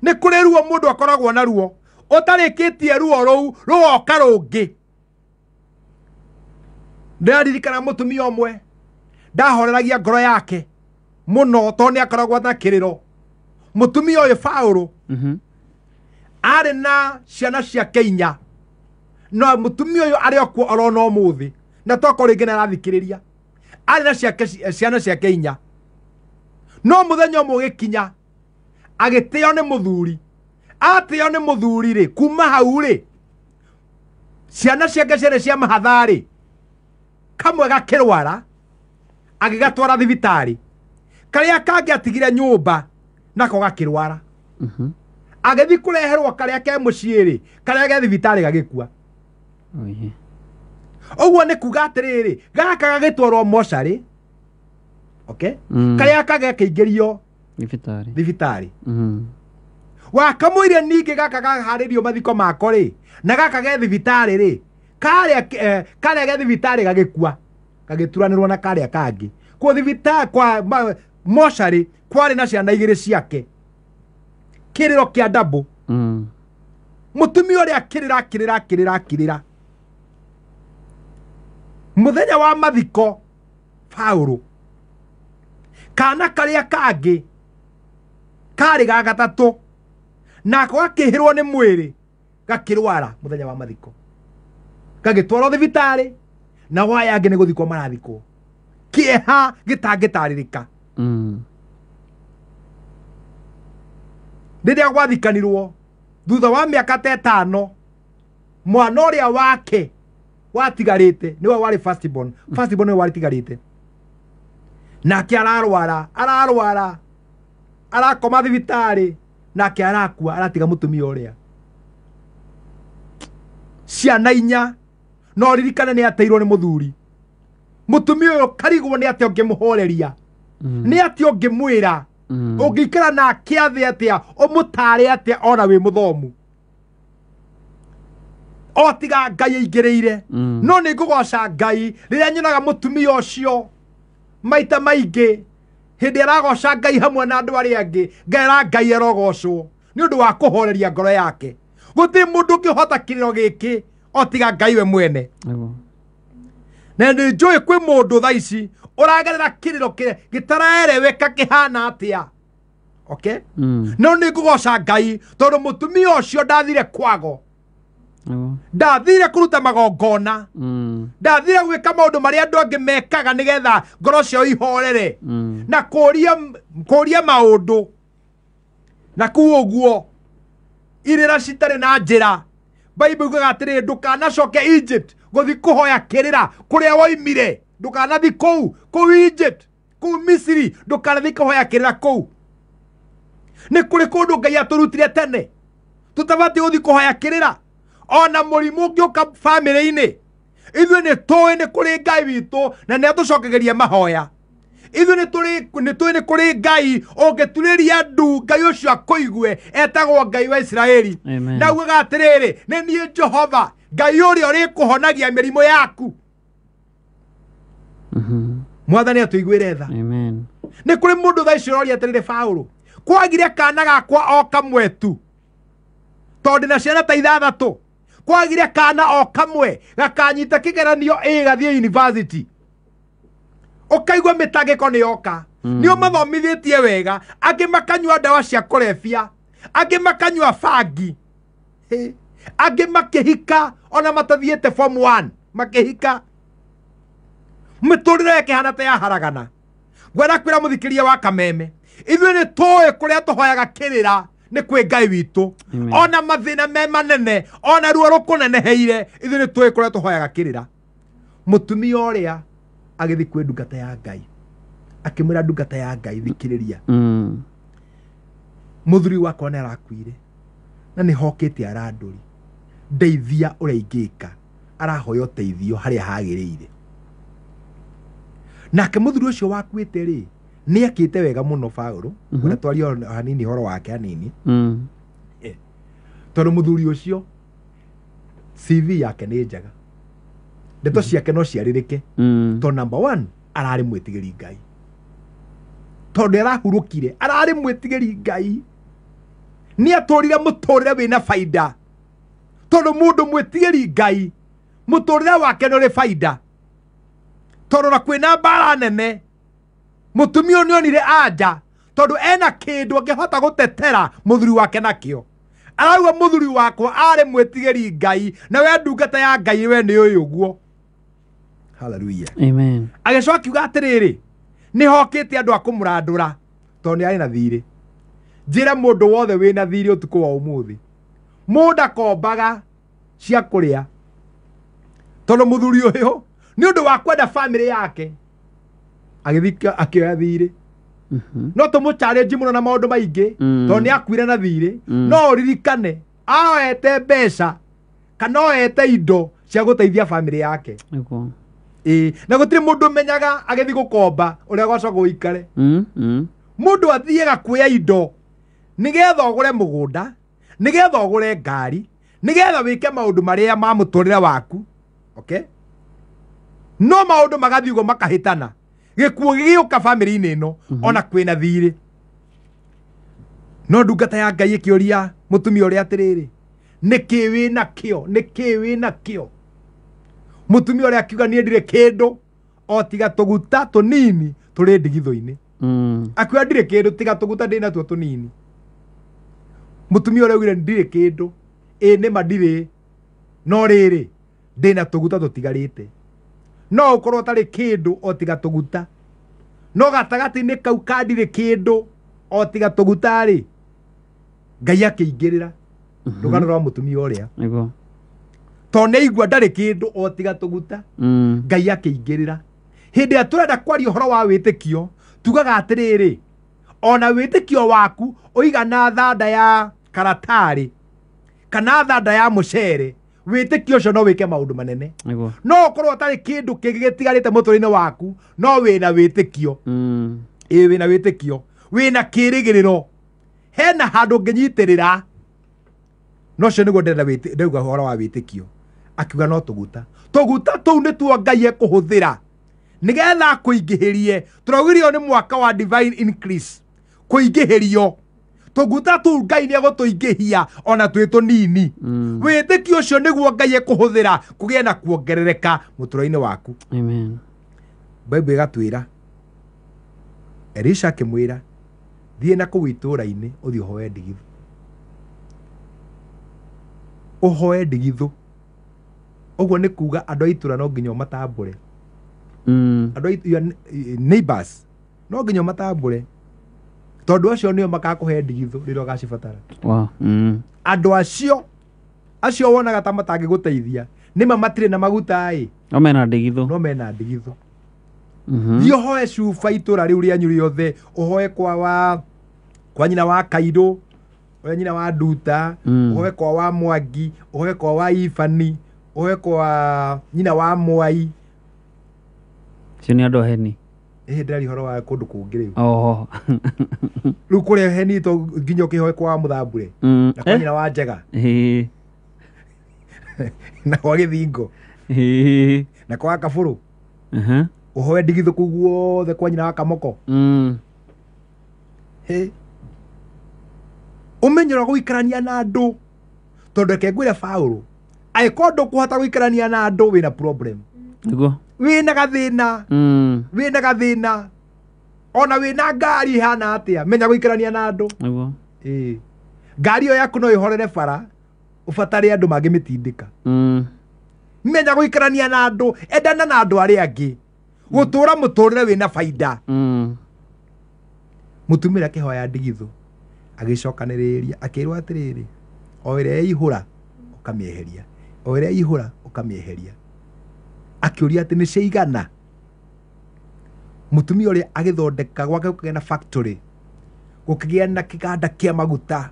nĩ kũrĩ ruo mũndũ akoragwo naruo, ũtarĩkĩtie ruo rũu rũgoka rũngĩ. Ndĩraririkana mũtumia ũmwe ndahoreragia ngoro yake mũno tondũ nĩ akoragwo na kĩrĩro. Mũtumia ũyũ Paũlũ arĩ na ciana ciake inya, no mũtumia ũyũ arĩ okuo orona ũmũthĩ, na tokorwo rĩngĩ nĩ arathikĩrĩria, arĩ na ciana ciake inya, no mũthenya ũmwe ũgĩkinya agĩtĩo nĩ mũthuri. Atĩo nĩ mũthuri rĩ, kuma hau rĩ, ciana ciake ciarĩ cia mahatha rĩ, kamwe gakĩrwara, Agĩgatwara thibitarĩ. Karĩa kangĩ atigire nyũmba nako gakĩrwara. Agĩthiĩ kũreherwo karĩa ke mũciĩ rĩ, karĩa ge thibitarĩ gagĩkua. Ũguo nĩ kuga atĩrĩrĩ, gaka gagĩtwarwo mocarĩ. Okay? Karĩa kagekĩingĩrio Thibitarĩ. Thibitarĩ. Wakamũire ningĩ gaka gaharĩrio mathiko mako rĩ, na gaka ge thibitarĩ rĩ, karĩa karĩa ge thibitarĩ gagĩkua, gagĩturanĩrwo na karĩa kangĩ. Kwa thibitarĩ kwa mocarĩ kwarĩ na ciana igĩrĩ ciake. Kĩrĩro kĩa ndabũ. Mũtumia ũrĩa akĩrĩra akĩrĩra akĩrĩra akĩrĩra. Mũthenya wa mathiko Paũlũ kana karĩa kangĩ karĩ ga gatatũ nako gakĩhĩrwo nĩ mwĩrĩ gakĩrwara mũthenya wa mathiko, gagĩtwarwo thibitarĩ na waya angĩ nĩ gũthikwo marathikwo. Kĩeha gĩtangĩtarĩrĩka. Rĩrĩa gwathikanirwo thutha wa mĩaka ta ĩtano, mwana ũrĩa wake watigarĩte nĩwe warĩ first born, first born nĩwe warĩtigarĩte, nake ararwara ararwara arakoma thibitarĩ, nake arakua, aratiga mũtumia ũrĩa ciana inya. No ririkane nĩ ateirwo nĩ mũthuri. Mũtumia ũyũ karigwo nĩ atĩa ũngĩmũhoreria, nĩ atĩa ũngĩmwĩra, ũngĩikara nake athĩ atĩa, ũmũtare atĩa ona wĩ mũthomu, o tiga Ngai aingĩrĩire. No nĩ ngũgoca Ngai rĩrĩa nyonaga mũtumia ũcio maita maingĩ hĩndĩ aragoca Ngai hamwe na andũ arĩa angĩ, ngera Ngai arogocwo nĩ ũndũ wa kũhoreria ngoro yake. Gũtirĩ mũndũ ũngĩhota kĩrĩro gĩkĩ o tiga Ngai we mwene. Na nĩ njũĩ kwĩ mũndũ thaa ici ũragerera kĩrĩro kĩrĩa gĩtaraereweka kĩhana atĩa. Okay? No nĩ ngũgoca Ngai tondũ mũtumia ũcio ndathire kwago, ndathire kũruta magongona, ndathire gwĩka maũndũ marĩa andũ angĩ mekaga nĩgetha ngoro ciao ihorere, na kũria maũndũ na kũu ũguo irĩra citarĩ na njĩra. Bible yugaga atĩrĩrĩ, ndũkanacoke Egypt gũthiĩ kũhoya kĩrĩra kũrĩa woimire, ndũkanathiĩ kũu kũu Egypt, kũu Misiri, ndũkanathiĩ kũhoya kĩrĩra kũu. Nĩ kũrĩ kũndũ Ngai atũrutire tene tũtabatiĩ gũthiĩ kũhoya kĩrĩra. Ona mũrimũ ũngĩũka bamĩrĩ-inĩ, ithuĩ nĩ tũĩ nĩ kũrĩ Ngai witũ na nĩ atũcokagĩria mahoya. Ithuĩ nĩ tũĩ nĩ kũrĩ Ngai ũngĩturĩria ndu, Ngai ũcio akũigue, etagwo Ngai wa Isiraeli. Na augaga atĩrĩrĩ, nĩ niĩ Jehova Ngai ũrĩa ũrĩkũhonagia mĩrimũ yaku. Mwathani atũiguĩre tha. Nĩ kũrĩ mũndũ thaa ici ũroria atĩrĩrĩ, Paũlũ, kwagire kana gakwa o kamwe tu, tondũ ndĩna ciana ta ithathatũ, kwagire kana o kamwe gakanyita kĩgeranio ĩ gathiĩ university, ũkaigua mĩtangĩko nĩ yoka. Nĩ ũmathomithĩtie wega, angĩ makanyua ndawa cia kũrebia, angĩ makanyua bangi, angĩ makĩhika ona matathiĩte form 1 makĩhika, mĩtũrĩre ĩkĩhana ta yaharagana. Ngwenda kwĩra mũthikĩria wa Kameme, ithuĩ nĩ tũĩ kũrĩa tũhoyaga kĩrĩra nĩ kwĩ Ngai witũ. Ona mathĩna me manene, ona ruo rũkũneneheire, ithuĩ nĩ tũĩ kũrĩa tũhoyaga kĩrĩra. Mũtumia ũrĩa agĩthiĩ kwĩ ndungata ya Ngai, akĩmwĩra ndungata ya Ngai, thikĩrĩria, mũthuri wakwa nĩ arakuire na nĩ hokĩte arandũri, ndeithia ũrĩa ingĩka. Arahoya ũteithio harĩa hagĩrĩire. Nake mũthuri ũcio wakuĩte rĩ, nĩ akĩte wega mũno Paũlũ, ũrĩa twaria hanini ũhoro wake hanini. Tondũ mũthuri ũcio CV yake nĩ njega, ndeto ciake no ciarĩrĩke. Tondũ number 1 ararĩ mwĩtigĩri Ngai, tondũ arahurũkire ararĩ mwĩtigĩri Ngai, nĩ atũrire mũtũrĩre wĩna baida. Tondũ mũndũ mwĩtigĩri Ngai mũtũrĩre wake nĩ ũrĩ baida. Tondũ na kwĩna mbara nene, mũtumia ũyũ nĩonire anja, tondũ ena kĩndũ angĩhota gũtetera mũthuri wake nakĩo. Arauga mũthuri wakwa arĩ mwĩtigĩri Ngai, na we ndungata ya Ngai we nĩ ũyũ ũguo. Hallelujah. Amen. Agĩcoka akiuga atĩrĩrĩ, nĩ hokĩte andũ a kũmũrandũra tondũ nĩ arĩ na thirĩ. Njĩra mũndũ wothe wĩna thirĩ ũtukũ wa ũmũthĩ, mũndũ akombaga cia kũrĩa, tondũ mũthuri ũyũ nĩ ũndũ wa kwenda bamĩrĩ yake Agĩthiĩ akĩoya thirĩ. No tũmũ-challenge mũno na maũndũ maingĩ tondũ nĩ akuire na thirĩ. No ũririkane aoete mbeca kana oete indo cia gũteithia bamĩrĩ yake. Nĩguo. Ĩĩ, na gũtirĩ mũndũ ũmenyaga agĩthiĩ gũkomba ũrĩa gwacoka gũikare. Mũndũ athiaga kuoya indo nĩgetha ũgũre mũgũnda, nĩgetha ũgũre ngari, nĩgetha wĩke maũndũ marĩa ma mũtũrĩre waku. Okay? No maũndũ magathiĩ ũguo makahĩtana. Gĩkuũ gĩgĩũka bamĩrĩ-inĩ ĩno ona kwĩna thirĩ. No ndungata ya Ngai ĩkĩũria mũtumia ũrĩa atĩrĩrĩ, nĩkĩ wĩ nakĩo? Nĩkĩ wĩ nakĩo? Mũtumia ũrĩa akiuga niĩ ndirĩ kĩndũ o tiga tũguta tũnini tũrĩ ndigithũ-inĩ. Akiuga ndirĩ kĩndũ tiga tũguta ndĩ natuo tũnini. Mũtumia ũrĩa augire ndirĩ kĩndũ, ĩ nĩma ndirĩ, no rĩrĩ ndĩna tũguta tũtigarĩte. No ũkorwo ũtarĩ kĩndũ o tiga tũguta, no gatagatĩ-inĩ kau ka ndirĩ kĩndũ o tiga tũguta rĩ, Ngai akĩingĩrĩra rũgano rwa mũtumia ũrĩa. Nĩguo. Tondũ nĩ aigua ndarĩ kĩndũ o tiga tũguta, Ngai akĩingĩrĩra. Hĩndĩ ĩrĩa tũrenda kwaria ũhoro wa wĩtĩkio, tugaga atĩrĩrĩ, ona wĩtĩkio waku ũigana thanda ya karatarĩ kana thanda ya mũcere, wĩtĩkio ũcio no wĩke maũndũ manene. Nĩguo. No ũkorwo ũtarĩ kĩndũ kĩngĩ gĩtigarĩte mũtũrĩre-inĩ waku, no wĩna wĩtĩkio. Ĩĩ, wĩna wĩtĩkio, wĩna kĩrĩgĩrĩro, hena handũ ũngĩnyitĩrĩra. No ũcio nĩguo ndĩrenda ndĩrauga ũhoro wa wĩtĩkio. Akiuga no tũguta. Tũguta tũu nĩtuo Ngai ekũhũthĩra nĩgetha akũingĩhĩrie. Tũraugire ũyũ nĩ mwaka wa divine increase, kũingĩhĩrio. Tũguta tũu Ngai nĩ egũtũingĩhia ona twĩ tũnini. Wĩtĩkio ũcio nĩguo Ngai ekũhũthĩra kũgĩa na kuongerereka mũtũrĩre-inĩ waku. Amen. Bible ĩgatwĩra Elisha akĩmwĩra thiĩ na kũu itũũra-inĩ ũthiĩ ũhoe ndigithũ. Ũhoe ndigithũ. Ũguo nĩ kuga andũ a itũũra no nginya ũmatambũre. Andũ a your neighbors no nginya ũmatambũre, tondũ acio nĩo makakũhe ndigithũ rĩrĩa ũgacibatara. Wow. Andũ acio wonaga ta matangĩgũteithia nĩma matirĩ na maguta ĩ, No mena ndigithũ. No mena ndigithũ. Thiĩ ũhoe cuba itũũra rĩu rĩanyu rĩothe, ũhoe kwa nyina wa Kairũ, ũrĩa nyina wa Nduta, ũhoe kwa wa Mwangi, ũhoe kwa wa Ibani, ũhoe kwa nyina wa Mwai. Cio nĩ andũ aheni. Ĩhĩ, ndĩraria ũhoro wa kũndũ kũngĩ rĩu. Oho. Rĩu kũrĩa heni to nginya ũkĩhoe kwa Mũthambure na kwa nyina wa Njega. Na kwa Gĩthingo. Na kwa Kabũrũ. Ũhoe ndigithũ kũu guothe kwa nyina wa Kamoko. Hĩ. Ũmenye ũrĩa gũikarania na andũ, tondũ reke ngwĩre Paũlũ, angĩkorwo ndũkũhota gũikarania na andũ wĩna problem. Nĩguo. Wĩna gathĩna. Wĩna gathĩna. Ona wĩna ngari ĩhana atĩa, menya gũikarania na andũ. Nĩguo. Ĩĩ. Ngari ĩyo yaku no ĩhorere bara, ũbatare andũ mangĩmĩtindĩka. Menya gũikarania na andũ, endana na andũ arĩa angĩ. Gũtũra mũtũrĩre wĩna baida. Mũtumia akĩhoya ndigithũ, agĩcokanĩrĩria, akĩrwo atĩrĩrĩ, o ĩrĩa yaihũra ũkamĩeheria, o ĩrĩa yaihũra ũkamĩeheria. Akĩũria atĩ nĩ ciaigana. Mũtumia ũrĩa agĩthondeka gwake gũkĩgĩa na factory, gũkĩgĩa na kĩganda kĩa maguta,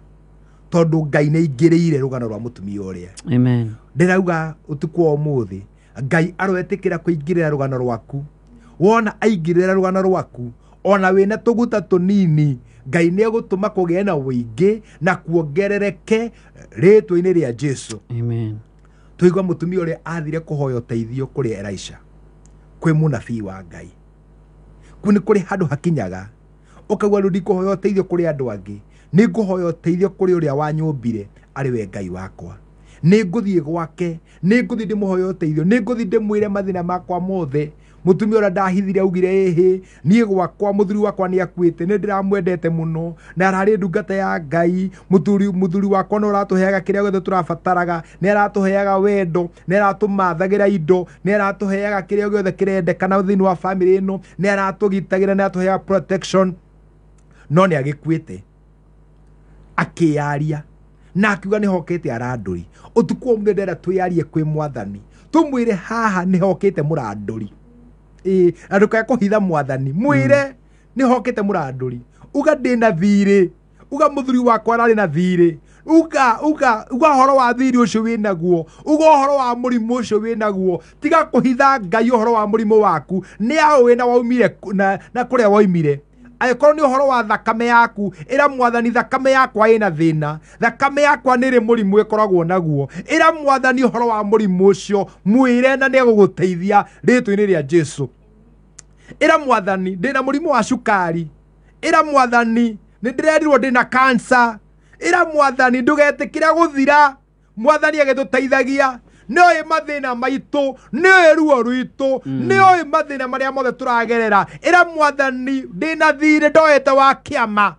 tondũ Ngai nĩ aingĩrĩire rũgano rwa mũtumia ũrĩa. Amen. Ndĩrauga ũtukũ wa ũmũthĩ, Ngai aroetĩkĩra kũingĩrĩra rũgano rwaku. Wona aingĩrĩra rũgano rwaku, ona wĩna tũguta tũnini, Ngai nĩ egũtũma kũgĩe na ũingĩ na kuongerereke rĩtwa-inĩ rĩa Jesu. Amen. Tũigua mũtumia ũrĩa athire kũhoya ũteithio kũrĩ Elisha, kwĩ mũnabii wa Ngai. Kũu nĩ kũrĩ handũ hakinyaga, ũkaigua rĩu ndikũhoya ũteithio kũrĩ andũ angĩ, nĩ ngũhoya ũteithio kũrĩ ũrĩa wanyũmbire arĩ we Ngai wakwa. Nĩ ngũthiĩ gwake, nĩ ngũthiĩ ndĩmũhoye ũteithio, nĩ ngũthiĩ ndĩmwĩre mathĩna makwa mothe. Mũtumia ũrĩa ndahithire augire ĩhĩ, niĩ gwakwa mũthuri wakwa nĩ akuĩte, nĩ ndĩramwendete mũno na ararĩ ndungata ya Ngai. Mũthuri wakwa no ũratũheaga kĩrĩa gĩothe tũrabataraga, nĩ aratũheaga wendo, nĩ aratũmathagĩra indo, nĩ aratũheaga kĩrĩa gĩothe kĩrendekana thĩinĩ wa family ĩno, nĩ aratũgitagĩra, nĩ aratũheaga protection, no nĩ agĩkuĩte. Akĩyaria na akiuga nĩ hokete arandũri. Ũtukũ wa ũmũthĩ ndĩrenda twĩyarie kwĩ Mwathani, tũmwĩre haha nĩ hokete mũrandũri. Ĩĩ, na ndũkae kũhitha mwathani, mwĩre nĩ hokĩte mũrandũri, uga ndĩna thirĩ, uga mũthuri wakwa ararĩ na thirĩ, uga uga uga ũhoro wa thirĩ ũcio wĩnaguo, uga ũhoro wa mũrimũ ũcio wĩnaguo. Tiga kũhitha Ngai ũhoro wa mũrimũ waku, nĩ aũĩ na waumire na kũrĩa waumire. Angĩkorwo nĩ ũhoro wa thakame yaku, ĩra mwathani thakame yakwa ĩna thĩna, thakame yakwa nĩ ĩrĩ mũrimũ ĩkoragwo naguo. Ĩra mwathani ũhoro wa mũrimũ ũcio, mwĩre na nĩ egũgũteithia rĩtwa-inĩ rĩa Jesu. Ĩra mwathani ndĩna mũrimũ wa cukari, ĩra mwathani nĩ ndĩrerirwo ndĩna cancer, ĩra mwathani ndũgetĩkĩre gũthira. Mwathani agĩtũteithagia, nĩoĩ mathĩna maitũ, nĩoĩ ruo rwitũ, nĩoĩ mathĩna marĩa mothe tũragerera. Ĩra mwathani ndĩna thirĩ ndoete wa kĩama,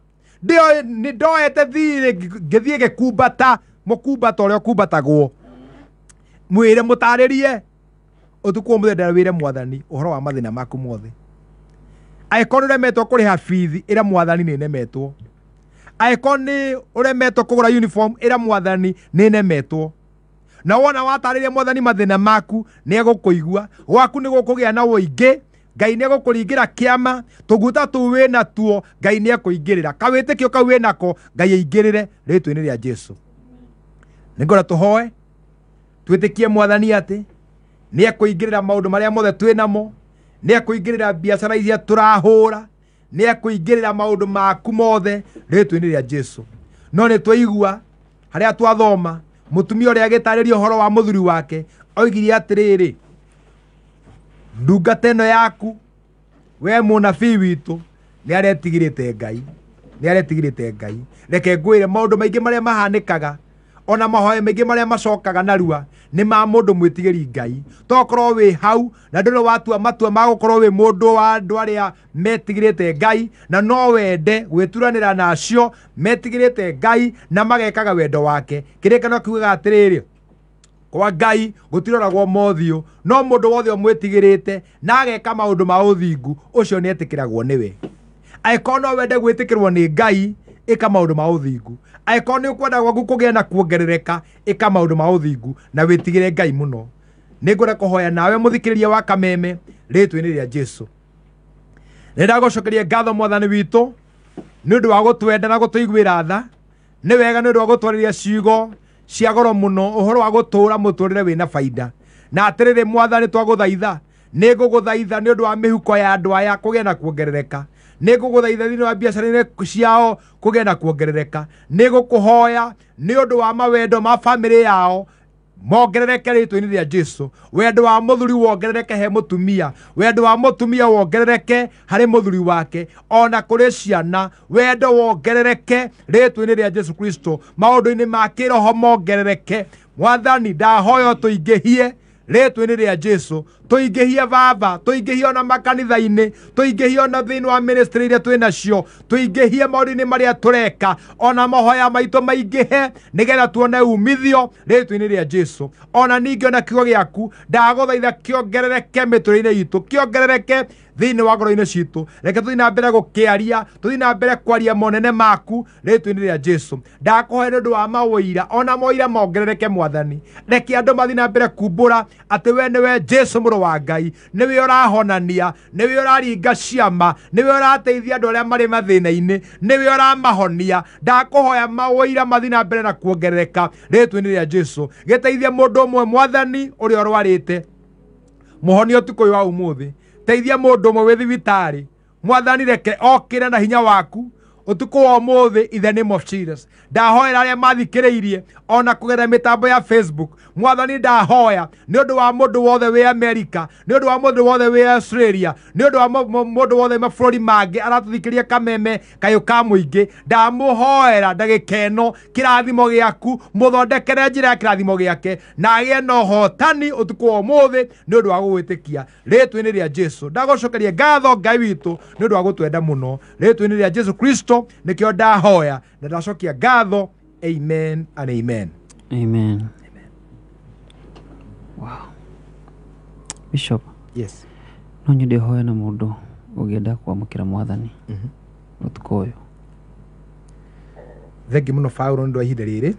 nĩ ndoete thirĩ ngĩthiĩ gĩkumbata, mũkumbata ũrĩa ũkumbatagwo. Mwĩre, mũtarĩrie ũtukũ ũmũthĩ, ndĩra wĩre mwathani ũhoro wa mathĩna maku mothe. Angĩkorwo nĩ ũremetwo kũrĩha bithi, ĩra mwathani nĩ nemetwo. Angĩkorwo nĩ ũremetwo kũgũra uniform, ĩra mwathani nĩ nemetwo. Na wona watarĩria mwathani mathĩna maku, nĩ egũkũigua, gwaku nĩ gũkũgĩa na ũingĩ, Ngai nĩ egũkũringĩra kĩama, tũguta tũu wĩna tuo, Ngai nĩ ekũingĩrĩra. Kawĩtĩkio kau wĩnako, Ngai aingĩrĩre rĩtwa-inĩ rĩa Jesu. Nĩngwenda tũhoe, twĩtĩkie mwathani atĩ nĩ ekũingĩrĩra maũndũ marĩa mothe twĩnamo, nĩ ekũingĩrĩra biacara iria tũrahũra, nĩ ekũingĩrĩra maũndũ maku mothe rĩtwa-inĩ rĩa Jesu. No nĩ twaigua harĩa twathoma mũtumia ũrĩa agĩtarĩria ũhoro wa mũthuri wake, oigire atĩrĩrĩ, ndungata ĩno yaku we mũnabii witũ nĩ aretigĩrĩte Ngai, nĩ aretigĩrĩte Ngai. Reke ngwĩre maũndũ maingĩ marĩa mahanĩkaga, ona mahoya maingĩ marĩa macokaga narua nĩ ma mũndũ mwĩtigĩri Ngai. Tokorwo wĩ hau na ndũrĩ watua matua ma gũkorwo wĩ mũndũ wa andũ arĩa metigĩrĩte Ngai, na no wende gwĩturanĩra na acio metigĩrĩte Ngai na magekaga wendo wake. Kĩrĩkanĩro kiugaga atĩrĩrĩ, kwa Ngai gũtiroragwo mothiũ, no mũndũ wothe ũmwĩtigĩrĩte na ageka maũndũ ma ũthingu, ũcio nĩ etĩkĩragwo nĩwe. Angĩkorwo no wende gwĩtĩkĩrwo nĩ Ngai, ĩka maũndũ ma ũthingu. Angĩkorwo nĩ ũkwenda gwaku kũgĩa na kuongerereka, ĩka maũndũ ma ũthingu na wĩtigĩre Ngai mũno. Nĩngwenda kũhoya nawe mũthikĩrĩria wa Kameme rĩtwa-inĩ rĩa Jesu. Nĩ ndagũcokeria ngatho mwathani witũ nĩ ũndũ wa gũtwenda na gũtũiguĩra tha. Nĩ wega nĩ ũndũ wa gũtwarĩria ciugo cia goro mũno, ũhoro wa gũtũũra mũtũrĩre wĩna baida. Na atĩrĩrĩ mwathani, twagũthaitha, nĩ ngũgũthaitha nĩ ũndũ wa mĩhuko ya andũ aya kũgĩa na kuongerereka. Nĩ ngũgũthaitha thĩinĩ wa biacara-inĩ ciao kũgĩa na kuongerereka. Nĩ ngũkũhoya nĩ ũndũ wa mawendo ma bamĩrĩ yao mongerereke rĩtwa-inĩ rĩa Jesu. Wendo wa mũthuri wongerereke he mũtumia, wendo wa mũtumia wongerereke harĩ mũthuri wake, ona kũrĩ ciana wendo wongerereke rĩtwa-inĩ rĩa Jesu Kristo. Maũndũ-inĩ ma kĩroho mongerereke. Mwathani, ndahoya tũingĩhie rĩtwa-inĩ rĩa Jesu, tũingĩhie baba, tũingĩhie ona makanitha-inĩ, tũingĩhie ona thĩinĩ wa ministry iria twĩ nacio, tũingĩhie maũndũ-inĩ marĩa tũreka, ona mahoya maitũ maingĩhe nĩgetha tuone umithio rĩtwa-inĩ rĩa Jesu. Ona ningĩ ona kiugo gĩaku ndagũthaitha kĩongerereke mĩtũrĩre-inĩ itũ, kĩongerereke thĩinĩ wa ngoro-inĩ citũ. Reke tũthiĩ na mbere gũkĩaria, tũthiĩ na mbere kwaria monene maku rĩtwa-inĩ rĩa Jesu. Ndakũhoya nĩ ũndũ wa maũira, ona maũira mongerereke mwathani. Reke andũ mathiĩ na mbere kumbũra atĩ we nĩwe Jesu mũrũ wa Ngai, nĩwe ũrahonania, nĩwe ũraringa ciama, nĩwe ũrateithia andũ arĩa marĩ mathĩna-inĩ, nĩwe ũramahonia. Ndakũhoya maũira mathiĩ na mbere na kuongerereka rĩtwa-inĩ rĩa Jesu. Gĩteithie mũndũ ũmwe mwathani ũrĩa ũrwarĩte, mũhonie ũtukũ ũyũ wa ũmũthĩ. Teithia mũndũ ũmwe wĩ thibitarĩ mwathani, reke okĩre na hinya waku ũtukũ wa ũmũthĩ in the name of Jesus. Ndahoera arĩa mathikĩrĩirie ona kũgerera mĩtambo ya Facebook mwathani, ndahoya nĩ ũndũ wa mũndũ wothe wĩ America, nĩ ũndũ wa mũndũ wothe wĩ Australia, nĩ ũndũ wa mũndũ wothe mabũrũri mangĩ aratũthikĩria Kameme kayũ ka mũingĩ, ndamũhoera ndagĩka ĩno kĩrathimo gĩaku, mũthondekere njĩra ya kĩrathimo gĩake na agĩe na ũhotani ũtukũ wa ũmũthĩ nĩ ũndũ wa gũgwĩtĩkia rĩtwa-inĩ rĩa Jesu. Ndagũcokeria ngatho Ngai witũ nĩ ũndũ wa gũtwenda mũno rĩtwa-inĩ rĩa Jesu Kristo nĩkĩo ndahoya na ndacokia ngatho. Amen and amen. Amen. Wow. Bishop. Yes. No nyende hoya na mũndũ ũngĩenda kwamũkĩra mwathani ũtukũ ũyũ. Thengi mũno Paulo nĩ ũndũ wa ihinda rĩrĩ,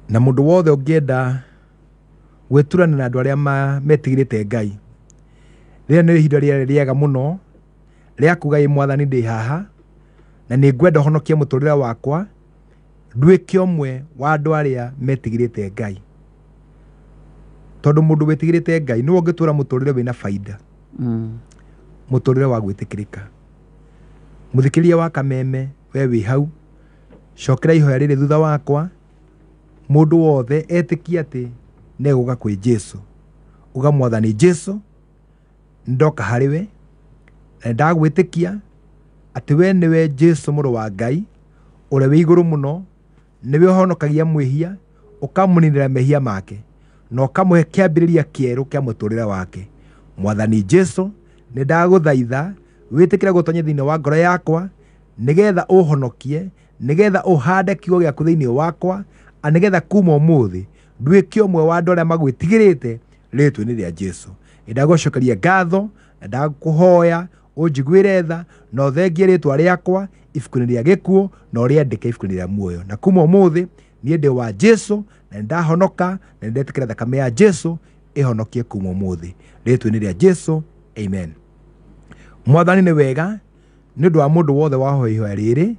na mũndũ wothe ũngĩenda gwĩturana na andũ arĩa metigĩrĩte Ngai, Rĩrĩ nĩ ihinda rĩarĩ rĩega mũno rĩa kuga ĩ mwathani ndĩ haha na nĩ ngwenda ũhonokie mũtũrĩre wakwa nduĩke ũmwe wa andũ arĩa metigĩrĩte Ngai. Tondũ mũndũ wĩtigĩrĩte Ngai nĩwe ũngĩtũra mũtũrĩre wĩna baida, mũtũrĩre wa gwĩtĩkĩrĩka. Mũthikĩrĩria wa Kameme, we wĩ hau, cokera ihoya rĩrĩ thutha wakwa. Mũndũ wothe etĩkie atĩ nĩegũka kwĩ Jesu. Uga mwathani Jesu, ndoka harĩ we na ndagwĩtĩkia atĩ we nĩwe Jesu mũrũ wa Ngai ũrĩa wĩ igũrũ mũno, nĩwe ũhonokagia mwĩhia, ũkamũninĩra mehia make na ũkamũhe kĩambĩrĩria kĩerũ kĩa mũtũrĩre wake. Mwathani Jesu, nĩ ndagũthaitha wĩtĩkĩre gũtonya thĩinĩ wa ngoro yakwa nĩgetha ũhonokie, nĩgetha ũhande kiugo gĩaku thĩinĩ wakwa, na nĩgetha kuma ũmũthĩ nduĩke ũmwe wa andũ arĩa magwĩtigĩrĩte rĩĩtwa-inĩ rĩa Jesu. Nĩndagũcokeria ngatho na ndakũhoya ũnjiguĩre tha na ũthengie rĩĩtwa rĩakwa ibuku-inĩ rĩa gĩkuũ na ũrĩandĩke ibuku-inĩ rĩa muoyo. Na kuma ũmũthĩ niĩ ndĩ wa Jesu na nĩndahonoka na nĩndetĩkĩra thakame ya Jesu ĩhonokie kuma ũmũthĩ rĩĩtwa-inĩ rĩa Jesu, amen. Mwathani nĩ wega nĩ ũndũ wa mũndũ wothe wahoya ihoya rĩrĩ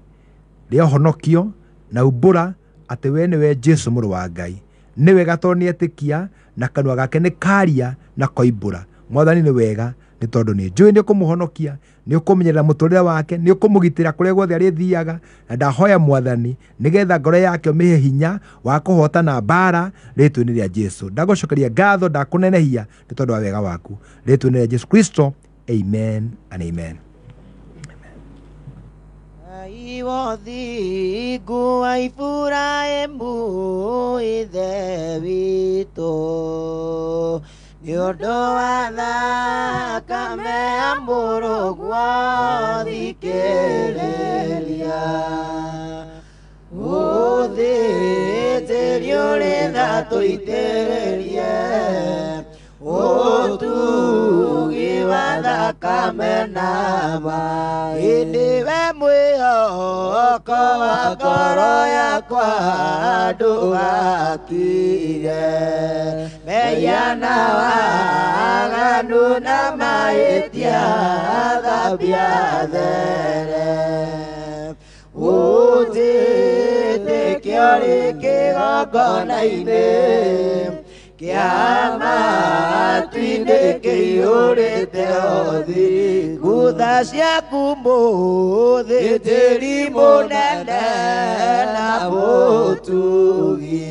rĩa ũhonokio na umbũra atĩ we nĩwe Jesu mũrũ wa Ngai. Nĩ wega tondũ nĩetĩkia na kanua gake nĩ karia na koimbũra. Mwathani nĩ wega nĩ tondũ nĩ njũĩ nĩ ũkũmũhonokia, nĩ ũkũmenyerera mũtũrĩre wake, nĩ ũkũmũgitĩra kũrĩa guothe arĩthiaga, na ndahoya mwathani nĩgetha ngoro yake ũmĩhe hinya wa kũhotana mbara rĩĩtwa-inĩ rĩa Jesu. Ndagũcokeria ngatho, ndakũnenehia nĩ tondũ wa wega waku rĩĩtwa-inĩ rĩa Jesu Kristo, amen and amen. Ngai wothingu wa Iburahĩmu ithe witũ, nĩ ũndũ wa thakame ya mũrũguo thikĩrĩria. Ũthĩnjĩri ũrĩ tha tũitĩrĩrie, ũtugi wa thakame na maĩ. Nĩwe mwĩhoko wa ngoro yakwa ndũgakire, mehia na waganu na mahĩtia thambia there. Ũnjĩtĩkie ũrĩ kĩgongona-inĩ kĩa matu-inĩ kĩiyũrĩte ũthingu. Tha ciaku mũthĩnjĩri mũnene na mũtugi,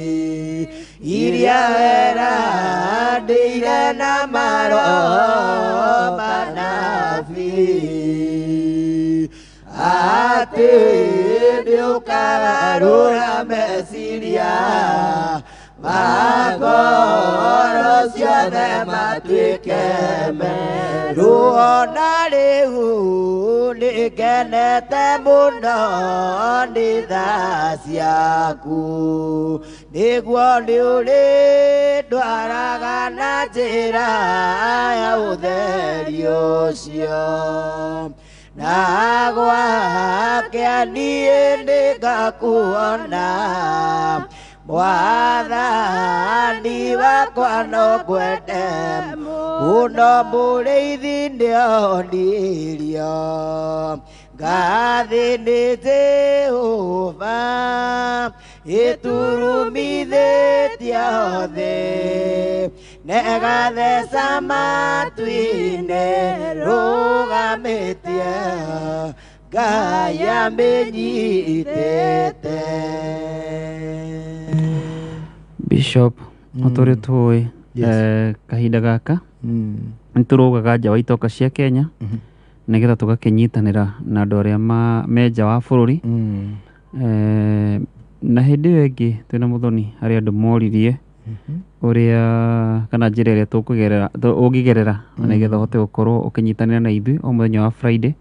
iria weranĩire na maroho manabii, atĩ nĩũkagarũra meciria ma ngoro ciothe matuĩke merũ. Ona rĩu nĩngenete mũno nĩ tha ciaku, nĩguo nĩũrĩndwaraga na njĩra ya ũtheri ũcio. Na gwake niĩ nĩngakuona, Mwathani wakwa no ngwende mũno, mũrĩithi nĩonirio ngathĩ nĩ Jehova ĩturumithĩtie thĩ, negatheca matu-inĩ rũgamĩtie Ngai amĩnyitĩte. Bishop, ũtũrĩ tũĩ kahinda gaka nĩ tũrũgaga nja wa itoka cia Kenya nĩgetha tũgakĩnyitanĩra na andũ arĩa me nja wa bũrũri. Na hĩndĩ ĩyo ĩngĩ twĩna Mũthoni harĩ andũ moririe ũrĩa kana njĩra ĩrĩa tũkũgerera ũngĩgerera nĩgetha ũhote gũkorwo ũkĩnyitanĩra na ithuĩ o mũthenya wa Friday.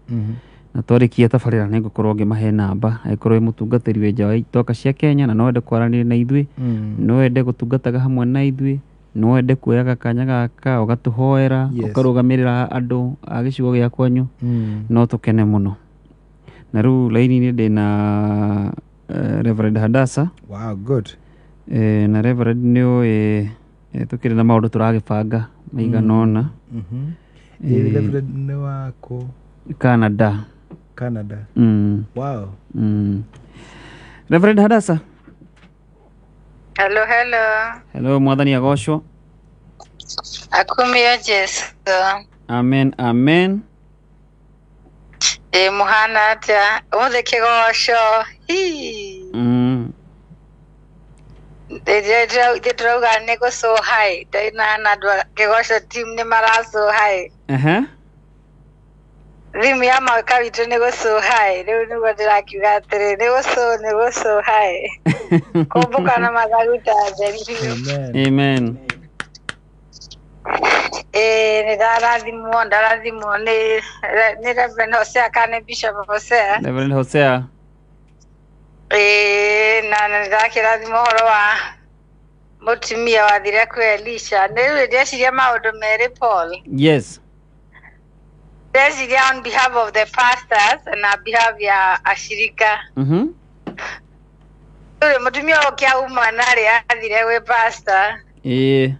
Na twarĩkia tabarĩra nĩ ngũkorwo ngĩmahe namba angĩkorwo wĩ mũtungatĩri wĩ nja wa itoka cia Kenya na no wende kwaranĩria na ithuĩ, no wende gũtungataga hamwe na ithuĩ, no wende kuoyaga kanya gaka ũgatũhoera, ũkarũgamĩrĩra andũ a gĩcigo gĩa kwanyu, no tũkene mũno. Na rĩu raini-inĩ ndĩna Reverend Hadassa. Wow, good. Na Reverend nĩ ũĩ tũkĩrĩ na maũndũ tũragĩbanga maigana ũna. Ĩĩ. Reverend nĩ wako Canada. Canada. Wow. Reverend Hadasa. Hello, hello. Hello, mwathani agocwo. Akumio Jesu. Amen, amen. Ĩ mũhana atĩa? Ũmũthĩ kĩgoco. Hii. Ithuĩ tũrauga nĩ gũcũhai. Ndaina na andũ a kĩgoco team nĩ maracũhai. Aha. Thimu ya mwaka witũ nĩ gũcũhai. Rĩu nĩguo ndĩrakiuga atĩrĩ, nĩ gũcũ, nĩ gũcũhai. Kũmbũka na mathagu ta theri biũ. Amen. Ĩĩ nĩ ndarathimwo, ndarathimwo nĩ Reverend Hosea kana nĩ Bishop Hosea. Reverend Hosea. Ĩĩ na nĩ ndakĩrathimwo ũhoro wa mũtumia wathire kwĩ Elisha. Nĩ rĩu ndĩreciria maũndũ merĩ Paul. Yes. Ndĩreciria on behalf of the pastors na behalf ya ashirika. Rĩu mũtumia ũyũ kĩauma narĩ athire gwĩ pastor. Ĩĩ.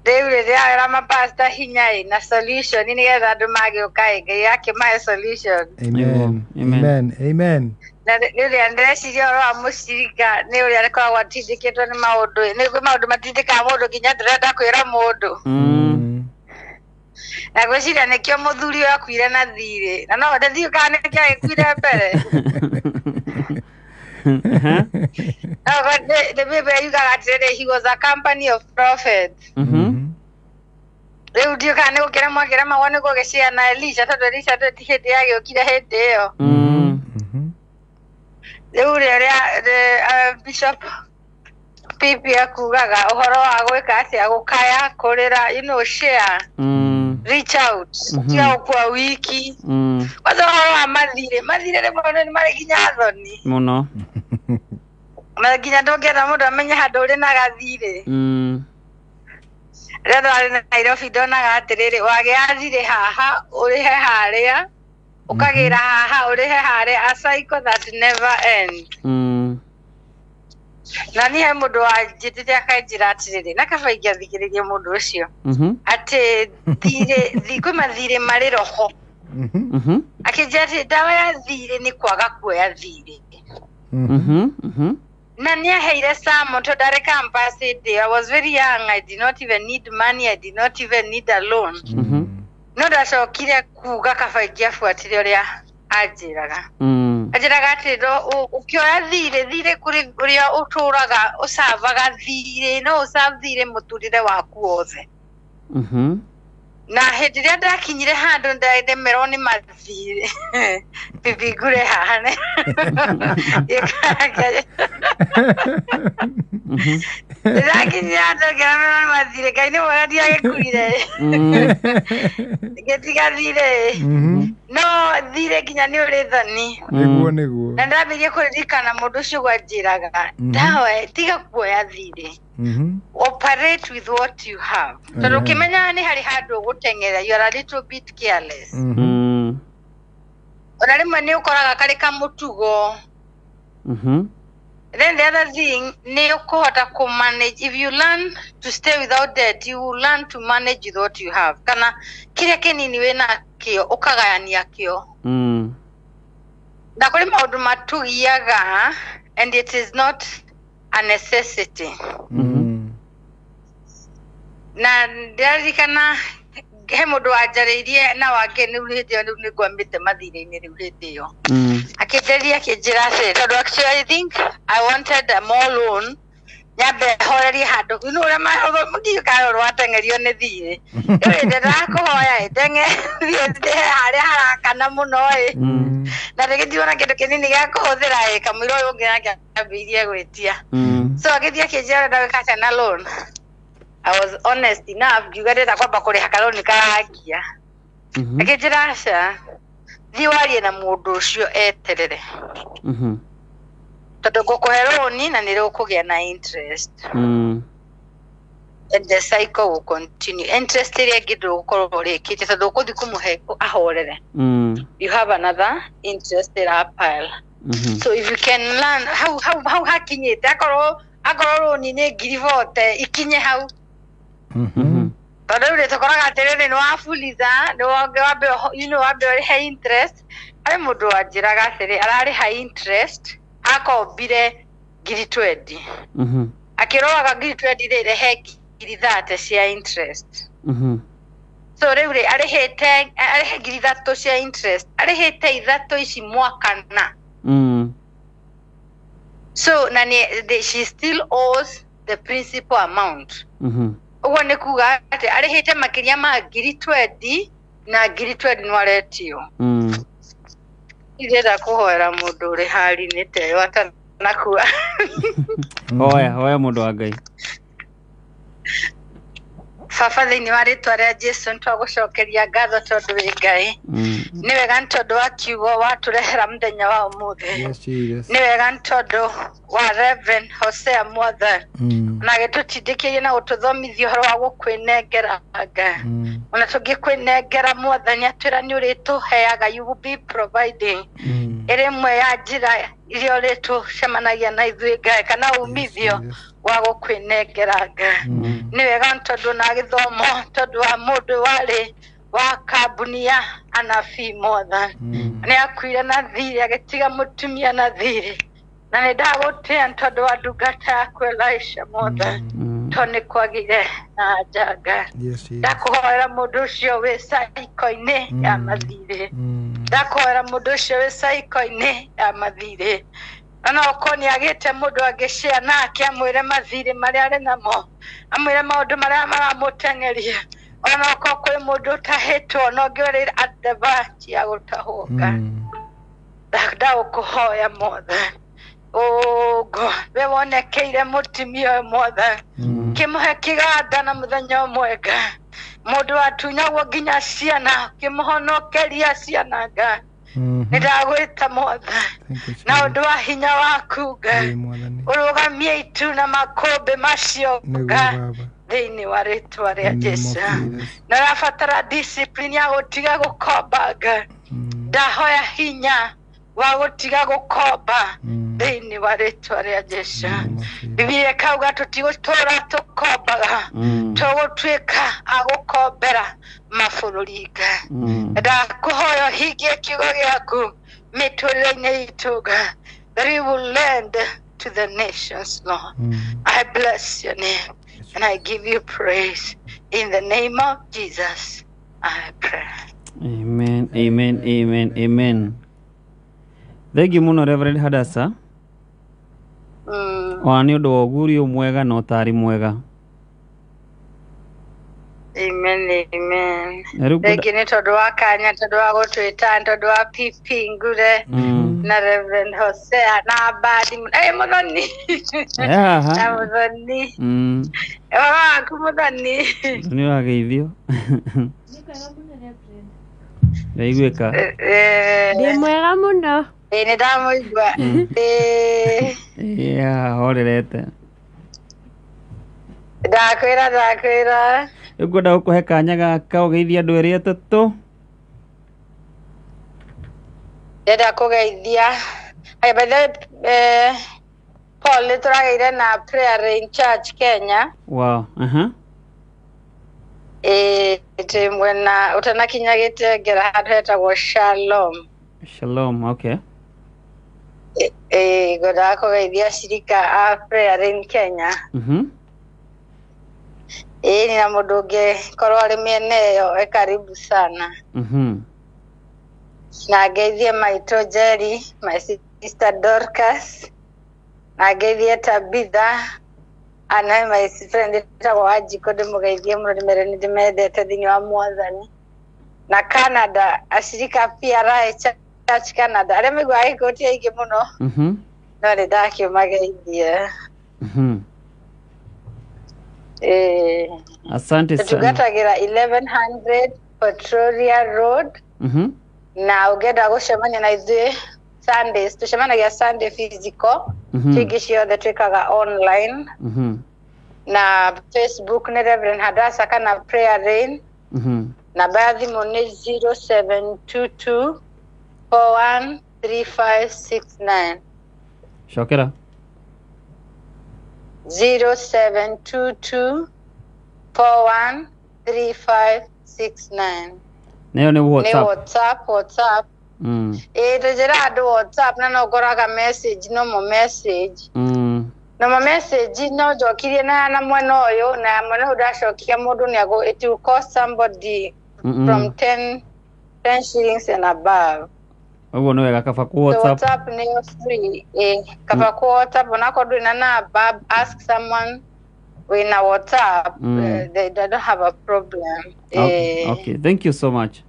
Rĩu rĩrĩa era mapasta hinya ĩ na solution nĩgetha andũ magĩũka ĩ Ngai akĩmahe solution. Amen. Amen. Amen. Na rĩrĩa ndĩreciria ũhoro wa mũcirika nĩ ũrĩa akoragwo atindĩkĩtwo nĩ maũndũ ĩ, nĩ kwĩ maũndũ matindĩkaga mũndũ nginya ndĩrenda kwĩra mũndũ. Na ngwĩciria nĩkĩo mũthuri ũyũ akuire na thirĩ na no ndathiũ kana nĩkĩo agĩkuire mbere. No the Bible yugaga atĩrĩrĩ, he was a company of prophets. Rĩu ndiũ kana nĩ gũkĩremwo akĩremagwo nĩ gũgĩcea na Elisha tondũ Elisha ndĩ ti hĩndĩ yagĩũkire hĩndĩ ĩyo. Rĩu rĩrĩa Bishop Pipi akugaga ũhoro wa gwĩka atĩa, gũkaya, kũrĩra, you know, share, reach out, tiga gũkua wiki. Kwanza ũhoro wa mathirĩ, mathirĩ rĩmwe nĩ marĩ nginya thoni. Mũno. Na nginya ndũngĩenda mũndũ amenye handũ ũrĩ na gathirĩ. Rĩrĩa twarĩ Nairobi ndonaga atĩrĩrĩ, wagĩa thirĩ haha, ũrĩhe harĩa, ũkagĩra haha, ũrĩhe harĩa, a cycle that never ends. Na niĩ he mũndũ wanjĩtĩte akanjĩra atĩrĩrĩ, na kaba ingĩathikĩrĩria mũndũ ũcio, atĩ thirĩ, kwĩ mathirĩ marĩ roho. Akĩnjĩra atĩ ndawa ya thirĩ nĩ kwaga kuoya thirĩ. Na nĩ aheire sermon tondũ ndarĩ campus hĩndĩ ĩyo. I was very young, I did not even need money, I did not even need a loan. No ndacokire kuga kaba ingĩabuatire ũrĩa anjĩraga. Anjĩraga atĩ ũkĩoya thirĩ, thirĩ kũrĩ ũrĩa ũtũraga ũcavaga thirĩ, no ũcave thirĩ mũtũrĩre waku wothe. Na hĩndĩ ĩrĩa ndakinyire handũ ndemerwo nĩ mathirĩ, bibi ngure haha nĩ ndĩrakinyire handũ ngĩremerwo nĩ mathirĩ, Ngai nĩ mwega ndiagĩkuire ngĩtiga thirĩ. No thirĩ nginya nĩ ũrĩ thoni. Nĩguo nĩguo. Na ndambĩrĩria kũririkana mũndũ ũcio ũguo anjĩraga, ndawa tiga kuoya thirĩ, operate with what you have. Tondũ ũkĩmenyaga nĩ harĩ handũ ũgũteng'era, you are a little bit careless. Ona rĩmwe nĩ ũkoraga karĩ kamũtugo. Then the other thing, nĩ ũkũhota kũ manage. If you learn to stay without debt, you will learn to manage with what you have. Kana kĩrĩa kĩnini wĩna kĩo, ũkagayania kĩo. Na kũrĩ maũndũ matũgiaga, and it is not a necessity. Na ndĩraririkana he mũndũ wanjarĩirie na wake rĩu hĩndĩ ĩyo rĩu nĩngwamĩte mathirĩ-inĩ rĩu hĩndĩ ĩyo. Akĩnjarĩria akĩnjĩra atĩrĩ, tondũ actually I think I wanted a more loan, nyambe horerie handũ, you know ũrĩa ndiũĩ kana ũrĩa wateng'erio nĩ thirĩ. Rĩu hĩndĩ ndakũhoya ĩ, ndeng'erie ndĩhe harĩa harakana mũno ĩ, na ndĩgĩtigwo na kĩndũ kĩnini gĩa kũhũthĩra ĩ, kamũira ũyũ ũngĩ nake ambĩrĩirie gwĩtia. So agĩthiĩ akĩnjĩra ũrenda gwĩka atĩa na loan. I was honest enough, ngiuga ndĩrenda kwamba kũrĩha karoni karangia. Akĩnjĩra aca, thiĩ warie na mũndũ ũcio eterere, tondũ ngũkũhe rũni na nĩ rũkũgĩa na interest. And the cycle will continue. Interest ĩrĩa ĩngĩ ndũgũkorwo ũrĩkĩtie tondũ ũkũthiĩ kũmũhe ahorere. You have another interest ĩra pile. So if you can learn hau hau hau hakinyĩte, akorwo rũni nĩ 40,000 ikinye hau. Tondũ rĩu rĩ tũkoraga atĩrĩrĩ nĩ wabuliza nĩ wambe you know wambe ũrĩhe interest. Harĩ mũndũ wanjĩraga atĩrĩ ararĩha interest akombire 20,000. Akĩroraga 20,000 rĩ rehe 30,000 cia interest. So rĩu rĩ arĩhĩte arĩhe 3,000 cia interest arĩhĩte 3 ici mwaka na. So na nĩ she still owes the principal amount. Ũguo nĩ kuga atĩ arĩhĩte makĩria ma 20,000 na 20,000 no aretio. Ndĩrenda kũhoera mũndũ ũrĩ hari-inĩ ta ĩyo atanakua. Hoya hoya mũndũ wa Ngai. Baba thĩinĩ wa rĩtwa rĩa Jesu nĩtwagũcokeria ngatho tondũ wĩ Ngai. Nĩ wega nĩ tondũ wa kiugo watũrehera mũthenya wa ũmũthĩ. Yes, Jesus. Nĩ wega nĩ tondũ wa Reverend Hosea Mwathani na gĩtũtindĩkĩrie na gũtũthomithia ũhoro wa gũkwĩnengera Ngai. Ona tũngĩkwĩnengera Mwathani atwĩra nĩ ũrĩtũheaga, you will be providing. Ĩrĩ ĩmwe ya njĩra iria ũrĩtũcemanagia na ithuĩ Ngai kana umithio wa gũkwĩnengera Ngai. Nĩ wega nĩ tondũ na gĩthomo tondũ wa mũndũ warĩ wa kambuni ya anabii Mwathani nĩ akuire na thirĩ agĩtiga mũtumia na thirĩ na nĩ ndagũtĩa nĩ tondũ wa ndungata yaku Elisha Mwathani tondũ nĩ kwagĩire na anja Ngai. Ndakũhoera mũndũ ũcio wĩ caiko-inĩ ya mathirĩ, ndakũhoera mũndũ ũcio wĩ caiko-inĩ ya mathirĩ na no ũkorwo nĩ agĩte mũndũ angĩshare nake amwĩre mathirĩ marĩa arĩ namo, amwĩre maũndũ marĩa maramũteng'eria, ona okorwo kwĩ mũndũ ũtahĩtwo na ũngĩ ũrĩ at the verge ya gũtahwo Ngai. Ndagũkũhoya Mwathani ũgo we wonekeire mũtumia ũyũ Mwathani kĩmũhe kĩganda na mũthenya ũmwe Ngai, mũndũ watunyagwo nginya ciana kĩmũhonokeria ciana Ngai. Nĩ ndagwĩta Mwathani na ũndũ wa hinya waku Ngai ũrũgamie itu na makũmbĩ macio Ngai thĩinĩ wa rĩtwa rĩa Jesu. Na ũrabatara discipline ya gũtiga gũkomba Ngai, ndahoya hinya wa gũtiga gũkomba thĩinĩ wa rĩtwa rĩa Jesu. Bibilia ĩkauga tũtigũtũra tũkombaga, tũgũtuĩka a gũkombera mabũrũri Ngai. Ndakũhoya ũhingie kiugo gĩaku mĩtũrĩre-inĩ itũ Ngai, that we will lend to the nations, Lord. I bless your name and I give you praise. In the name of Jesus, I pray. Amen, amen, amen, amen. Thank you mũno Reverend Hadassah. Ona nĩ ũndũ wa ũguũrio mwega na ũtaari mwega. Amen, amen. Na rĩu Thengi nĩ tondũ wa kanya, tondũ wa gũtwĩta, tondũ wa PP Ngure na Reverend Hosea na Badi Mũthoni Haha. na Mũthoni ũhoro waku Mũthoni. Nĩ ũrageithio. Ndaiguĩka. Ndĩ mwega mũno. Ĩĩ nĩ ndamũigua. Ĩĩ Yeah, horerete. ndakwĩra ndakwĩra. Rĩu ngwenda gũkũhe kanya gaka ũgeithie andũ erĩ atatũ. Ndĩrenda kũgeithia. Hey, by the way, Paul nĩ tũragĩire na prayer in church Kenya. Wow. Aha. Ĩĩ twĩ mwena ũtanakinya Gĩtengera handũ hetagwo Shalom. Shalom, okay. Ĩĩ ngwendaga kũgeithia acirika a prayer in Kenya. Ĩĩ na mũndũ ũngĩ korwo arĩ mĩena ĩyo e karibu sana. Na ngeithie maitũ Jerry, my sister Dorcas, na ngeithie Tabitha, ana my friend etagwo Wanjikũ ndĩmũgeithie mũno ndĩmere nĩ ndĩmendete thĩinĩ wa Mwathani. Na Canada acirika PRI Church Canada arĩa maiguaga Gĩkũyũ ti aingĩ mũno no nĩ ndakĩmageithia. Ĩĩ Asante sana. tũtungatagĩra 1100 Petrolia Road na ũngĩenda gũcemania na ithuĩ Sundays tũcemanagia Sunday physical, ingĩ ciothe twĩkaga online na Facebook nĩ Reverend Hadassah kana Prayer Rain. Namba ya thimũ nĩ 0722 413569. Cokera. 0722 41 3569. Nayo nĩ Nĩ WhatsApp. WhatsApp, WhatsApp. Ĩĩ, tũnjĩra andũ WhatsApp na no ngoraga message, no mo message. No mo message no njokirie na mwena ũyũ na mwena ũyũ ndacokia mũndũ nĩ agũ, it will cost somebody from 10 shillings and above. Ũguo nĩ wega, kaba ku So WhatsApp. WhatsApp nĩyo free. Ĩĩ, kaba ku WhatsApp onakorwo ndũrĩ na namba, ask someone wĩna WhatsApp. They don't have a problem. Okay, Eh, okay, thank you so much.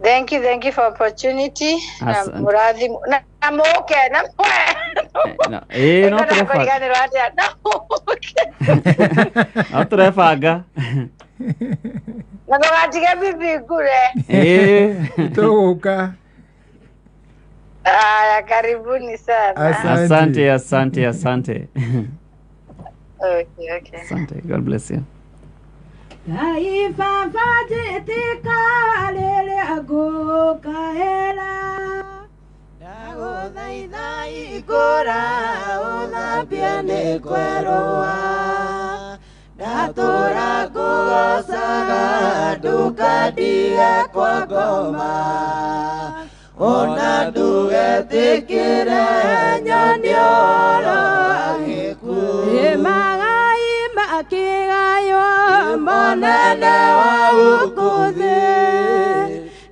Thank you, thank you for opportunity. Na Asante. mũrathi na mũke na No, ĩĩ, no tũrebanga. kũriganĩrwo atĩa na mũke No tũrebanga. na ndũgatige bibi ngure. Ĩĩ. Tũgũka. Aya, karibuni sana. Asante, asante, asante. Okay, okay. Asante. God bless you. Ngai baba njĩtĩka rĩrĩa ngũkaĩra, ndagũthaitha ikũra ũthambie nĩ kwerũa, ndatũra ngũgocaga ndũkandige kwa ngoma, ona ndũgetĩkĩre nyoni ũhoro wa gĩkuũ. Magai makĩgaywo Monene wa gũkũ thĩ,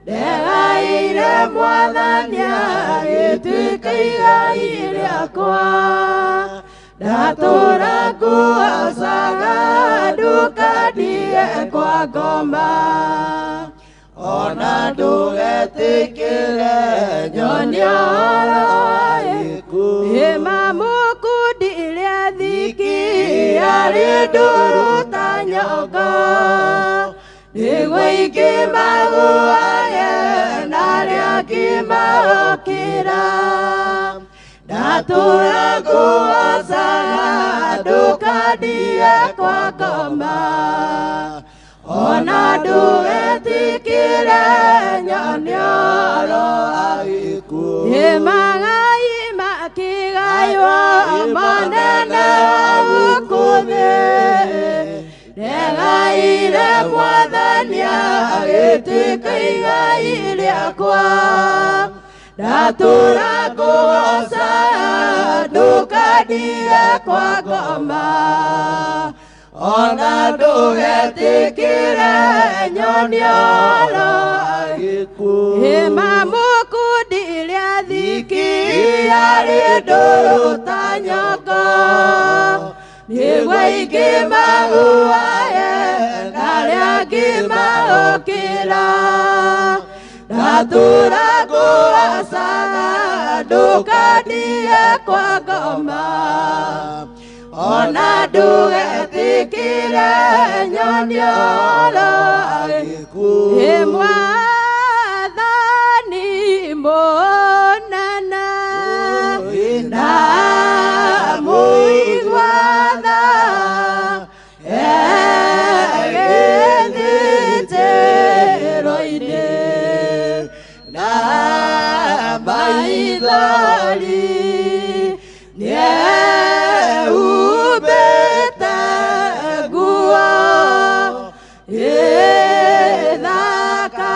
ndegaire Mwathani agĩtuĩka igai rĩakwa, ndatũra ngũgocaga ndũkandige kwa ngoma, ona ndũgetĩkĩre nyoni ũhoro wa gĩkuũ. Mamũkundi rĩa thiki Yarĩ ndũrũ ta nyongo, nĩguo ingĩ maguage na arĩa angĩ maokĩra, ndatũra ngũgocaga ndũkandige kwa ngoma, ona ndũgetĩkĩre nyoni ũhoro wa gĩkuũ. Magai makĩgaywo Monene wa gũkũ thĩ, ndegaire Mwathani agĩtuĩka igai rĩakwa, ndatũra ngũgocaga ndũkandige kwa ngoma, ona ndũgetĩkĩre nyoni ũhoro wa gĩkuũ. Mamũkundi rĩa thiki Yarĩ ndũrũ ta nyongo, nĩguo ingĩ maguaye na arĩa angĩ maokĩra, ndatũra ngũgocaga ndũkandige kwa ngoma, ona ndũgetĩkĩre nyoni ũhoro wa gĩkuũ. Mwathani mũnene na mũigua tha, egĩthĩnjĩro-inĩ na maithori nĩehumbĩte nguo ĩthaka.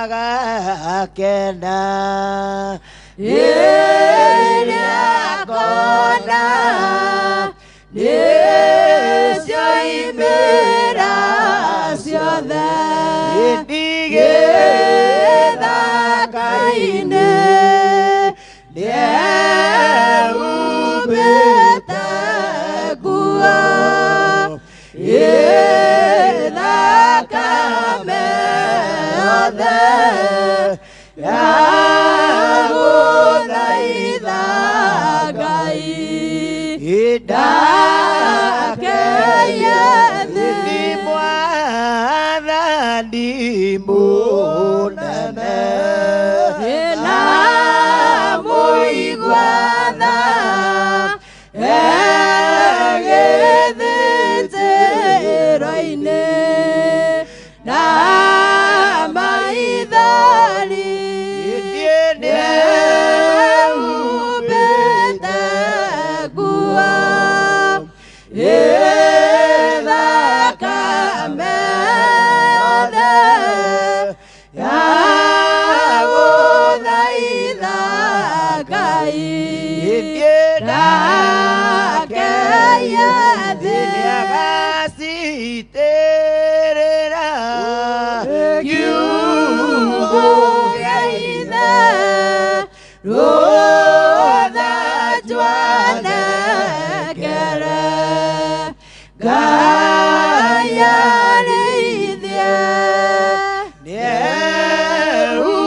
agakena rĩrĩa ngona nĩcio imera ciothe gĩthaka-inĩ nĩehumbĩte nguo ĩthakame yothe ya gũthaitha Ngai ndakeye Ni Mwathani mũnene na mũigua tha egĩthĩnjĩro-inĩ na maithori nĩehumbĩte nguo ĩthakame yothe ya gũthaitha Ngai ndakeye thĩ Nĩagacitĩrĩra kiugo gĩa Ithe rũtha twanengere Ngai arĩithie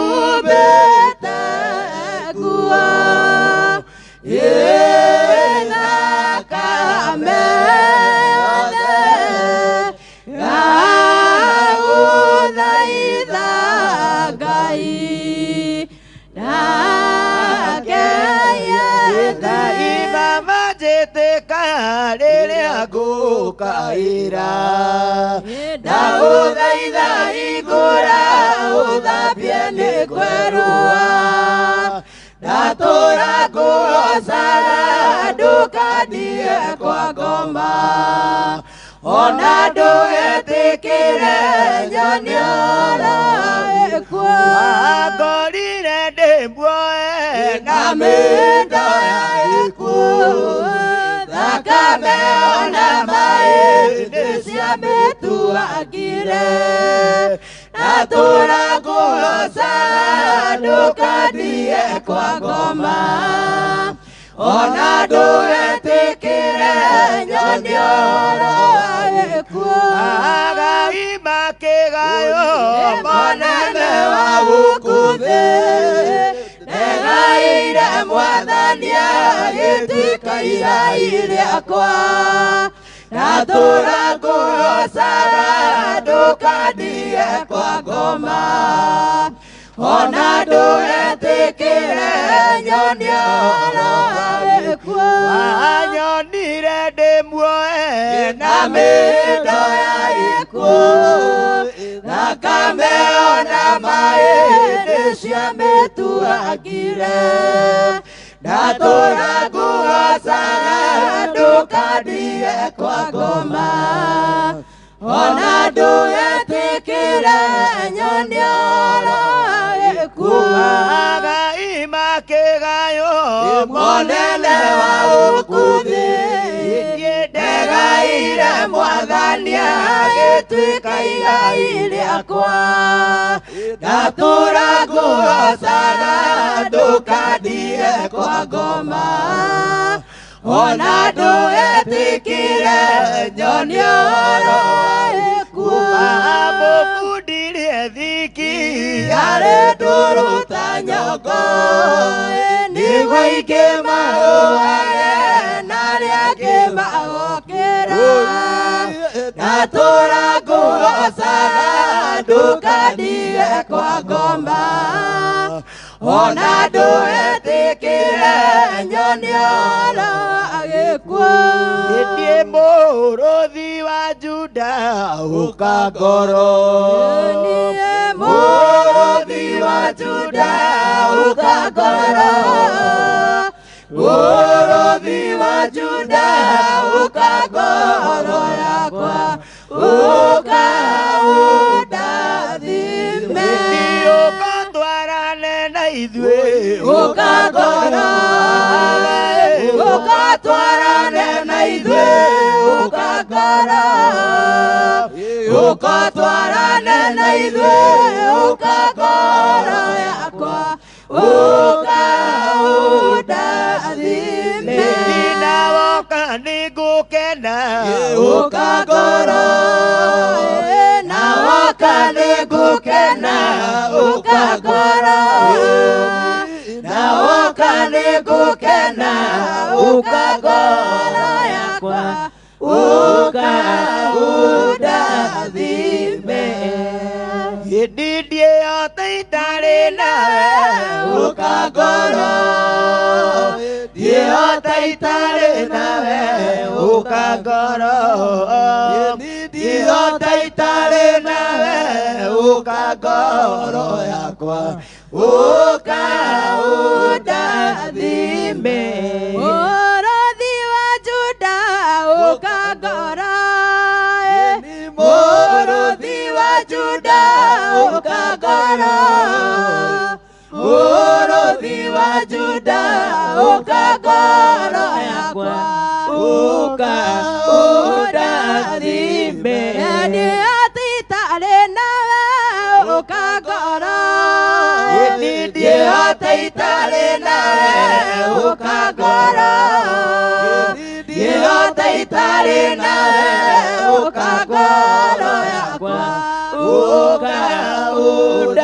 nĩehumbĩte nguo ĩthakame yothe ya gũthaitha Ngai ndakeye Ngai mama njĩtĩka rĩrĩa ngũkaĩra ndagũthaitha hingũra ũthambie nĩ kwerũa ndatũra ngũgocaga ndũkandie kwa ngoma ona ndũgetĩkĩre nyoni oro ĩkuo wangorire ndĩ muoe na mĩndo ya gĩkuũ thakame ona maĩ nĩciamĩtuangire ndatũra ngũgocaga ndũkandie kwa ngoma ona ndũgetĩkĩre nyoni oro ĩkuo agai makĩgayo monene wa gũkũ thĩ ndegaire Mwathani agĩtuĩka igai rĩakwa ndatũra ngũgocaga ndũkandie kwa ngoma ona ndũgetĩkĩre nyoni oro ĩkuo wanyonire ndĩ muoe na mĩndo ya gĩkuũ thakame ona maĩ nĩciamĩtuangire ndatũra ngũgocaga ndũkandie kwa ngoma ona ndũgetĩkĩre nyoni oro ĩkuo agai makĩgayo monene wa gũkũ thĩ ndegaire Mwathani agĩtuĩka igai rĩakwa ndatũra ngũgocaga ndũkandie kwa ngoma ona ndũgetĩkĩre nyoni oro ĩkuo amũkundirie thiki yarĩ ndũrũ ta nyongo nĩguo ikĩmahũage na arĩa angĩ magokĩra ndatũra ngũgocaga ndũkandie kwa ngoma ona ndũgetĩkĩre nyoni oro agĩkuo Niĩ mũrũthi wa Juda ũka ngoro Niĩ mũrũthi wa Juda ũka ngoro Mũrũthi wa Juda ũka ngoro yakwa Ũka ũndathime. Ũka twarane na ithuĩ. Ũka ngoro. Ũka twarane na ithuĩ. Ũka ngoro. Ũka twarane na ithuĩ. Ũka ngoro yakwa. Ũka ũndathime. Nina woka nĩngũkena. Ũka ngoro. Na woka nĩngũkena. Ũka ngoro. Na woka nĩngũkena. Ũka ngoro yakwa. Ũka ũndathime. Hĩndĩ ndiĩyota itarĩ nawe. Ũka ngoro. Ndiĩyota itarĩ nawe. Ũka ngoro. Ndiĩyota itarĩ nawe. Ũka ngoro yakwa. Ũka ũndathime. Mũrũthi wa Juda ũka ngoro. Mũrũthi wa Juda ũka ngoro. Mũrũthi wa Juda ũka ngoro yakwa. Ũka ũndathime. Ndiĩyota itarĩ nawe ũka ngoro. Ndiĩyota itarĩ nawe ũka ngoro. Ndiĩyota itarĩ nawe ũka ngoro yakwa. Ũka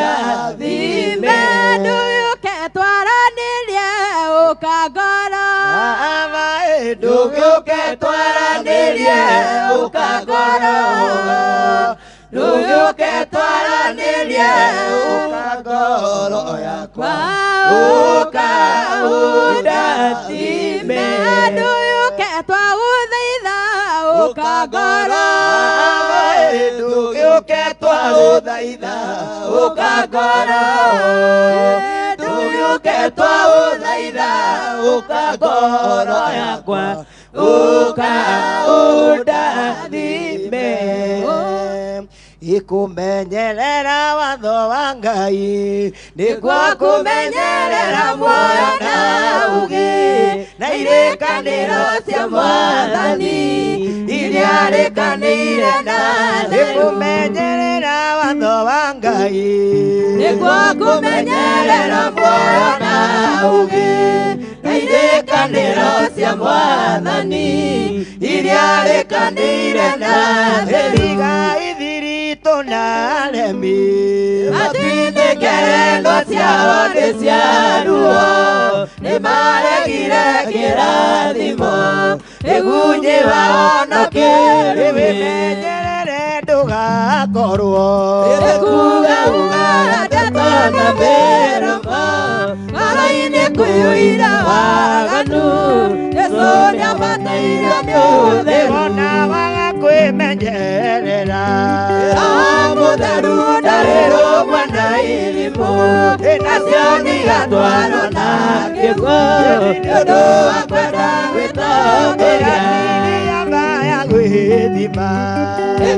ũndathime. Ndũyũke twaranĩrie ũka ngoro. Ndũgĩũke twaranĩrie ũka ngoro. Ndũgĩũke twaranĩrie ũka ngoro yakwa. Ũka ũndathime. Ndũyũke twagũthaitha ũka ngoro. Ndũgĩũke twagũthaitha ũka ngoro. Ndũgĩũke twagũthaitha ũka ngoro yakwa. Ũka ũndathime. Ikumenyerera watho wa Ngai nĩguo kũmenyerera muoyo na ũũgĩ na irĩkanĩro cia Mwathani iria arĩkanĩire na Ikumenyerera watho wa Ngai nĩguo kũmenyerera muoyo na ũũgĩ na irĩkanĩro cia Mwathani iria arĩkanĩire na Thĩriga ithiritũ na aremi Matindĩkerengo ciao nĩ cia ruo nĩmaregire kĩrathimo ĩgunyĩ wao na kĩrĩmĩ. Wĩmenyerere ndũgakorwo Ĩkuga-uga ndeto na mĩromo ngoro-inĩ kwĩyũira waganu Jesũ nĩabataire nĩ ũtheru. Wona waga kwĩmenyerera Roho Mũtheru ndarĩ rũmwe na irimũ nacio nĩigatwarwo na kĩguũ nĩ ũndũ wa kwenda gwĩtongoria. Yamba ya gwĩthima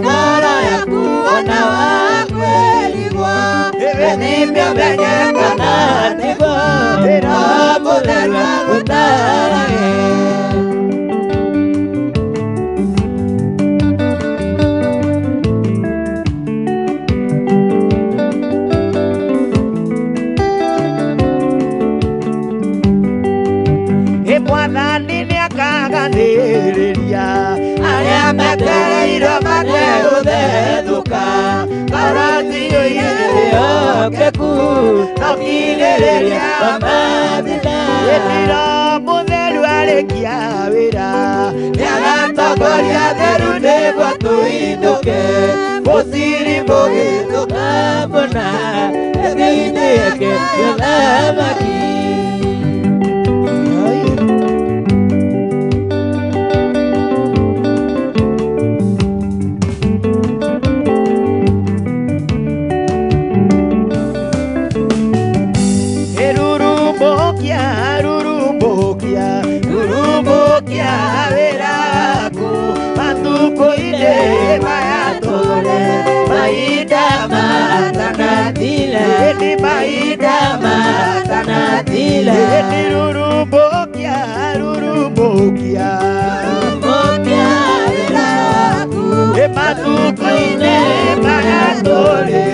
Ngoro yaku ona wakwĩrigwo wĩthime ũmenye kana nĩguo Roho Mũtheru agũtaarage. Mwathani nĩakaganĩrĩria arĩa metereirwo mategũthethũka ngoro ciyũire wĩhokeku no kirĩrĩria wa mathĩna. Ĩtiro mũtheru arĩkia wĩra Nĩagatongoria theru nĩguo tũinũke mũciri mũgĩ tũkamũna thĩinĩ yake ũthamaki. Rurumbukia wĩra waku matukũ-inĩ maya. tũrĩ mahinda matanathira ĩndĩ mahinda matanathira ĩndĩ rurumbukia rurumbukia rurumbukia wĩra waku matukũ-inĩ maya tũrĩ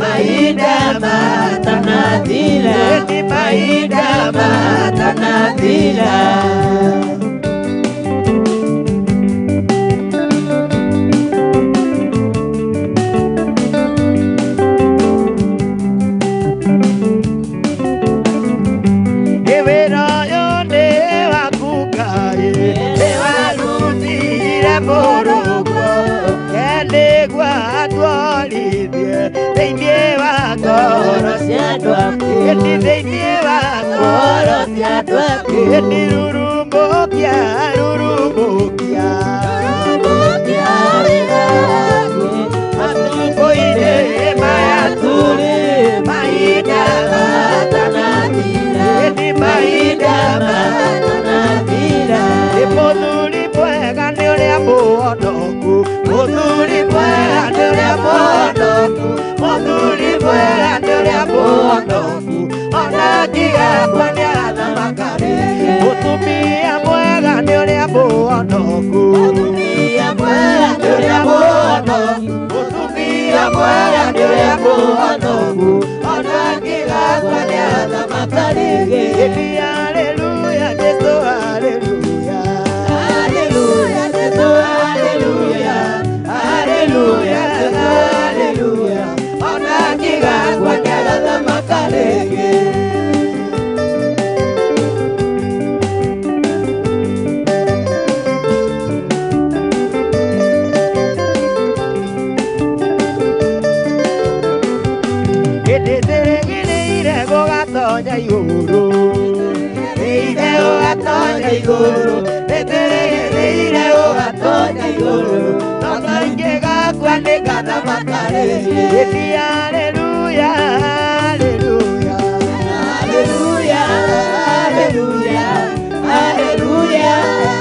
mahinda matanathira ĩndĩ mahinda matanathira. Rurumbukia rurumbukia rurumbukia wĩra waku matukũ-inĩ maya tũrĩ mahinda matanathira ĩndĩ mahinda matanathira. Ĩ mũthuri mwega nĩ ũrĩa mũhonoku mũthuri mwega nĩ ũrĩa mũhonoku mũthuri mwega nĩ ũrĩa mũhonoku ona ngĩgakua nĩagathamaka rĩngĩ. Mũtumia mwega nĩ ũrĩa mũhonoku mũtumia mwega nĩ ũrĩa mũhonoku mũtumia mwega nĩ ũrĩa mũhonoku ona ngĩgakua nĩagathamaka rĩngĩ. Ĩndĩ haleluya Jesũ haleluya haleluya Jesũ haleluya haleluya Jesũ haleluya ona ngĩgakua nĩagathamaka rĩngĩ. Gũgatonya igũrũ ĩire gũgatonya igũrũ nĩndĩrĩgĩrĩire gũgatonya igũrũ no ingĩgakua nĩngathamaka rĩngĩ. Ĩndĩ haleluya haleluya haleluya haleluya haleluya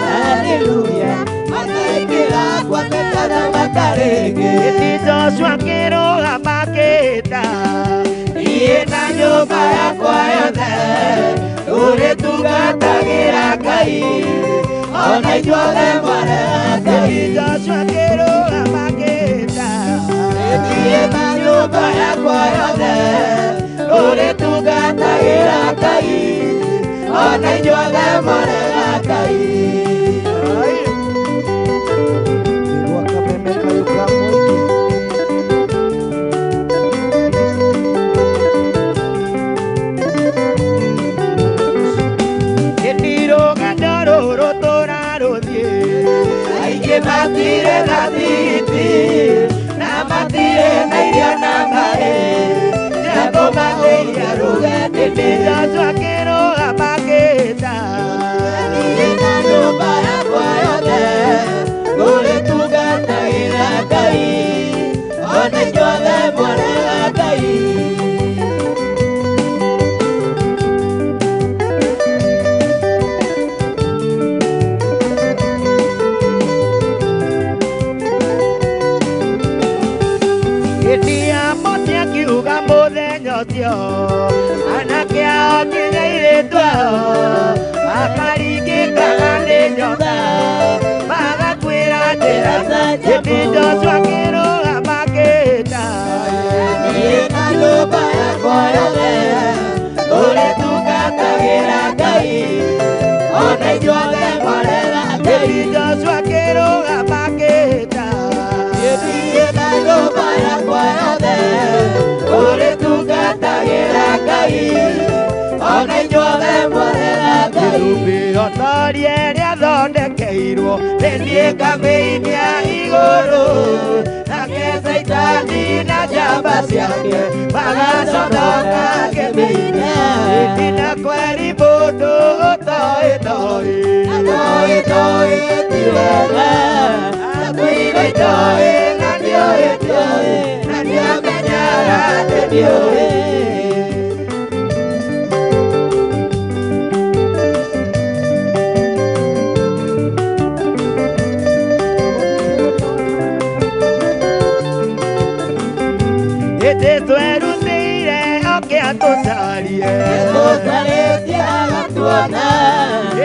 haleluya ona ingĩgakua nĩngathamaka rĩngĩ. Ĩndĩ Joshua akĩrũgama akĩĩta niĩ na nyũmba yakwa yothe tũrĩtungatagĩra Ngai ona ithuothe mwarĩ a Ngai. Joshua akĩrũgama akĩĩta niĩ na nyũmba yakwa yothe tũrĩtungatagĩra Ngai ona ithuothe mwarĩ a Ngai. Matirĩ na thiti na matirĩ na irio na maĩ cia kũmateithia rũgendo-inĩ. Joshua akĩrũgama akĩĩta niĩ na nyũmba yakwa yothe tũrĩtungatagĩra Ngai ona ithuothe mwarĩ a Ngai. Ũcio anake ao nginya airĩtu ao makaringĩkaga nĩ nyota magakuĩra njĩra. Ĩndĩ Joshua akĩrũgama akĩĩta niĩ na nyũmba yakwa yothe tũrĩtungatagĩra Ngai ona ithuothe mwarĩ a Ngai. Ĩndĩ Joshua akĩrũgama akĩĩta niĩ na nyũmba yakwa yothe tũrĩtungatagĩra Ngai ona ithuothe mwarĩ a Ngai. Rũthiotorie rĩathondekeirwo rĩthiĩ kambĩ-inĩ ya igũrũ nake Caitani na njamba ciake magaconoka kĩmĩinĩ. Ĩndĩ na kweri mũndũ ũtoĩ toĩ atoĩ toĩ ti wega atuire itoĩ na ndioĩ ndioĩ na ndiamenyaga atĩ ndiũĩ. tũcarie tũcarĩtie agatuona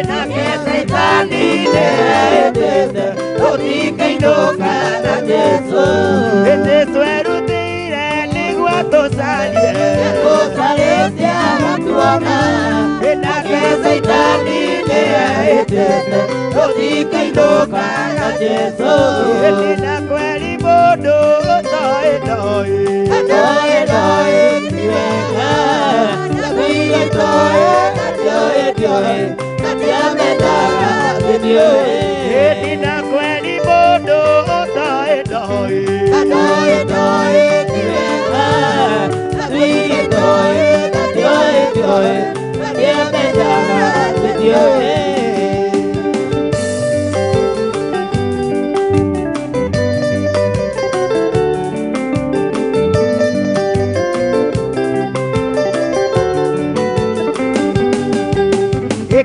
nake Caitani nĩehĩtĩte tũtikainũka na Jesũ Jesũ erutĩire nĩguo tũcarie tũcarĩtie agatuona nake Caitani nĩehĩtĩte tũtikainũka na Jesũ na kweri mũndũ ũtoĩ ndoĩ atoĩ ndoĩ ti wega na toĩ na ndioĩ ndioĩ na ndiamenyaga atĩ ndiũĩ ĩndĩ na kweri mũndũ ũtoĩ ndoĩ atoĩ ndoĩ ti wega na toĩ na ndioĩ ndioĩ na ndiamenyaga atĩ ndiũĩ.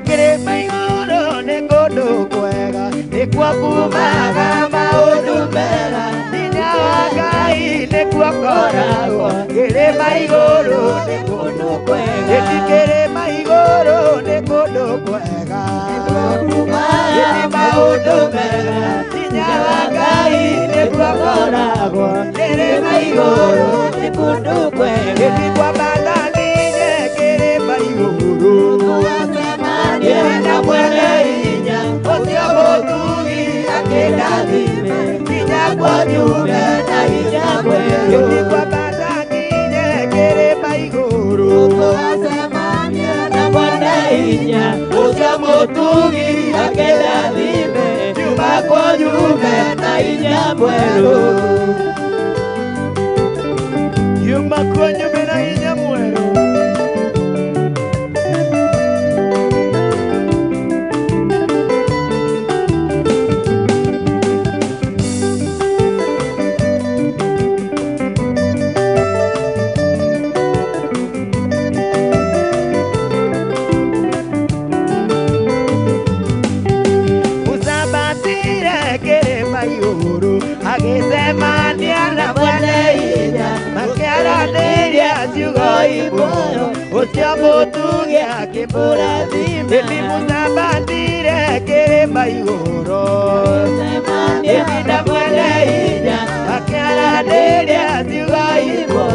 Kĩrĩma igũrũ nĩ kũndũ kwega nĩkuo kumaga maũndũ mega hinya wa Ngai nĩkuo koragwo kĩrĩma igũrũ nĩ kũndũ kwega ĩti kĩrĩma igũrũ nĩ kũndũ kwega nĩkuo kumaga maũndũ mega hinya wa Ngai nĩkuo koragwo kĩrĩma igũrũ nĩ kũndũ kwega ĩti kwambata nginya kĩrĩma igũrũ na mwene hinya ũcio mũtugi akĩndathime hinya kwa nyume na hinya mwerũ ĩti kwambata nginya kĩrĩma igũrũ tũgacemania na mwene hinya ũcio mũtugi akĩndathime nyuma kwa nyume na hinya mwerũ nyuma kwa nyume na hinya mwerũ. Agĩcemania na mwene hinya makĩaranĩria ciugo imwe ũcio mũtugi akĩmũrathima ĩndĩ mũcambatire kĩrĩma igũrũ ĩndĩ na mwene hinya makĩaranĩria ciugo imwe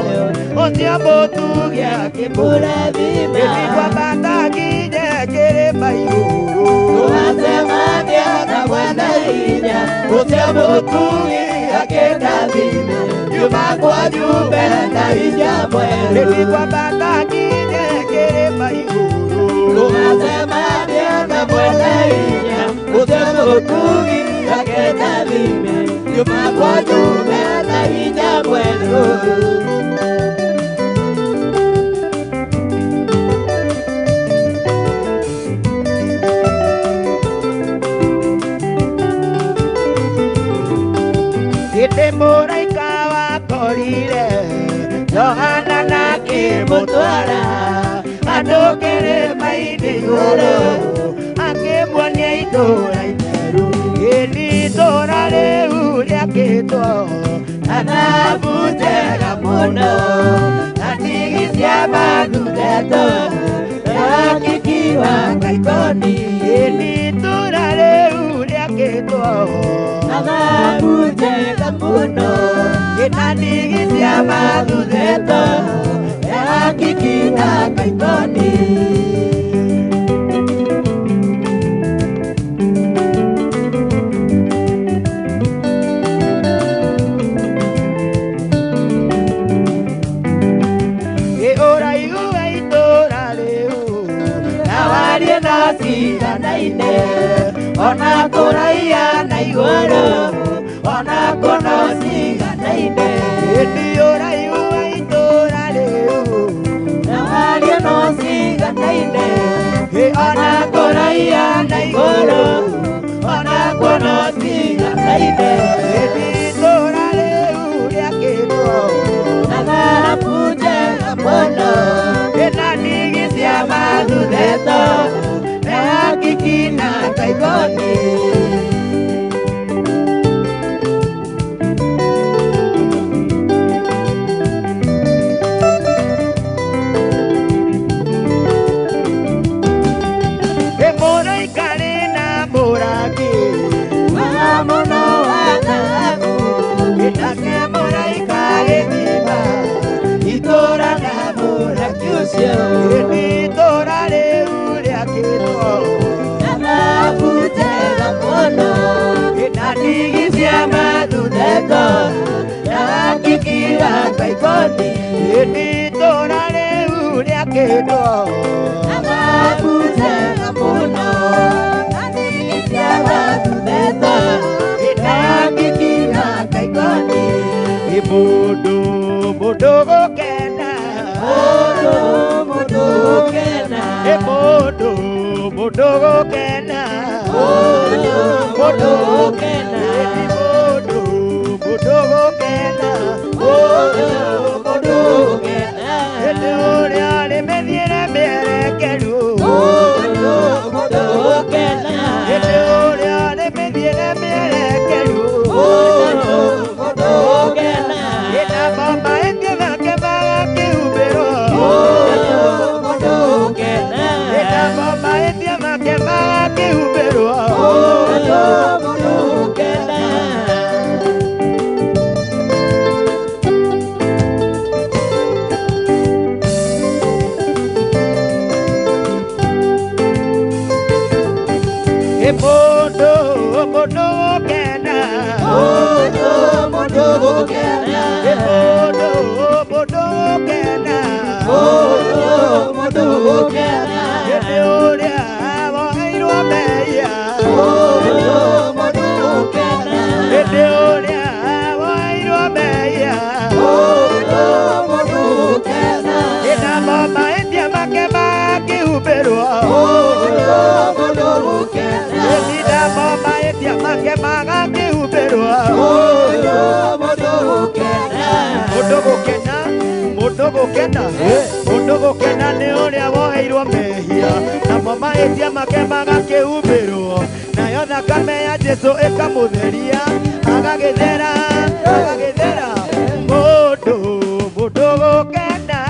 ũcio mũtugi akĩmũrathima ĩndĩ kwambata nginya kĩrĩma igũrũ tũgacemania na mwene hinya ũcio mũtugi akĩndathime nyuma kwa nyume na hinya mwerũ ĩndĩ kwambata nginya kĩrĩma igũrũ tũgacemania na mwene hinya ũcio mũtugi akĩndathime nyuma kwa nyume na hinya mwerũ. Hĩndĩ mũraika wakorire Johana na akĩmũtwara andũ kĩrĩma-inĩ igũrũ akĩmuonia itũũra itheru ĩni itũũra rĩu rĩakĩtwo na thahabu njega mũno na ndigi cia mathundetwo yakikiwa ngaikoni ĩni itũũra rĩu rĩakĩtwo na thahabu njega mũno na ndigi cia mathundetwo yakikiwa ngaikoni. Ũraihu wa itũũra rĩu na warie na ciganaine ona kũraiha na igũrũ ona kuona ciganaine ĩndĩ ũraihu wa itũũra rĩu na warie no ciganaine ona kũraiha na igũrũ ona kuona ciganaine ĩndĩ itũũra rĩu rĩakĩtwo na thahabu njega mũno ĩna ndigi cia mathundetwo na hakiki na taiboni. thuthĩtwo ndakikira ngaikoni itũra rĩu rĩakĩtwo na mabutega mũno na ndigi cia mathuthĩtwo ndakikira ngaikoni mũndũ mũndũ gũkena mũndũ mũndũ gũkena mũndũ mũndũ gũkena mũndũ mũndũ gũkena mũndũ mũndũ gũkena mũndũ mũndũ gũkena hĩndĩ ũrĩa arĩ mĩthiĩre mĩerekeru mũndũ mũndũ gũkena hĩndĩ ũrĩa arĩ mĩthiĩre mĩerekeru mũndũ mũndũ gũkena ĩna mama ĩthiĩ nake magakĩhumbĩrwo mũndũ mũndũ gũkena ĩna mama ĩthiĩ nake magakĩhumbĩrwo mũndũ mũndũ gũkena. Mũndũ mũndũ gũkena mũndũ mũndũ gũkena mũndũ mũndũ gũkena mũndũ mũndũ gũkena hĩndĩ ũrĩa woheirwo mehia mũndũ mũndũ gũkena hĩndĩ ũrĩa woheirwo mehia mũndũ mũndũ gũkena ĩnamo mahĩtia make makĩhumbĩrwo mũndũ mũndũ gũkena ĩnamo mahĩtia make magakĩhumbĩrwo mũndũ mũndũ gũkena mũndũ gũkena mũndũ gũkena mũndũ gũkena nĩ ũrĩa woheirwo mehia namo mahĩtia make magakĩhumbĩrwo nayo thakame ya Jesũ ĩkamũtheria agagĩthera agagĩthera mũndũ mũndũ gũkena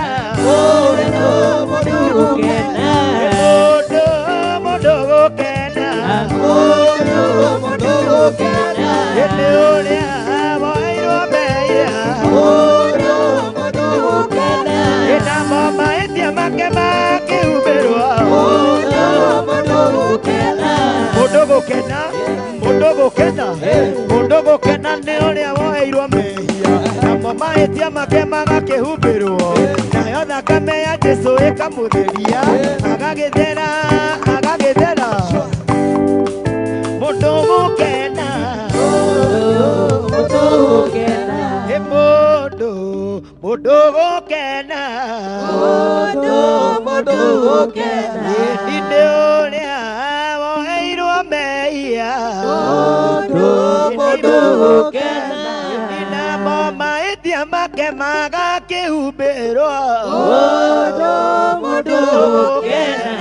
mũndũ mũndũ gũkena mũndũ mũndũ gũkena mũndũ mũndũ gũkena hĩndĩ ũrĩa woheirwo mehia mũndũ mũndũ gũkena ĩnamo mahĩtia make makĩhumbĩrwo mũndũ mũndũ gũkena mũndũ gũkena mũndũ gũkena mũndũ gũkena nĩ ũrĩa woheirwo mehia namo mahĩtia make magakĩhumbĩrwo nayo thakame ya Jesũ ĩkamũtheria agagĩthera agagĩthera mũndũ gũkena mũndũ gũkena mũndũ mũndũ gũkena mũndũ mũndũ gũkena hĩndĩ ũrĩa woheirwo mehia mũndũ mũndũ gũkena namo mahĩtia make magakĩhumbĩrwo mũndũ mũndũ gũkena.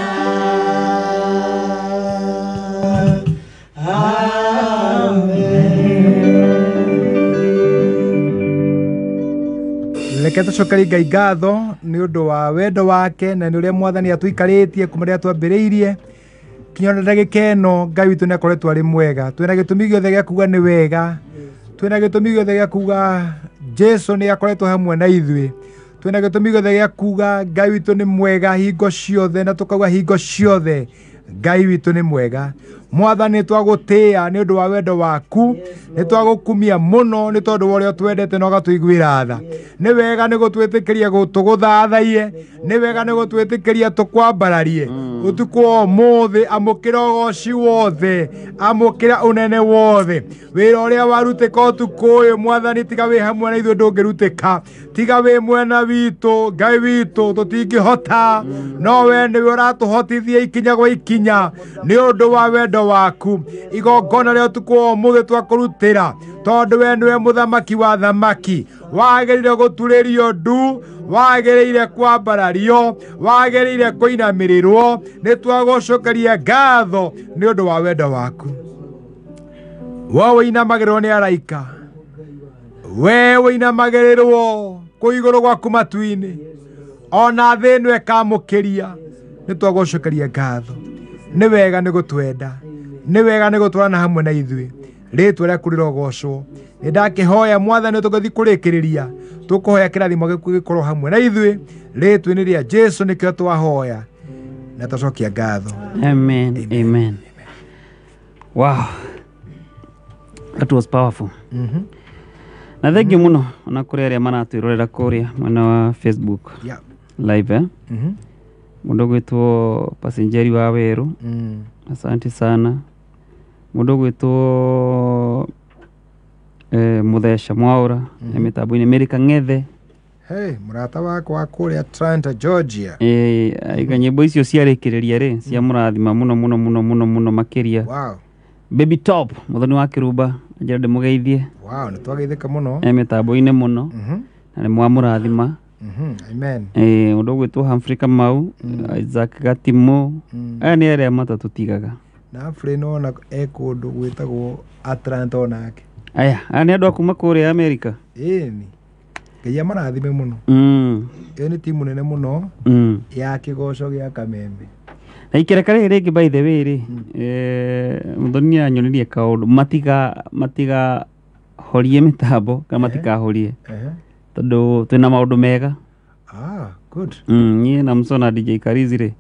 Reke tũcokerie Ngai ngatho nĩ ũndũ wa wendo wake na nĩ ũrĩa mwathani atũikarĩtie kuma rĩrĩa twambĩrĩirie kinya ona ndagĩka ĩno. Ngai witũ nĩ akoretwo arĩ mwega. Twĩna gĩtũmi gĩothe gĩa kuga nĩ wega, twĩna gĩtũmi gĩothe gĩa kuga Jesũ nĩ akoretwo hamwe na ithuĩ, twĩna gĩtũmi gĩothe gĩa kuga Ngai witũ nĩ mwega hingo ciothe, na tũkauga hingo ciothe Ngai witũ nĩ mwega. Mwathani nĩ twagũtĩĩa nĩ ũndũ wa wendo waku, nĩ twagũkumia mũno nĩ tondũ wa ũrĩa ũtwendete na ũgatũiguĩra tha. Nĩ wega nĩ gũtwĩtĩkĩria tũgũthathaiye, nĩ wega nĩ gũtwĩtĩkĩria tũkwambararie ũtukũ wa ũmũthĩ. Amũkĩra ũgoci wothe, amũkĩra ũnene wothe. Wĩra ũrĩa warutĩka ũtukũ ũyũ mwathani, tiga wĩ hamwe na ithuĩ ndũngĩrutĩka, tiga wĩ mwena witũ Ngai witũ tũtingĩhota, no we nĩwe ũratũhotithia ikinya gwa ikinya nĩ ũndũ wa wendo waku. Igongona rĩa ũtukũ wa ũmũthĩ twakũrutĩra tondũ we nĩwe mũthamaki wa thamaki, wagĩrĩire gũturĩrio ndu, wagĩrĩire kwambarario, wagĩrĩire kũinamĩrĩrwo. Nĩ twagũcokeria ngatho nĩ ũndũ wa wendo waku. We wĩinamagĩrĩrwo nĩ araika, we wĩinamagĩrĩrwo kũu igũrũ gwaku matu-inĩ, ona thĩ ĩno ĩkamũkĩria. Nĩ twagũcokeria ngatho. Nĩ wega nĩ gũtwenda, nĩ wega nĩ gũtwarana hamwe na ithuĩ. Rĩtwa rĩaku rĩrogocwo. Nĩ ndakĩhoya mwathani tũgĩthiĩ kũrĩkĩrĩria, tũkũhoya kĩrathimo gĩaku gĩkorwo hamwe na ithuĩ. Rĩtwa-inĩ rĩa Jesũ nĩkĩo twahoya na twacokia ngatho. Amen. Amen. Wow. That was powerful. Na thengiũ mũno ona kũrĩ arĩa maratwĩrorera kũrĩa mwena wa Facebook Yeah. live, eh? Mhm. Mũndũ gwĩtwo Passenjeri wa Werũ, asante sana. Mũndũ gwĩtwo Mũtheca Mwaũra e mĩtambo-inĩ, Mary Kang'ethe. Hey, mũrata wakwa wa kũrĩa Atlanta, Georgia. Aiga nyĩmbo icio ciarĩkĩrĩria rĩ cia mũrathima mũno mũno mũno mũno mũno makĩria. Wow. Baby Top, mũthoni wa Kĩrumba, njĩra ndĩmũgeithie. Wow, nĩ twageithĩka mũno. E mĩtambo-inĩ mũno na nĩ mwamũrathima. Amen. Mũndũ ũgwĩtwo Humphrey Kamau, Isaac Gatimo, aya nĩ arĩa matatũtigaga. Na Humphrey nona e kũndũ gwĩtagwo Atlanta onake. Aya nĩ andũ a kuma kũrĩa Amerika. Ĩni Ngai amarathime mũno. Ĩyo nĩ timu nene mũno ya kĩgoco gĩa Kameme. Na ikereka rĩrĩ rĩngĩ, by the way rĩ, mũthoni nĩ anyonirie kaũndũ, matiga horie mĩtambo kana matikahorie, tondũ twĩna maũndũ mega. Ah, good. Niĩ na Msona DJ Karizi rĩ,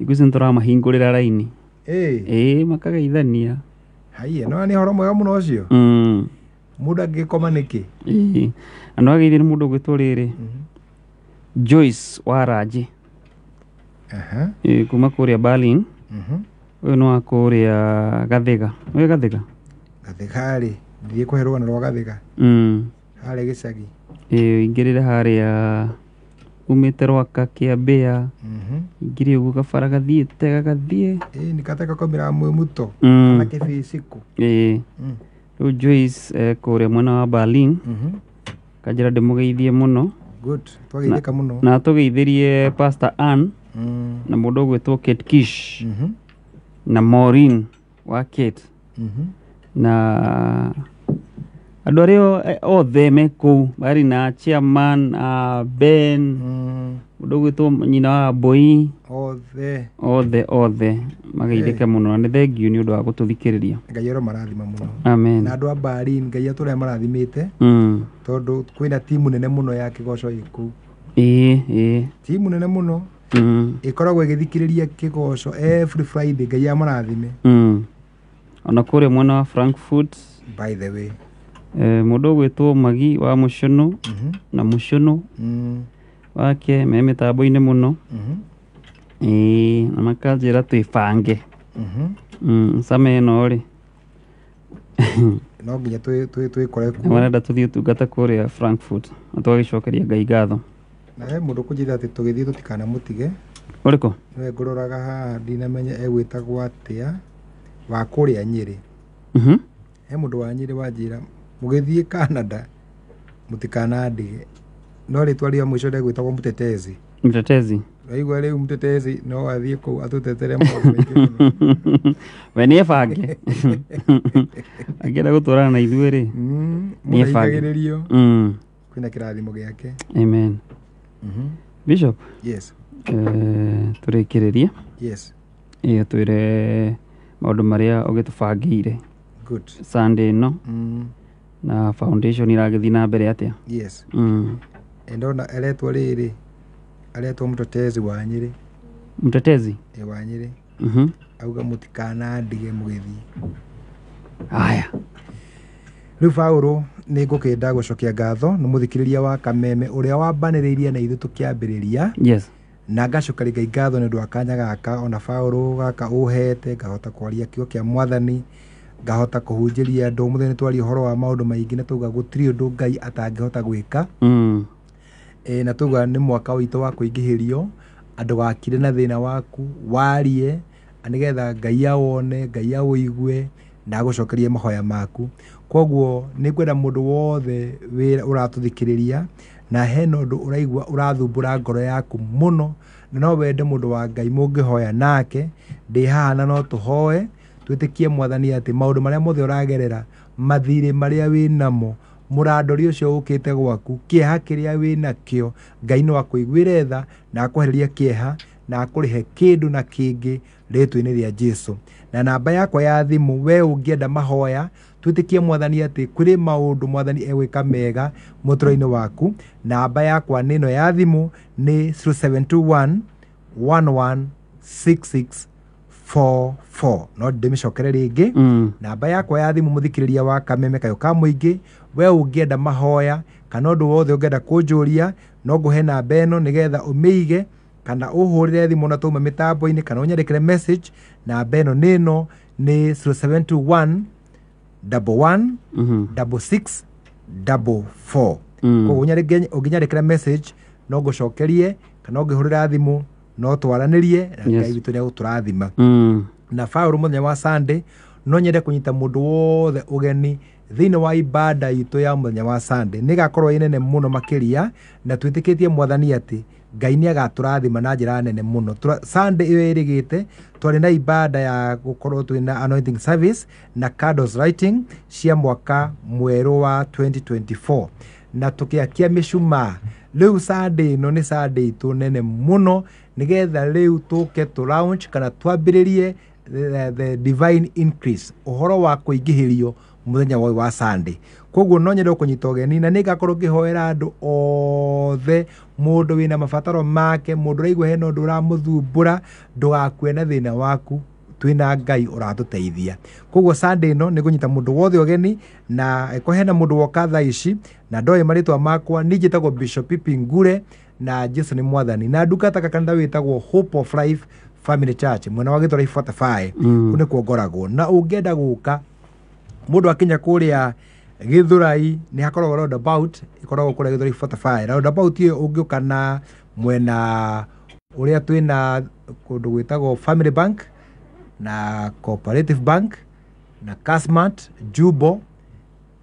thikũ ici nĩtũramahingũrĩra raini. Ĩĩ. Ĩĩ, makageithania. Haiya, no nĩ ũhoro mwega mũno ũcio. Mũndũ angĩkoma nĩkĩ? Ĩĩ. Na nĩwageithio nĩ mũndũ ũgwĩtwo rĩrĩ Joyce wa Ranji. Ĩĩ, kuma kũrĩa Berlin. Ũyũ nĩ wa kũrĩa Gathĩga. Ũyũ Gathĩga? Gathĩga rĩ, ndithiĩ kũhe rũgano rwa Gathĩga. Harĩa gĩcagi. Ĩĩ, ingĩrĩre harĩa umĩte Rwaka Kĩambĩa, ingĩrĩ ũguo gabara gathiĩte gagathiĩ. Ĩĩ, nĩ kateka komĩra mwĩ muto. Kana kĩbĩcikũ. Ĩĩ. Rĩu Joyce kũrĩa mwena wa Berlin, kanjĩra ndĩmũgeithie mũno. Good. Twageithĩka mũno. Na tũgeithĩrie Pastor Ann na mũndũ ũgwĩtwo Kate Kish na Maureen wa Kate na andũ arĩa othe me kũu marĩ na chairman, Ben, mũndũ ũgwĩtwo nyina wa Mbui. Othe. Othe othe mageithĩke mũno, na nĩ thengiũ nĩ ũndũ wa gũtũthikĩrĩria. Ngai oro marathima mũno. Amen. Na andũ a Berlin, Ngai atũrĩa marathimĩte. Tondũ kwĩna timu nene mũno ya kĩgoco ĩ kũu. Ĩĩ ĩĩ. Timu nene mũno ĩkoragwo ĩgĩthikĩrĩria kĩgoco every Friday. Ngai amarathime. Ona kũrĩa mwena wa Frankfurt, by the way, mũndũ ũgwĩtwo Magi wa Mũcũnũ na Mũcũnũ wake me mĩtambo-inĩ mũno. Ĩĩ, na makanjĩra twĩbange. Sama ĩno rĩ, no nginya twĩkore kuo. Marenda tũthiĩ ũtungata kũrĩa Frankfurt na tũgagĩcokeria Ngai ngatho. Na he mũndũ kũnjĩra atĩ tũgĩthiĩ tũtikanamũtige. Ũrĩkũ? Nĩwe ngũroraga haha, ndinamenya egwĩtagwo atĩa, wa kũrĩa Nyĩrĩ. He mũndũ wa Nyĩrĩ wanjĩra mũgĩthiĩ Canada mũtikanandige, no rĩtwa rĩa mũico regwĩtagwo Mtetezi. Mtetezi. Waigua rĩu Mtetezi no athiĩ kũu atũtetere maũndũ maingĩ mũno. We nĩ ebange, angĩenda gũtwarana na ithuĩ rĩ, nĩ ebange. Mũndũ kwĩna kĩrathimo gĩake. Amen. Bishop. Yes. Tũrĩkĩrĩrie. Yes. Ĩĩ, twĩre maũndũ marĩa ũgĩtũbangĩire. Good. Sunday ĩno na foundation iragĩthiĩ na mbere atĩa? Yes. Ndona aretwo rĩrĩ, aretwo Mtetezi wa Nyĩrĩ. Mtetezi? Ĩ, wa Nyĩrĩ. Auga mũtikanandige mũgĩthiĩ. Haya. Rĩu Paũlũ, nĩ ngũkĩenda gũcokia ngatho nĩ mũthikĩrĩria wa Kameme ũrĩa wambanĩrĩirie na ithuĩ tũkĩambĩrĩria. Yes. Na ngacokeria Ngai ngatho nĩ ũndũ wa kanya gaka ona Paũlũ gaka ũhete, ngahota kwaria kiugo kĩa Mwathani, ngahota kũhunjĩria andũ. Mũthenya nĩ twaria ũhoro wa maũndũ maingĩ na tauga gũtirĩ ũndũ Ngai atangĩhota gwĩka. Na tauga nĩ mwaka witũ wa kũingĩhĩrio, andũ wakire na thĩna waku warie nĩgetha Ngai awone, Ngai awũigue na agũcokerie mahoya maku. Koguo nĩ ngwenda mũndũ wothe wĩra ũratũthikĩrĩria na hena ũndũ ũraigua ũrathumbũra ngoro yaku mũno, na no wende mũndũ wa Ngai mũngĩhoya nake, ndĩ haha na no tũhoe twĩtĩkie Mwathani atĩ maũndũ marĩa mothe ũragerera, mathirĩ marĩa wĩ namo, mũrandori ũcio ũkĩte gwaku, kĩeha kĩrĩa wĩ nakĩo, Ngai no akũiguĩre tha na akwehererie kĩeha na akũrĩhe kĩndũ na kĩngĩ rĩtwa-inĩ rĩa Jesu. Na namba yakwa ya thimũ, we ũngĩenda mahoya, twĩtĩkie Mwathani atĩ kũrĩ maũndũ Mwathani egwĩka mega mũtũrĩre-inĩ waku. Namba yakwa nĩ ĩno ya thimũ nĩ 0721 1166 44. No ndĩmĩcokere rĩngĩ. Namba yakwa ya thimũ, mũthikĩrĩria wa Kameme Kayũ ka Mũingĩ, we ũngĩenda mahoya kana ũndũ wothe ũngĩenda kũnjũria, no ngũhe namba ĩno nĩgetha ũmĩige kana ũhũrĩre thimũ na tũme mĩtambo-inĩ kana ũnyandĩkĩre message. Namba ĩno nĩ ĩno, nĩ 0721 11 66 44. Koguo ũngĩnyandĩkĩra message no ngũcokerie, kana ũngĩhũrĩra thimũ no twaranĩrie, na Ngai witũ nĩ egũtũrathima. Na Paũlũ, mũthenya wa Sunday no nyende kũnyita mũndũ wothe ũgeni thĩinĩ wa ibada itũ ya mũthenya wa Sunday. Nĩ ĩgakorwo ĩ nene mũno makĩria, na twĩtĩkĩtie Mwathani atĩ Ngai nĩ agatũrathima na njĩra nene mũno. Sunday ĩyo ĩrĩgĩte twarĩ na ibada ya gũkorwo twĩna anointing service na candles lighting cia mwaka mwerũ wa 2024, na tũkĩakia mĩcumaa. Rĩu Sunday ĩno nĩ Sunday itũ nene mũno, nĩgetha rĩu tũke tũ launch kana twambĩrĩrie the divine increase, ũhoro wa kũingĩhĩrio mũthenya wa ũyũ wa Sunday. Koguo no nyende kũnyita ũgeni, na nĩ ngakorwo ngĩhoera andũ othe, mũndũ wĩna mabataro make, mũndũ ũraigua hena ũndũ ũramũthumbũra, ndũgakue na thĩna waku, twĩna Ngai ũratũteithia. Koguo Sunday ĩno nĩ ngũnyita mũndũ wothe ũgeni, na angĩkorwo hena mũndũ woka thaa ici na ndoĩ marĩtwa makwa, niĩ njĩtagwo Bishop Pipi Ngure, na Jesu nĩ Mwathani, na ndungataga kanitha wĩtagwo Hope of Life Family Church mwena wa Gĩthurai 45. Kũu nĩkuo ngoragwo, na ũngĩenda gũka, mũndũ akinya kũrĩa Gĩthũrai nĩ hakoragwo roundabout, ĩkoragwo kũrĩa Gĩthũrai 45. Roundabout ĩyo ũngĩũka na mwena ũrĩa twĩna kũndũ gwĩtagwo Family Bank na Cooperative Bank na Kasmart Jubo,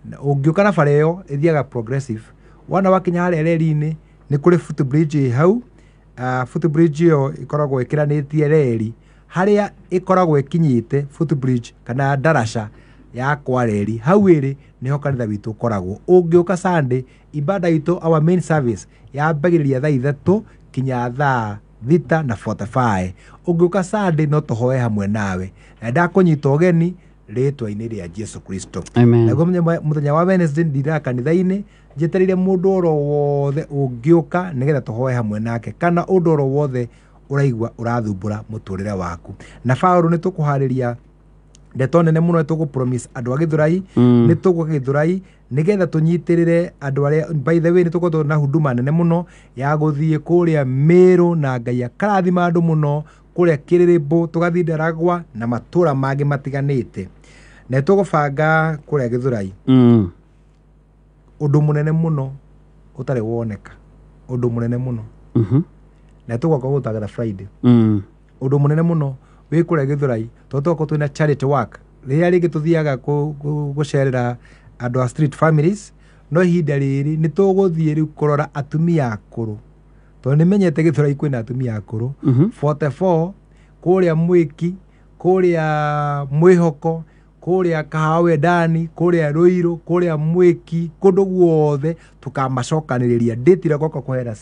na ũngĩũka na bara ĩyo ĩthiaga Progressive, wana wakinya harĩa reri-inĩ nĩ kũrĩ footbridge ĩ hau. Footbridge ĩyo ĩkoragwo ĩkĩranĩtie reri harĩa ĩkoragwo ĩkinyĩte footbridge kana ndaraca ya kwa reri, hau ĩrĩ nĩho kanitha witũ ũkoragwo. Ũngĩũka Sunday, ibada itũ, our main service yambagĩrĩria thaa 3 kinya thaa 6 na 45. Ũngĩũka Sunday no tũhoe hamwe nawe, na ndakũnyita ũgeni rĩtwa-inĩ rĩa Jesu Kristo. Amen. Naguo mũthenya wa Wednesday ndiraga kanitha-inĩ, njetereire mũndũ oro wothe ũngĩũka nĩgetha tũhoe hamwe nake, kana ũndũ oro wothe ũraigua ũrathumbũra mũtũrĩre waku. Na Paũlũ, nĩ tũkũharĩria ndeto nene mũno, nĩ tũkũ promise andũ a Gĩthũrai. Nĩ tũgũka Gĩthũrai nĩgetha tũnyitĩrĩre andũ arĩa, by the way, nĩ tũkoretwo na huduma nene mũno ya gũthiĩ kũrĩa Mĩrũ, na Ngai akarathima andũ mũno kũrĩa Kĩrĩrĩmbũ, tũgathiĩ Ndaragwa na matũra mangĩ matiganĩte, na nĩ tũgũbanga kũrĩa Gĩthũrai ũndũ mũnene mũno ũtarĩ woneka, ũndũ mũnene mũno, na tũgoka gũtangatha Friday. Ũndũ mũnene mũno wĩ kũrĩa Gĩthũrai, tondũ tũgakorwo twĩna charity work rĩrĩa rĩngĩ tũthiaga gũcerera andũ a street families, no ihinda rĩrĩ nĩ tũgũthiĩ rĩu kũrora atumia akũrũ, tondũ nĩ menyete Gĩthũrai kwĩna atumia akũrũ 44 kũrĩa Mwĩki, kũrĩa Mwĩhoko, kũrĩa Kahawa Wendani, kũrĩa Rũirũ, kũrĩa Mwĩki, kũndũ guothe tũkamacokanĩrĩria. Ndĩtire goka kũhera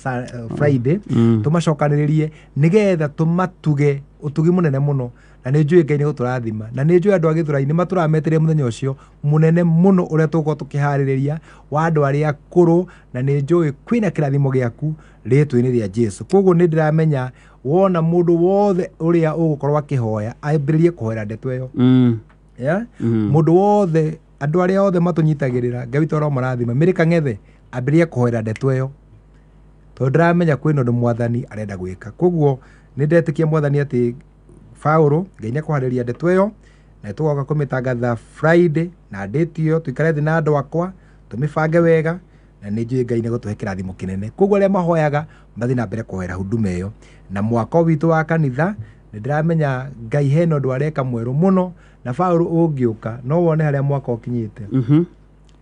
Friday. Tũmacokanĩrĩrie nĩgetha tũmatuge ũtugi mũnene mũno, na nĩ njũĩ Ngai nĩ gũtũrathima, na nĩ njũĩ andũ a Gĩthũrai nĩ matũrametereire mũthenya ũcio mũnene mũno ũrĩa tũgũkorwo tũkĩharĩrĩria wa andũ arĩa akũrũ, na nĩ njũĩ kwĩna kĩrathimo gĩaku rĩtwa-inĩ rĩa Jesu. Koguo nĩ ndĩramenya wona mũndũ wothe ũrĩa ũgũkorwo akĩhoya ambĩrĩrie kũhoera ndeto ĩyo. Yeah? Mũndũ wothe, andũ arĩa othe matũnyitagĩrĩra, Ngai witũ aromarathima. Mĩrĩ Kang'ethe ambĩrĩrie kũhoera ndeto ĩyo, tondũ ndĩramenya kwĩna ũndũ Mwathani arenda gwĩka. Koguo nĩ ndetĩkia Mwathani atĩ Paũlũ, Ngai nĩ ekũharĩria ndeto ĩyo, na tũgoka kũmĩtangatha Friday na date ĩyo, tũikare thĩ na andũ akwa tũmĩbange wega, na nĩ njũĩ Ngai nĩ gũtũhe kĩrathimo kĩnene. Koguo arĩa mahoyaga mathiĩ na mbere kũhoera huduma ĩyo na mwako witũ wa kanitha. Nĩ ndĩramenya Ngai hena ũndũ areka mwerũ mũno, na Paũlũ, ũngĩũka no wone harĩa mwaka ũkinyĩte.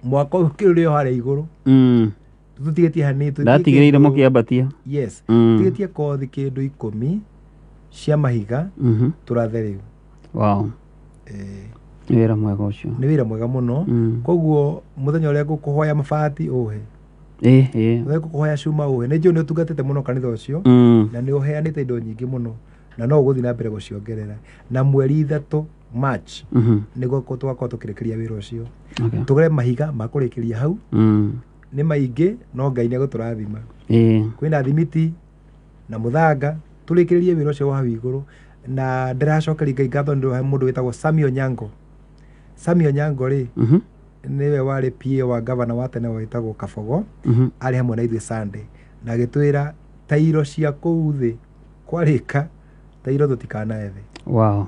Mwaka ũyũ ũrĩ o harĩa igũrũ, tũtigĩtie hanini, tũtigĩtie Ndatigĩrĩire mũkĩambatia. Yes. Tũtigĩtie kothi kĩndũ 10 cia mahiga tũrathe rĩu. Wow. Nĩ wĩra mwega ũcio. Nĩ wĩra mwega mũno. Koguo mũthenya ũrĩa ngũkũhoya mabati ũhe, ĩ ĩ mũthenya ngũkũhoya cuma ũhe, nĩ njũĩ nĩ ũtungatĩte mũno kanitha ũcio, na nĩ ũheanĩte indo nyingĩ mũno, na no ũgũthiĩ na mbere gũciongerera. Na mweri 3 March nĩguo tũgakorwo tũkĩrĩkĩria wĩra ũcio. Tũgũre mahiga ma kũrĩkĩria hau. Nĩ maingĩ, no Ngai nĩ egũtũrathima. Kwĩna thimiti na mũthanga, tũrĩkĩrĩrie wĩra ũcio wa hau igũrũ. Na ndĩracokeria Ngai ngatho nĩ ũndũ wa mũndũ wĩtagwo Sami Onyango. Sami Onyango rĩ, nĩwe warĩ PA wa gavana wa tene wĩtagwo Kabogo. Arĩ hamwe na ithuĩ Sunday na agĩtwĩra tairo cia kũu thĩ kwarĩka tairo tũtikanaethe. Wow.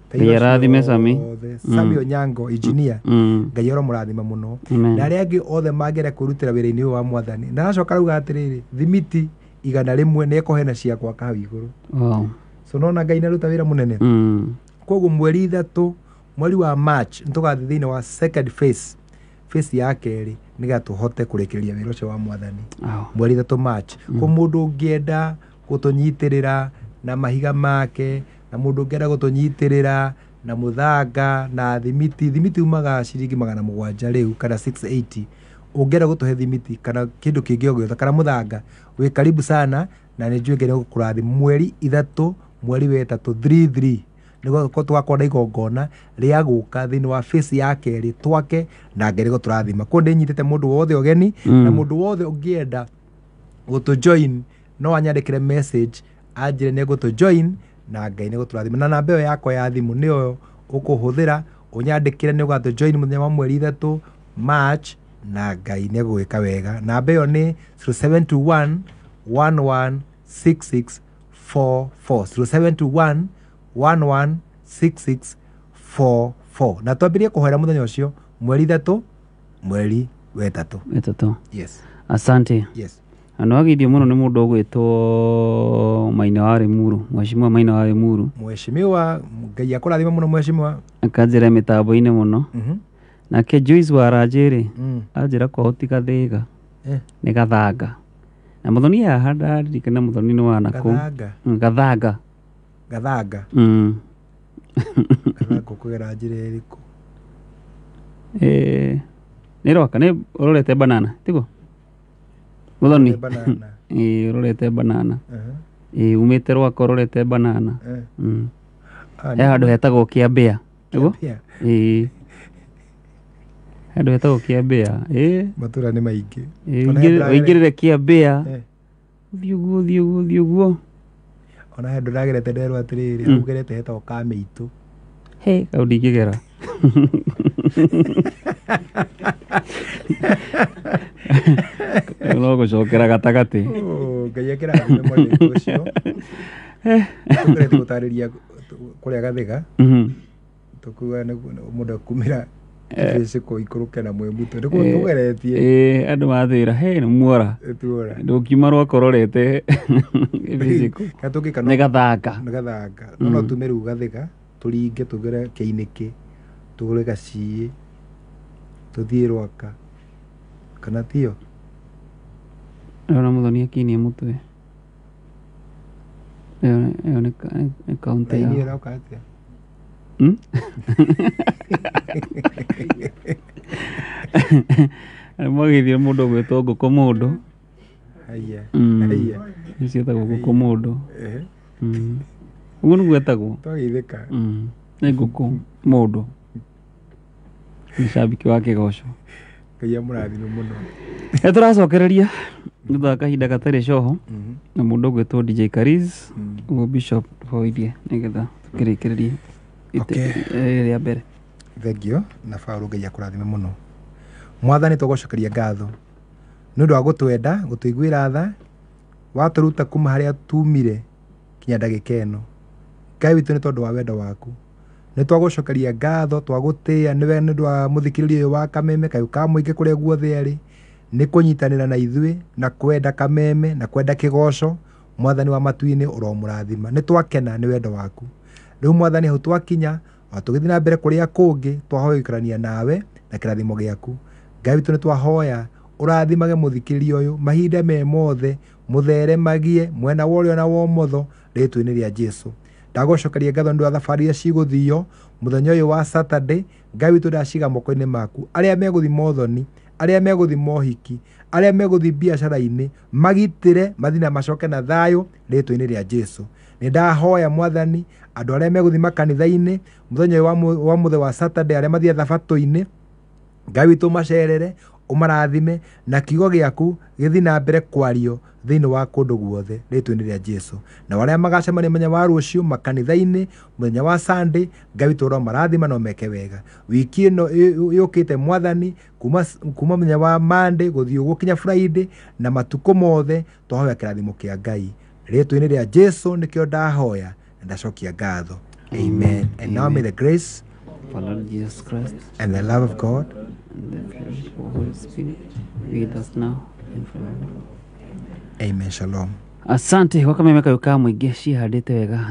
Tairo Ngai arathime Sami. ciothe. Sami Onyango engineer. Ngai aromũrathima mũno. Amen. Na arĩa angĩ othe mangĩenda kwĩrutĩra wĩra-inĩ ũyũ wa mwathani. Na aracoka arauga atĩrĩrĩ, thimiti 100 nĩ ekũheana cia gwaka hau igũrũ. Wow. So nona Ngai nĩaruta wĩra mũnene. Koguo mweri 3 mweri wa March nĩtũgathiĩ thĩinĩ wa second phase, phase ya kerĩ, nĩgetha tũhote kũrĩkĩrĩria wĩra ũcio wa mwathani. Wow. Mweri 3 March. Ko mũndũ ũngĩenda gũtũnyitĩrĩra na mahiga make, na mũndũ ũngĩenda gũtũnyitĩrĩra na mũthanga na thimiti, thimiti umaga ciringi 700 rĩu kana 680. Ũngĩenda gũtũhe thimiti kana kĩndũ kĩngĩ o gĩothe kana mũthanga, wĩ karibu sana na nĩ njũĩ Ngai nĩegũkũrathima. Mweri 3 mweri wa 3 33 nĩguo tũgakorwo na igongona rĩa gũka thĩinĩ wa phase ya kerĩ twake, na Ngai nĩegũtũrathima. Koguo ndĩnyitĩte mũndũ wothe ũgeni. Na mũndũ wothe ũngĩenda gũtũ join no anyandĩkĩre message anjĩre nĩegũtũ join, na Ngai nĩegũtũrathima. Na namba ĩyo yakwa ya thimũ nĩyo ũkũhũthĩra ũnyandĩkĩre nĩũgatũ join mũthenya wa mweri 3 March, na Ngai nĩegũgwĩka wega. Namba ĩyo nĩ 0721 1166 44, 0721 1166 44. Na twambĩrĩrie kũhoera mũthenya ũcio mweri 3 mweri wa 3. 3. Yes. Asante. Yes. Na nĩwageithio mũno nĩ mũndũ ũgwĩtwo Maina wa Limuru, Mheshimiwa Maina wa Limuru. Mheshimiwa, Ngai akũrathime mũno mheshimiwa. Akanjĩra mĩtambo-inĩ mũno. Nake Joyce wa Rajĩ rĩ, anjĩra kwao ti Gathĩga, nĩ Gathanga. Na Mũthoni haha ndaririkana Mũthoni nĩ wa nakũu. Gathanga. Gathanga. Gathanga. Gathanga ũkũgera njĩra ĩrĩkũ? Nĩ Rwaka, nĩ ũrorete banana, tiguo? Mũthoni. Ũrorete banana. Ĩĩ, ũrorete banana. Ĩĩ, umĩte Rwaka ũrorete banana. He handũ hetagwo Kĩambĩa, nĩguo? Kĩambĩa. Ĩĩ. Handũ hetagwo Kĩambĩa. Ĩĩ. Matũra nĩ maingĩ. Ĩĩ, Ona he ũingĩrĩre Kĩambĩa. Ũthiĩ ũguo, ũthiĩ ũguo, ũthiĩ ũguo. Ona he ndũragerete nderwo atĩrĩrĩ, hau ũgerete hetagwo Kamĩitũ. He, kau ndingĩgera. No gũcokera gatagatĩ. Oh, Ngai akĩrathime mwandĩki ũcio. Tũkoretwo gũtarĩria kũrĩa Gathĩga. Tũkuga mũndũ akumĩra kĩbĩcĩko ikũrũke na mwĩmuto. Nĩkuo tũgeretie. Ĩĩ, andũ matwĩra he nĩ muora. Tuora. Ndũkiuma Rwaka ũrorete kĩbĩcĩko. Kana tũngĩka Nĩ Gathanga. Nĩ Gathanga. No no tume rĩu Gathĩga tũringe tũgere Kĩinĩkĩ, tũgũre Gaciĩ, tũthiĩ Rwaka. Kana tiyo? Ndĩrona Mũthoni akinie mũtwe. Ĩyo nĩ kaũntĩ Raini ya ĩroka atĩa? Mwagĩithio mũndũ ũgwĩtwo ngũkũ mũndũ. Haiya. Haiya. Icio ciĩtagwo ngũkũ mũndũ. Ũguo nĩguo etagwo. Twageithĩka. Nĩ ngũkũ mũndũ. Nĩ cambĩki wa kĩgoco. Ngai amũrathime mũno. Nĩ tũracokereria thutha wa kahinda gatarĩ coho na mũndũ ũgwĩtwo DJ Kariz, ũguo Bishop tũhoithie nĩgetha tũkĩrĩkĩrĩrie rĩa mbere. Thengio na Paũlũ, Ngai akũrathime mũno. Mwathani, tũgũcokeria ngatho nĩ ũndũ wa gũtwenda, gũtũiguĩra tha, watũruta kuma harĩa tumire kinya ndagĩka ĩno. Ngai witũ, nĩ tondũ wa wendo waku nĩ twagũcokeria ngatho, twagũtĩĩa nĩwe nĩ ũndũ wa mũthikĩrĩria ũyũ wa Kameme kayũ ka mũingĩ kũrĩa guothe arĩ, nĩ kũnyitanĩra na ithuĩ na kwenda Kameme na kwenda kĩgoco. Mwathani wa matu-inĩ, ũromũrathima. Nĩ twakena nĩ wendo waku. Rĩu Mwathani, hau twakinya, o tũgĩthiĩ na mbere kũrĩa kũngĩ, twahoya gũikarania nawe na kĩrathimo gĩaku. Ngai witũ, nĩ twahoya ũrathimage mũthikĩrĩria ũyũ mahinda me mothe, mũtheremagie mwena wa ũrĩo na wa ũmotho, rĩtwa-inĩ rĩa Jesu. Ndagũcokeria ngatho nĩ ũndũ wa thabarĩ iria cigũthio mũthenya ũyũ wa Saturday. Ngai witũ, ndaciga moko-inĩ maku, arĩa megũthiĩ mothoni, arĩa megũthiĩ mohiki, arĩa megũthiĩ biacara-inĩ, magitĩre mathiĩ na macoke na thayũ, rĩtwa-inĩ rĩa Jesu. Nĩ ndahoya Mwathani, andũ arĩa megũthiĩ makanitha-inĩ mũthenya ũyũ wa mũthenya wa Saturday, arĩa mathiĩ thabatũ-inĩ, Ngai witũ, macerere, ũmarathime na kiugo gĩaku gĩthiĩ na mbere kwario Thĩinĩ wa kũndũ guothe rĩtwa-inĩ rĩa Jesu. Na arĩa magacemania mũthenya wa rũciũ makanitha-inĩ mũthenya wa Sunday, Ngai witũ ũromarathima na ũmeke wega. Wiki ĩno yũkĩte Mwathani, kuma mũthenya wa Monday gũthiĩ ũguo kinya Friday na matukũ mothe twahoya kĩrathimo kĩa Ngai. Rĩtwa-inĩ rĩa Jesu nĩkĩo ndahoya na ndacokia ngatho. Amen. And now may the grace of our Lord Jesus Christ and the love of God and the fellowship of the Holy Spirit be with us now and forever. Amen. Shalom. Asante kwa kameme kayo ka mũingĩ cihandĩte wega.